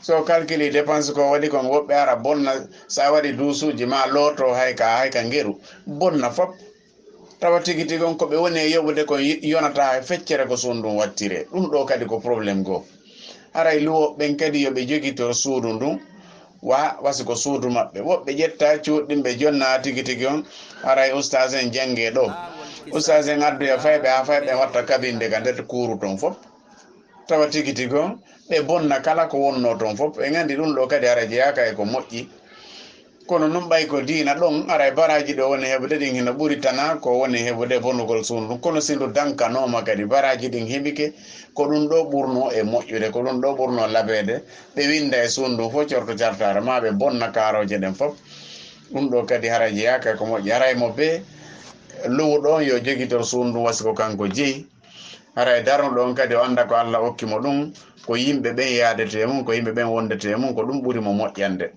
So o calculi dépense ko waɗi kon, woɓɓe ara bonna, so a waɗi duusuuji maa looto hay ka, hay ka ngeru, bonna fop. Tawa tigi tigi on ko ɓe woni e yoɓude kon yi-, yonataa e feccere ko suudu ndun wattire. Ɗum ɗoo kadi ko problème goo. Haray luwooɓe ɓen kadi yo ɓe jogitor suudu ndun, wa, wasi ko suudu maɓɓe. Woɓɓe ƴetta cuuɗi ɗin ɓe jonna tigi tigi on, haray ustaas en jannge ɗoo. Ustaas en addoya fayɓe haa fayɓe watta kabinde ka nder kuuru ton fop. Tawa tigi tigi on, ɓe bonna kala ko wonnoo ton fop. En anndi ɗum ɗoo kadi hara jeyaaka e ko moƴƴi. Kono non ɓay ko diina ɗon, aray baraaji ɗo woni heɓude ɗin hino ɓuri tana ko woni heɓude bonugol suudu ndun. Kono si ndu dankanooma kadi, baraaji ɗin heɓike, ko ɗum ɗoo ɓurnoo e moƴƴude, ko ɗum ɗoo ɓurnoo labeede. Ɓe winnda e suudu ndun fof corto cartaare, maa ɓe bonna kaarooje ɗen fof. Ɗum ɗoo kadi hara jeyaaka e ko moƴƴi. Haray mo bee luwuɗo on yo jogitor suudu ndun wasi ko kanko jeyi. Haray darnuɗo on kadi o annda ko Alla okki mo ɗum, ko yimɓe ɓen yaadete e mum, ko yimɓe ɓen wondete e mum, ko ɗum ɓuri mo moƴƴande.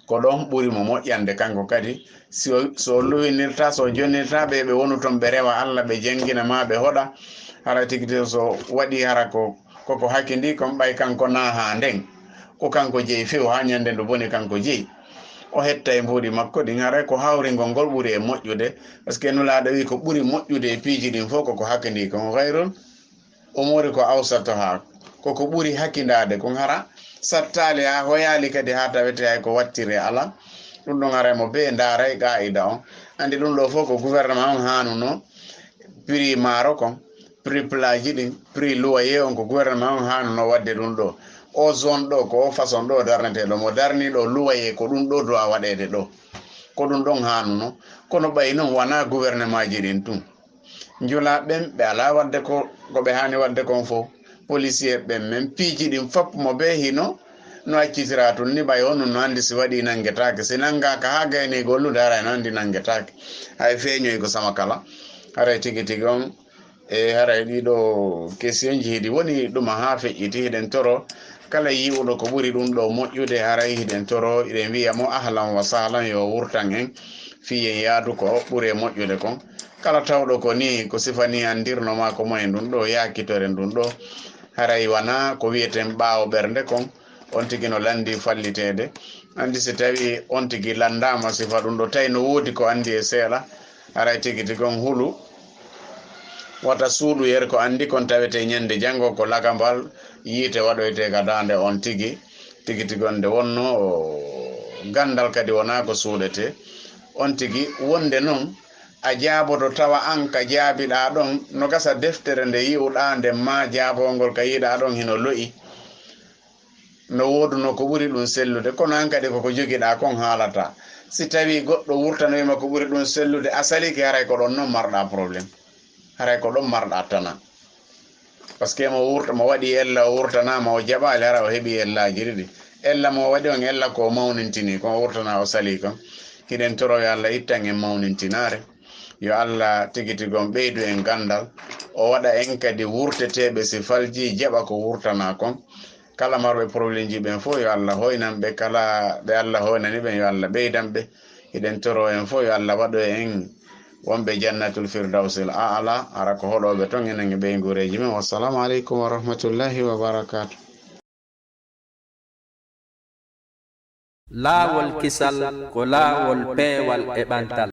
Ko ɗon ɓuri mo moƴƴande kanko kadi. Si o, so o luwinirta, so o jonnirta ɓe, ɓe wonu ton, ɓe rewa Alla, ɓe janngina maa ɓe hoɗa, hara tigi tigi so waɗi hara ko, ko ko hakindii kon, ɓay kanko naa haa nden. Ko kanko jeyi few, haa ñande ndu boni kanko jeyi. O hetta e mbuuɗi makko ɗin, haray ko hawringol ngol ɓuri e moƴƴude. Parce que Nulaaɗo wi ko ɓuri moƴƴude e piiji ɗin fof ko ko hakindii kon. Hayrul umuri ko awsatoha, ko ko ɓuri hakindaade kon, hara sattaali haa hoyaali kadi haa tawete hay ko wattiri alaa. Ɗum ɗon haray mo bee ndaaray qaa'ida on. Anndi ɗum ɗoo fof ko gouvernement on haanunoo, prix maaro kon, prix plaaji ɗin, prix loyer on ko gouvernement on haanunoo waɗde ɗum ɗoo. O zone ɗoo ko o façon ɗoo darneteeɗo, mo darnii ɗoo loyer ko ɗum ɗoo doit waɗeede ɗoo. Ko ɗum ɗon haanunoo. Kono ɓay non wanaa gouvernement ji ɗin tun. Njulaaɓe ɓen, ɓe alaa waɗde ko, ko ɓe haani waɗde kon fof. Policier ɓen men, piiji ɗin fop mo bee hino no accitira tun ni, ɓay on no anndi si waɗi nanngetaake. Si nanngaaka haa gayni gollude, haray no anndi nanngetaake. Hay feeñoy ko sama kala. Haray tigi tigi on, e haray ɗiɗo question ji hiɗi woni ɗuma haa feƴƴiti, hiɗen toro kala yi'uɗo ko ɓuri ɗum ɗoo moƴƴude, haray hiɗen toro, hiɗen wi'a mo ahlan wa sahlan, yo wurtan en, fii yen yaadu ko ɓuri e moƴƴude kon. Kala tawɗo ko nii, ko sifa nii anndirnoo maa ko moye ndun ɗoo, yaakitore ndun ɗoo, haray wanaa ko wi'eten ɓaawo ɓernde kon, on tigi no lanndii falliteede. Anndi si tawii on tigi lanndaama sifa ɗum ɗoo, tawi no woodi ko anndi e seeɗa, haray tigi tigi on hulu. Wata suuɗu yer ko anndi kon tawetee ñande janngo ko lakambal yiite waɗoytee ka daande on tigi. Tigi tigi on nde wonnoo ganndal kadi wonaa ko suuɗetee. On tigi wonde non a jaaboto tawa an ka jaabiɗaa ɗon no gasa deftere nde yi'uɗaa nden maa jaaboongol ka yi'uɗaa ɗon hino lo'i. No woodunoo ko ɓuri ɗum sellude, kono an kadi ko ko jogiɗaa kon haalata. Si tawii goɗɗo wurtanoyima ko ɓuri ɗum sellude, a salike, haray ko ɗon non marɗaa problème. Haray ko ɗon marɗaa tana. Parce que mo wurta, mo waɗi ella, o wurtanaama, o jaɓaali, hara o heɓi ellaaji ɗiɗi. Ella mo waɗi on, ella ko o mawnintini, ko o wurtana o salii kon. Hiɗen toro yo Allah ittan en mawnintinaare. Yo Allah tigi tigi on ɓeydu en ganndal. O waɗa en kadi wurteteeɓe si falji jaɓa ko wurtanaa kon. Kala marɓe problème ji ɓen fof, yo Allah hoynan ɓe. Kala ɓe Allah hoynani ɓen, yo Allah ɓeydan ɓe. Hiɗen toro en fof, yo Allah waɗu en wonɓe Jannatul Firdawsil A'la, hara ko hoɗooɓe ton enen e ɓeynguureeji men. Wassalamu aleykum wa rahmatullahi wa barakaatuh. Laawol kisal ko laawol peewal e ɓantal.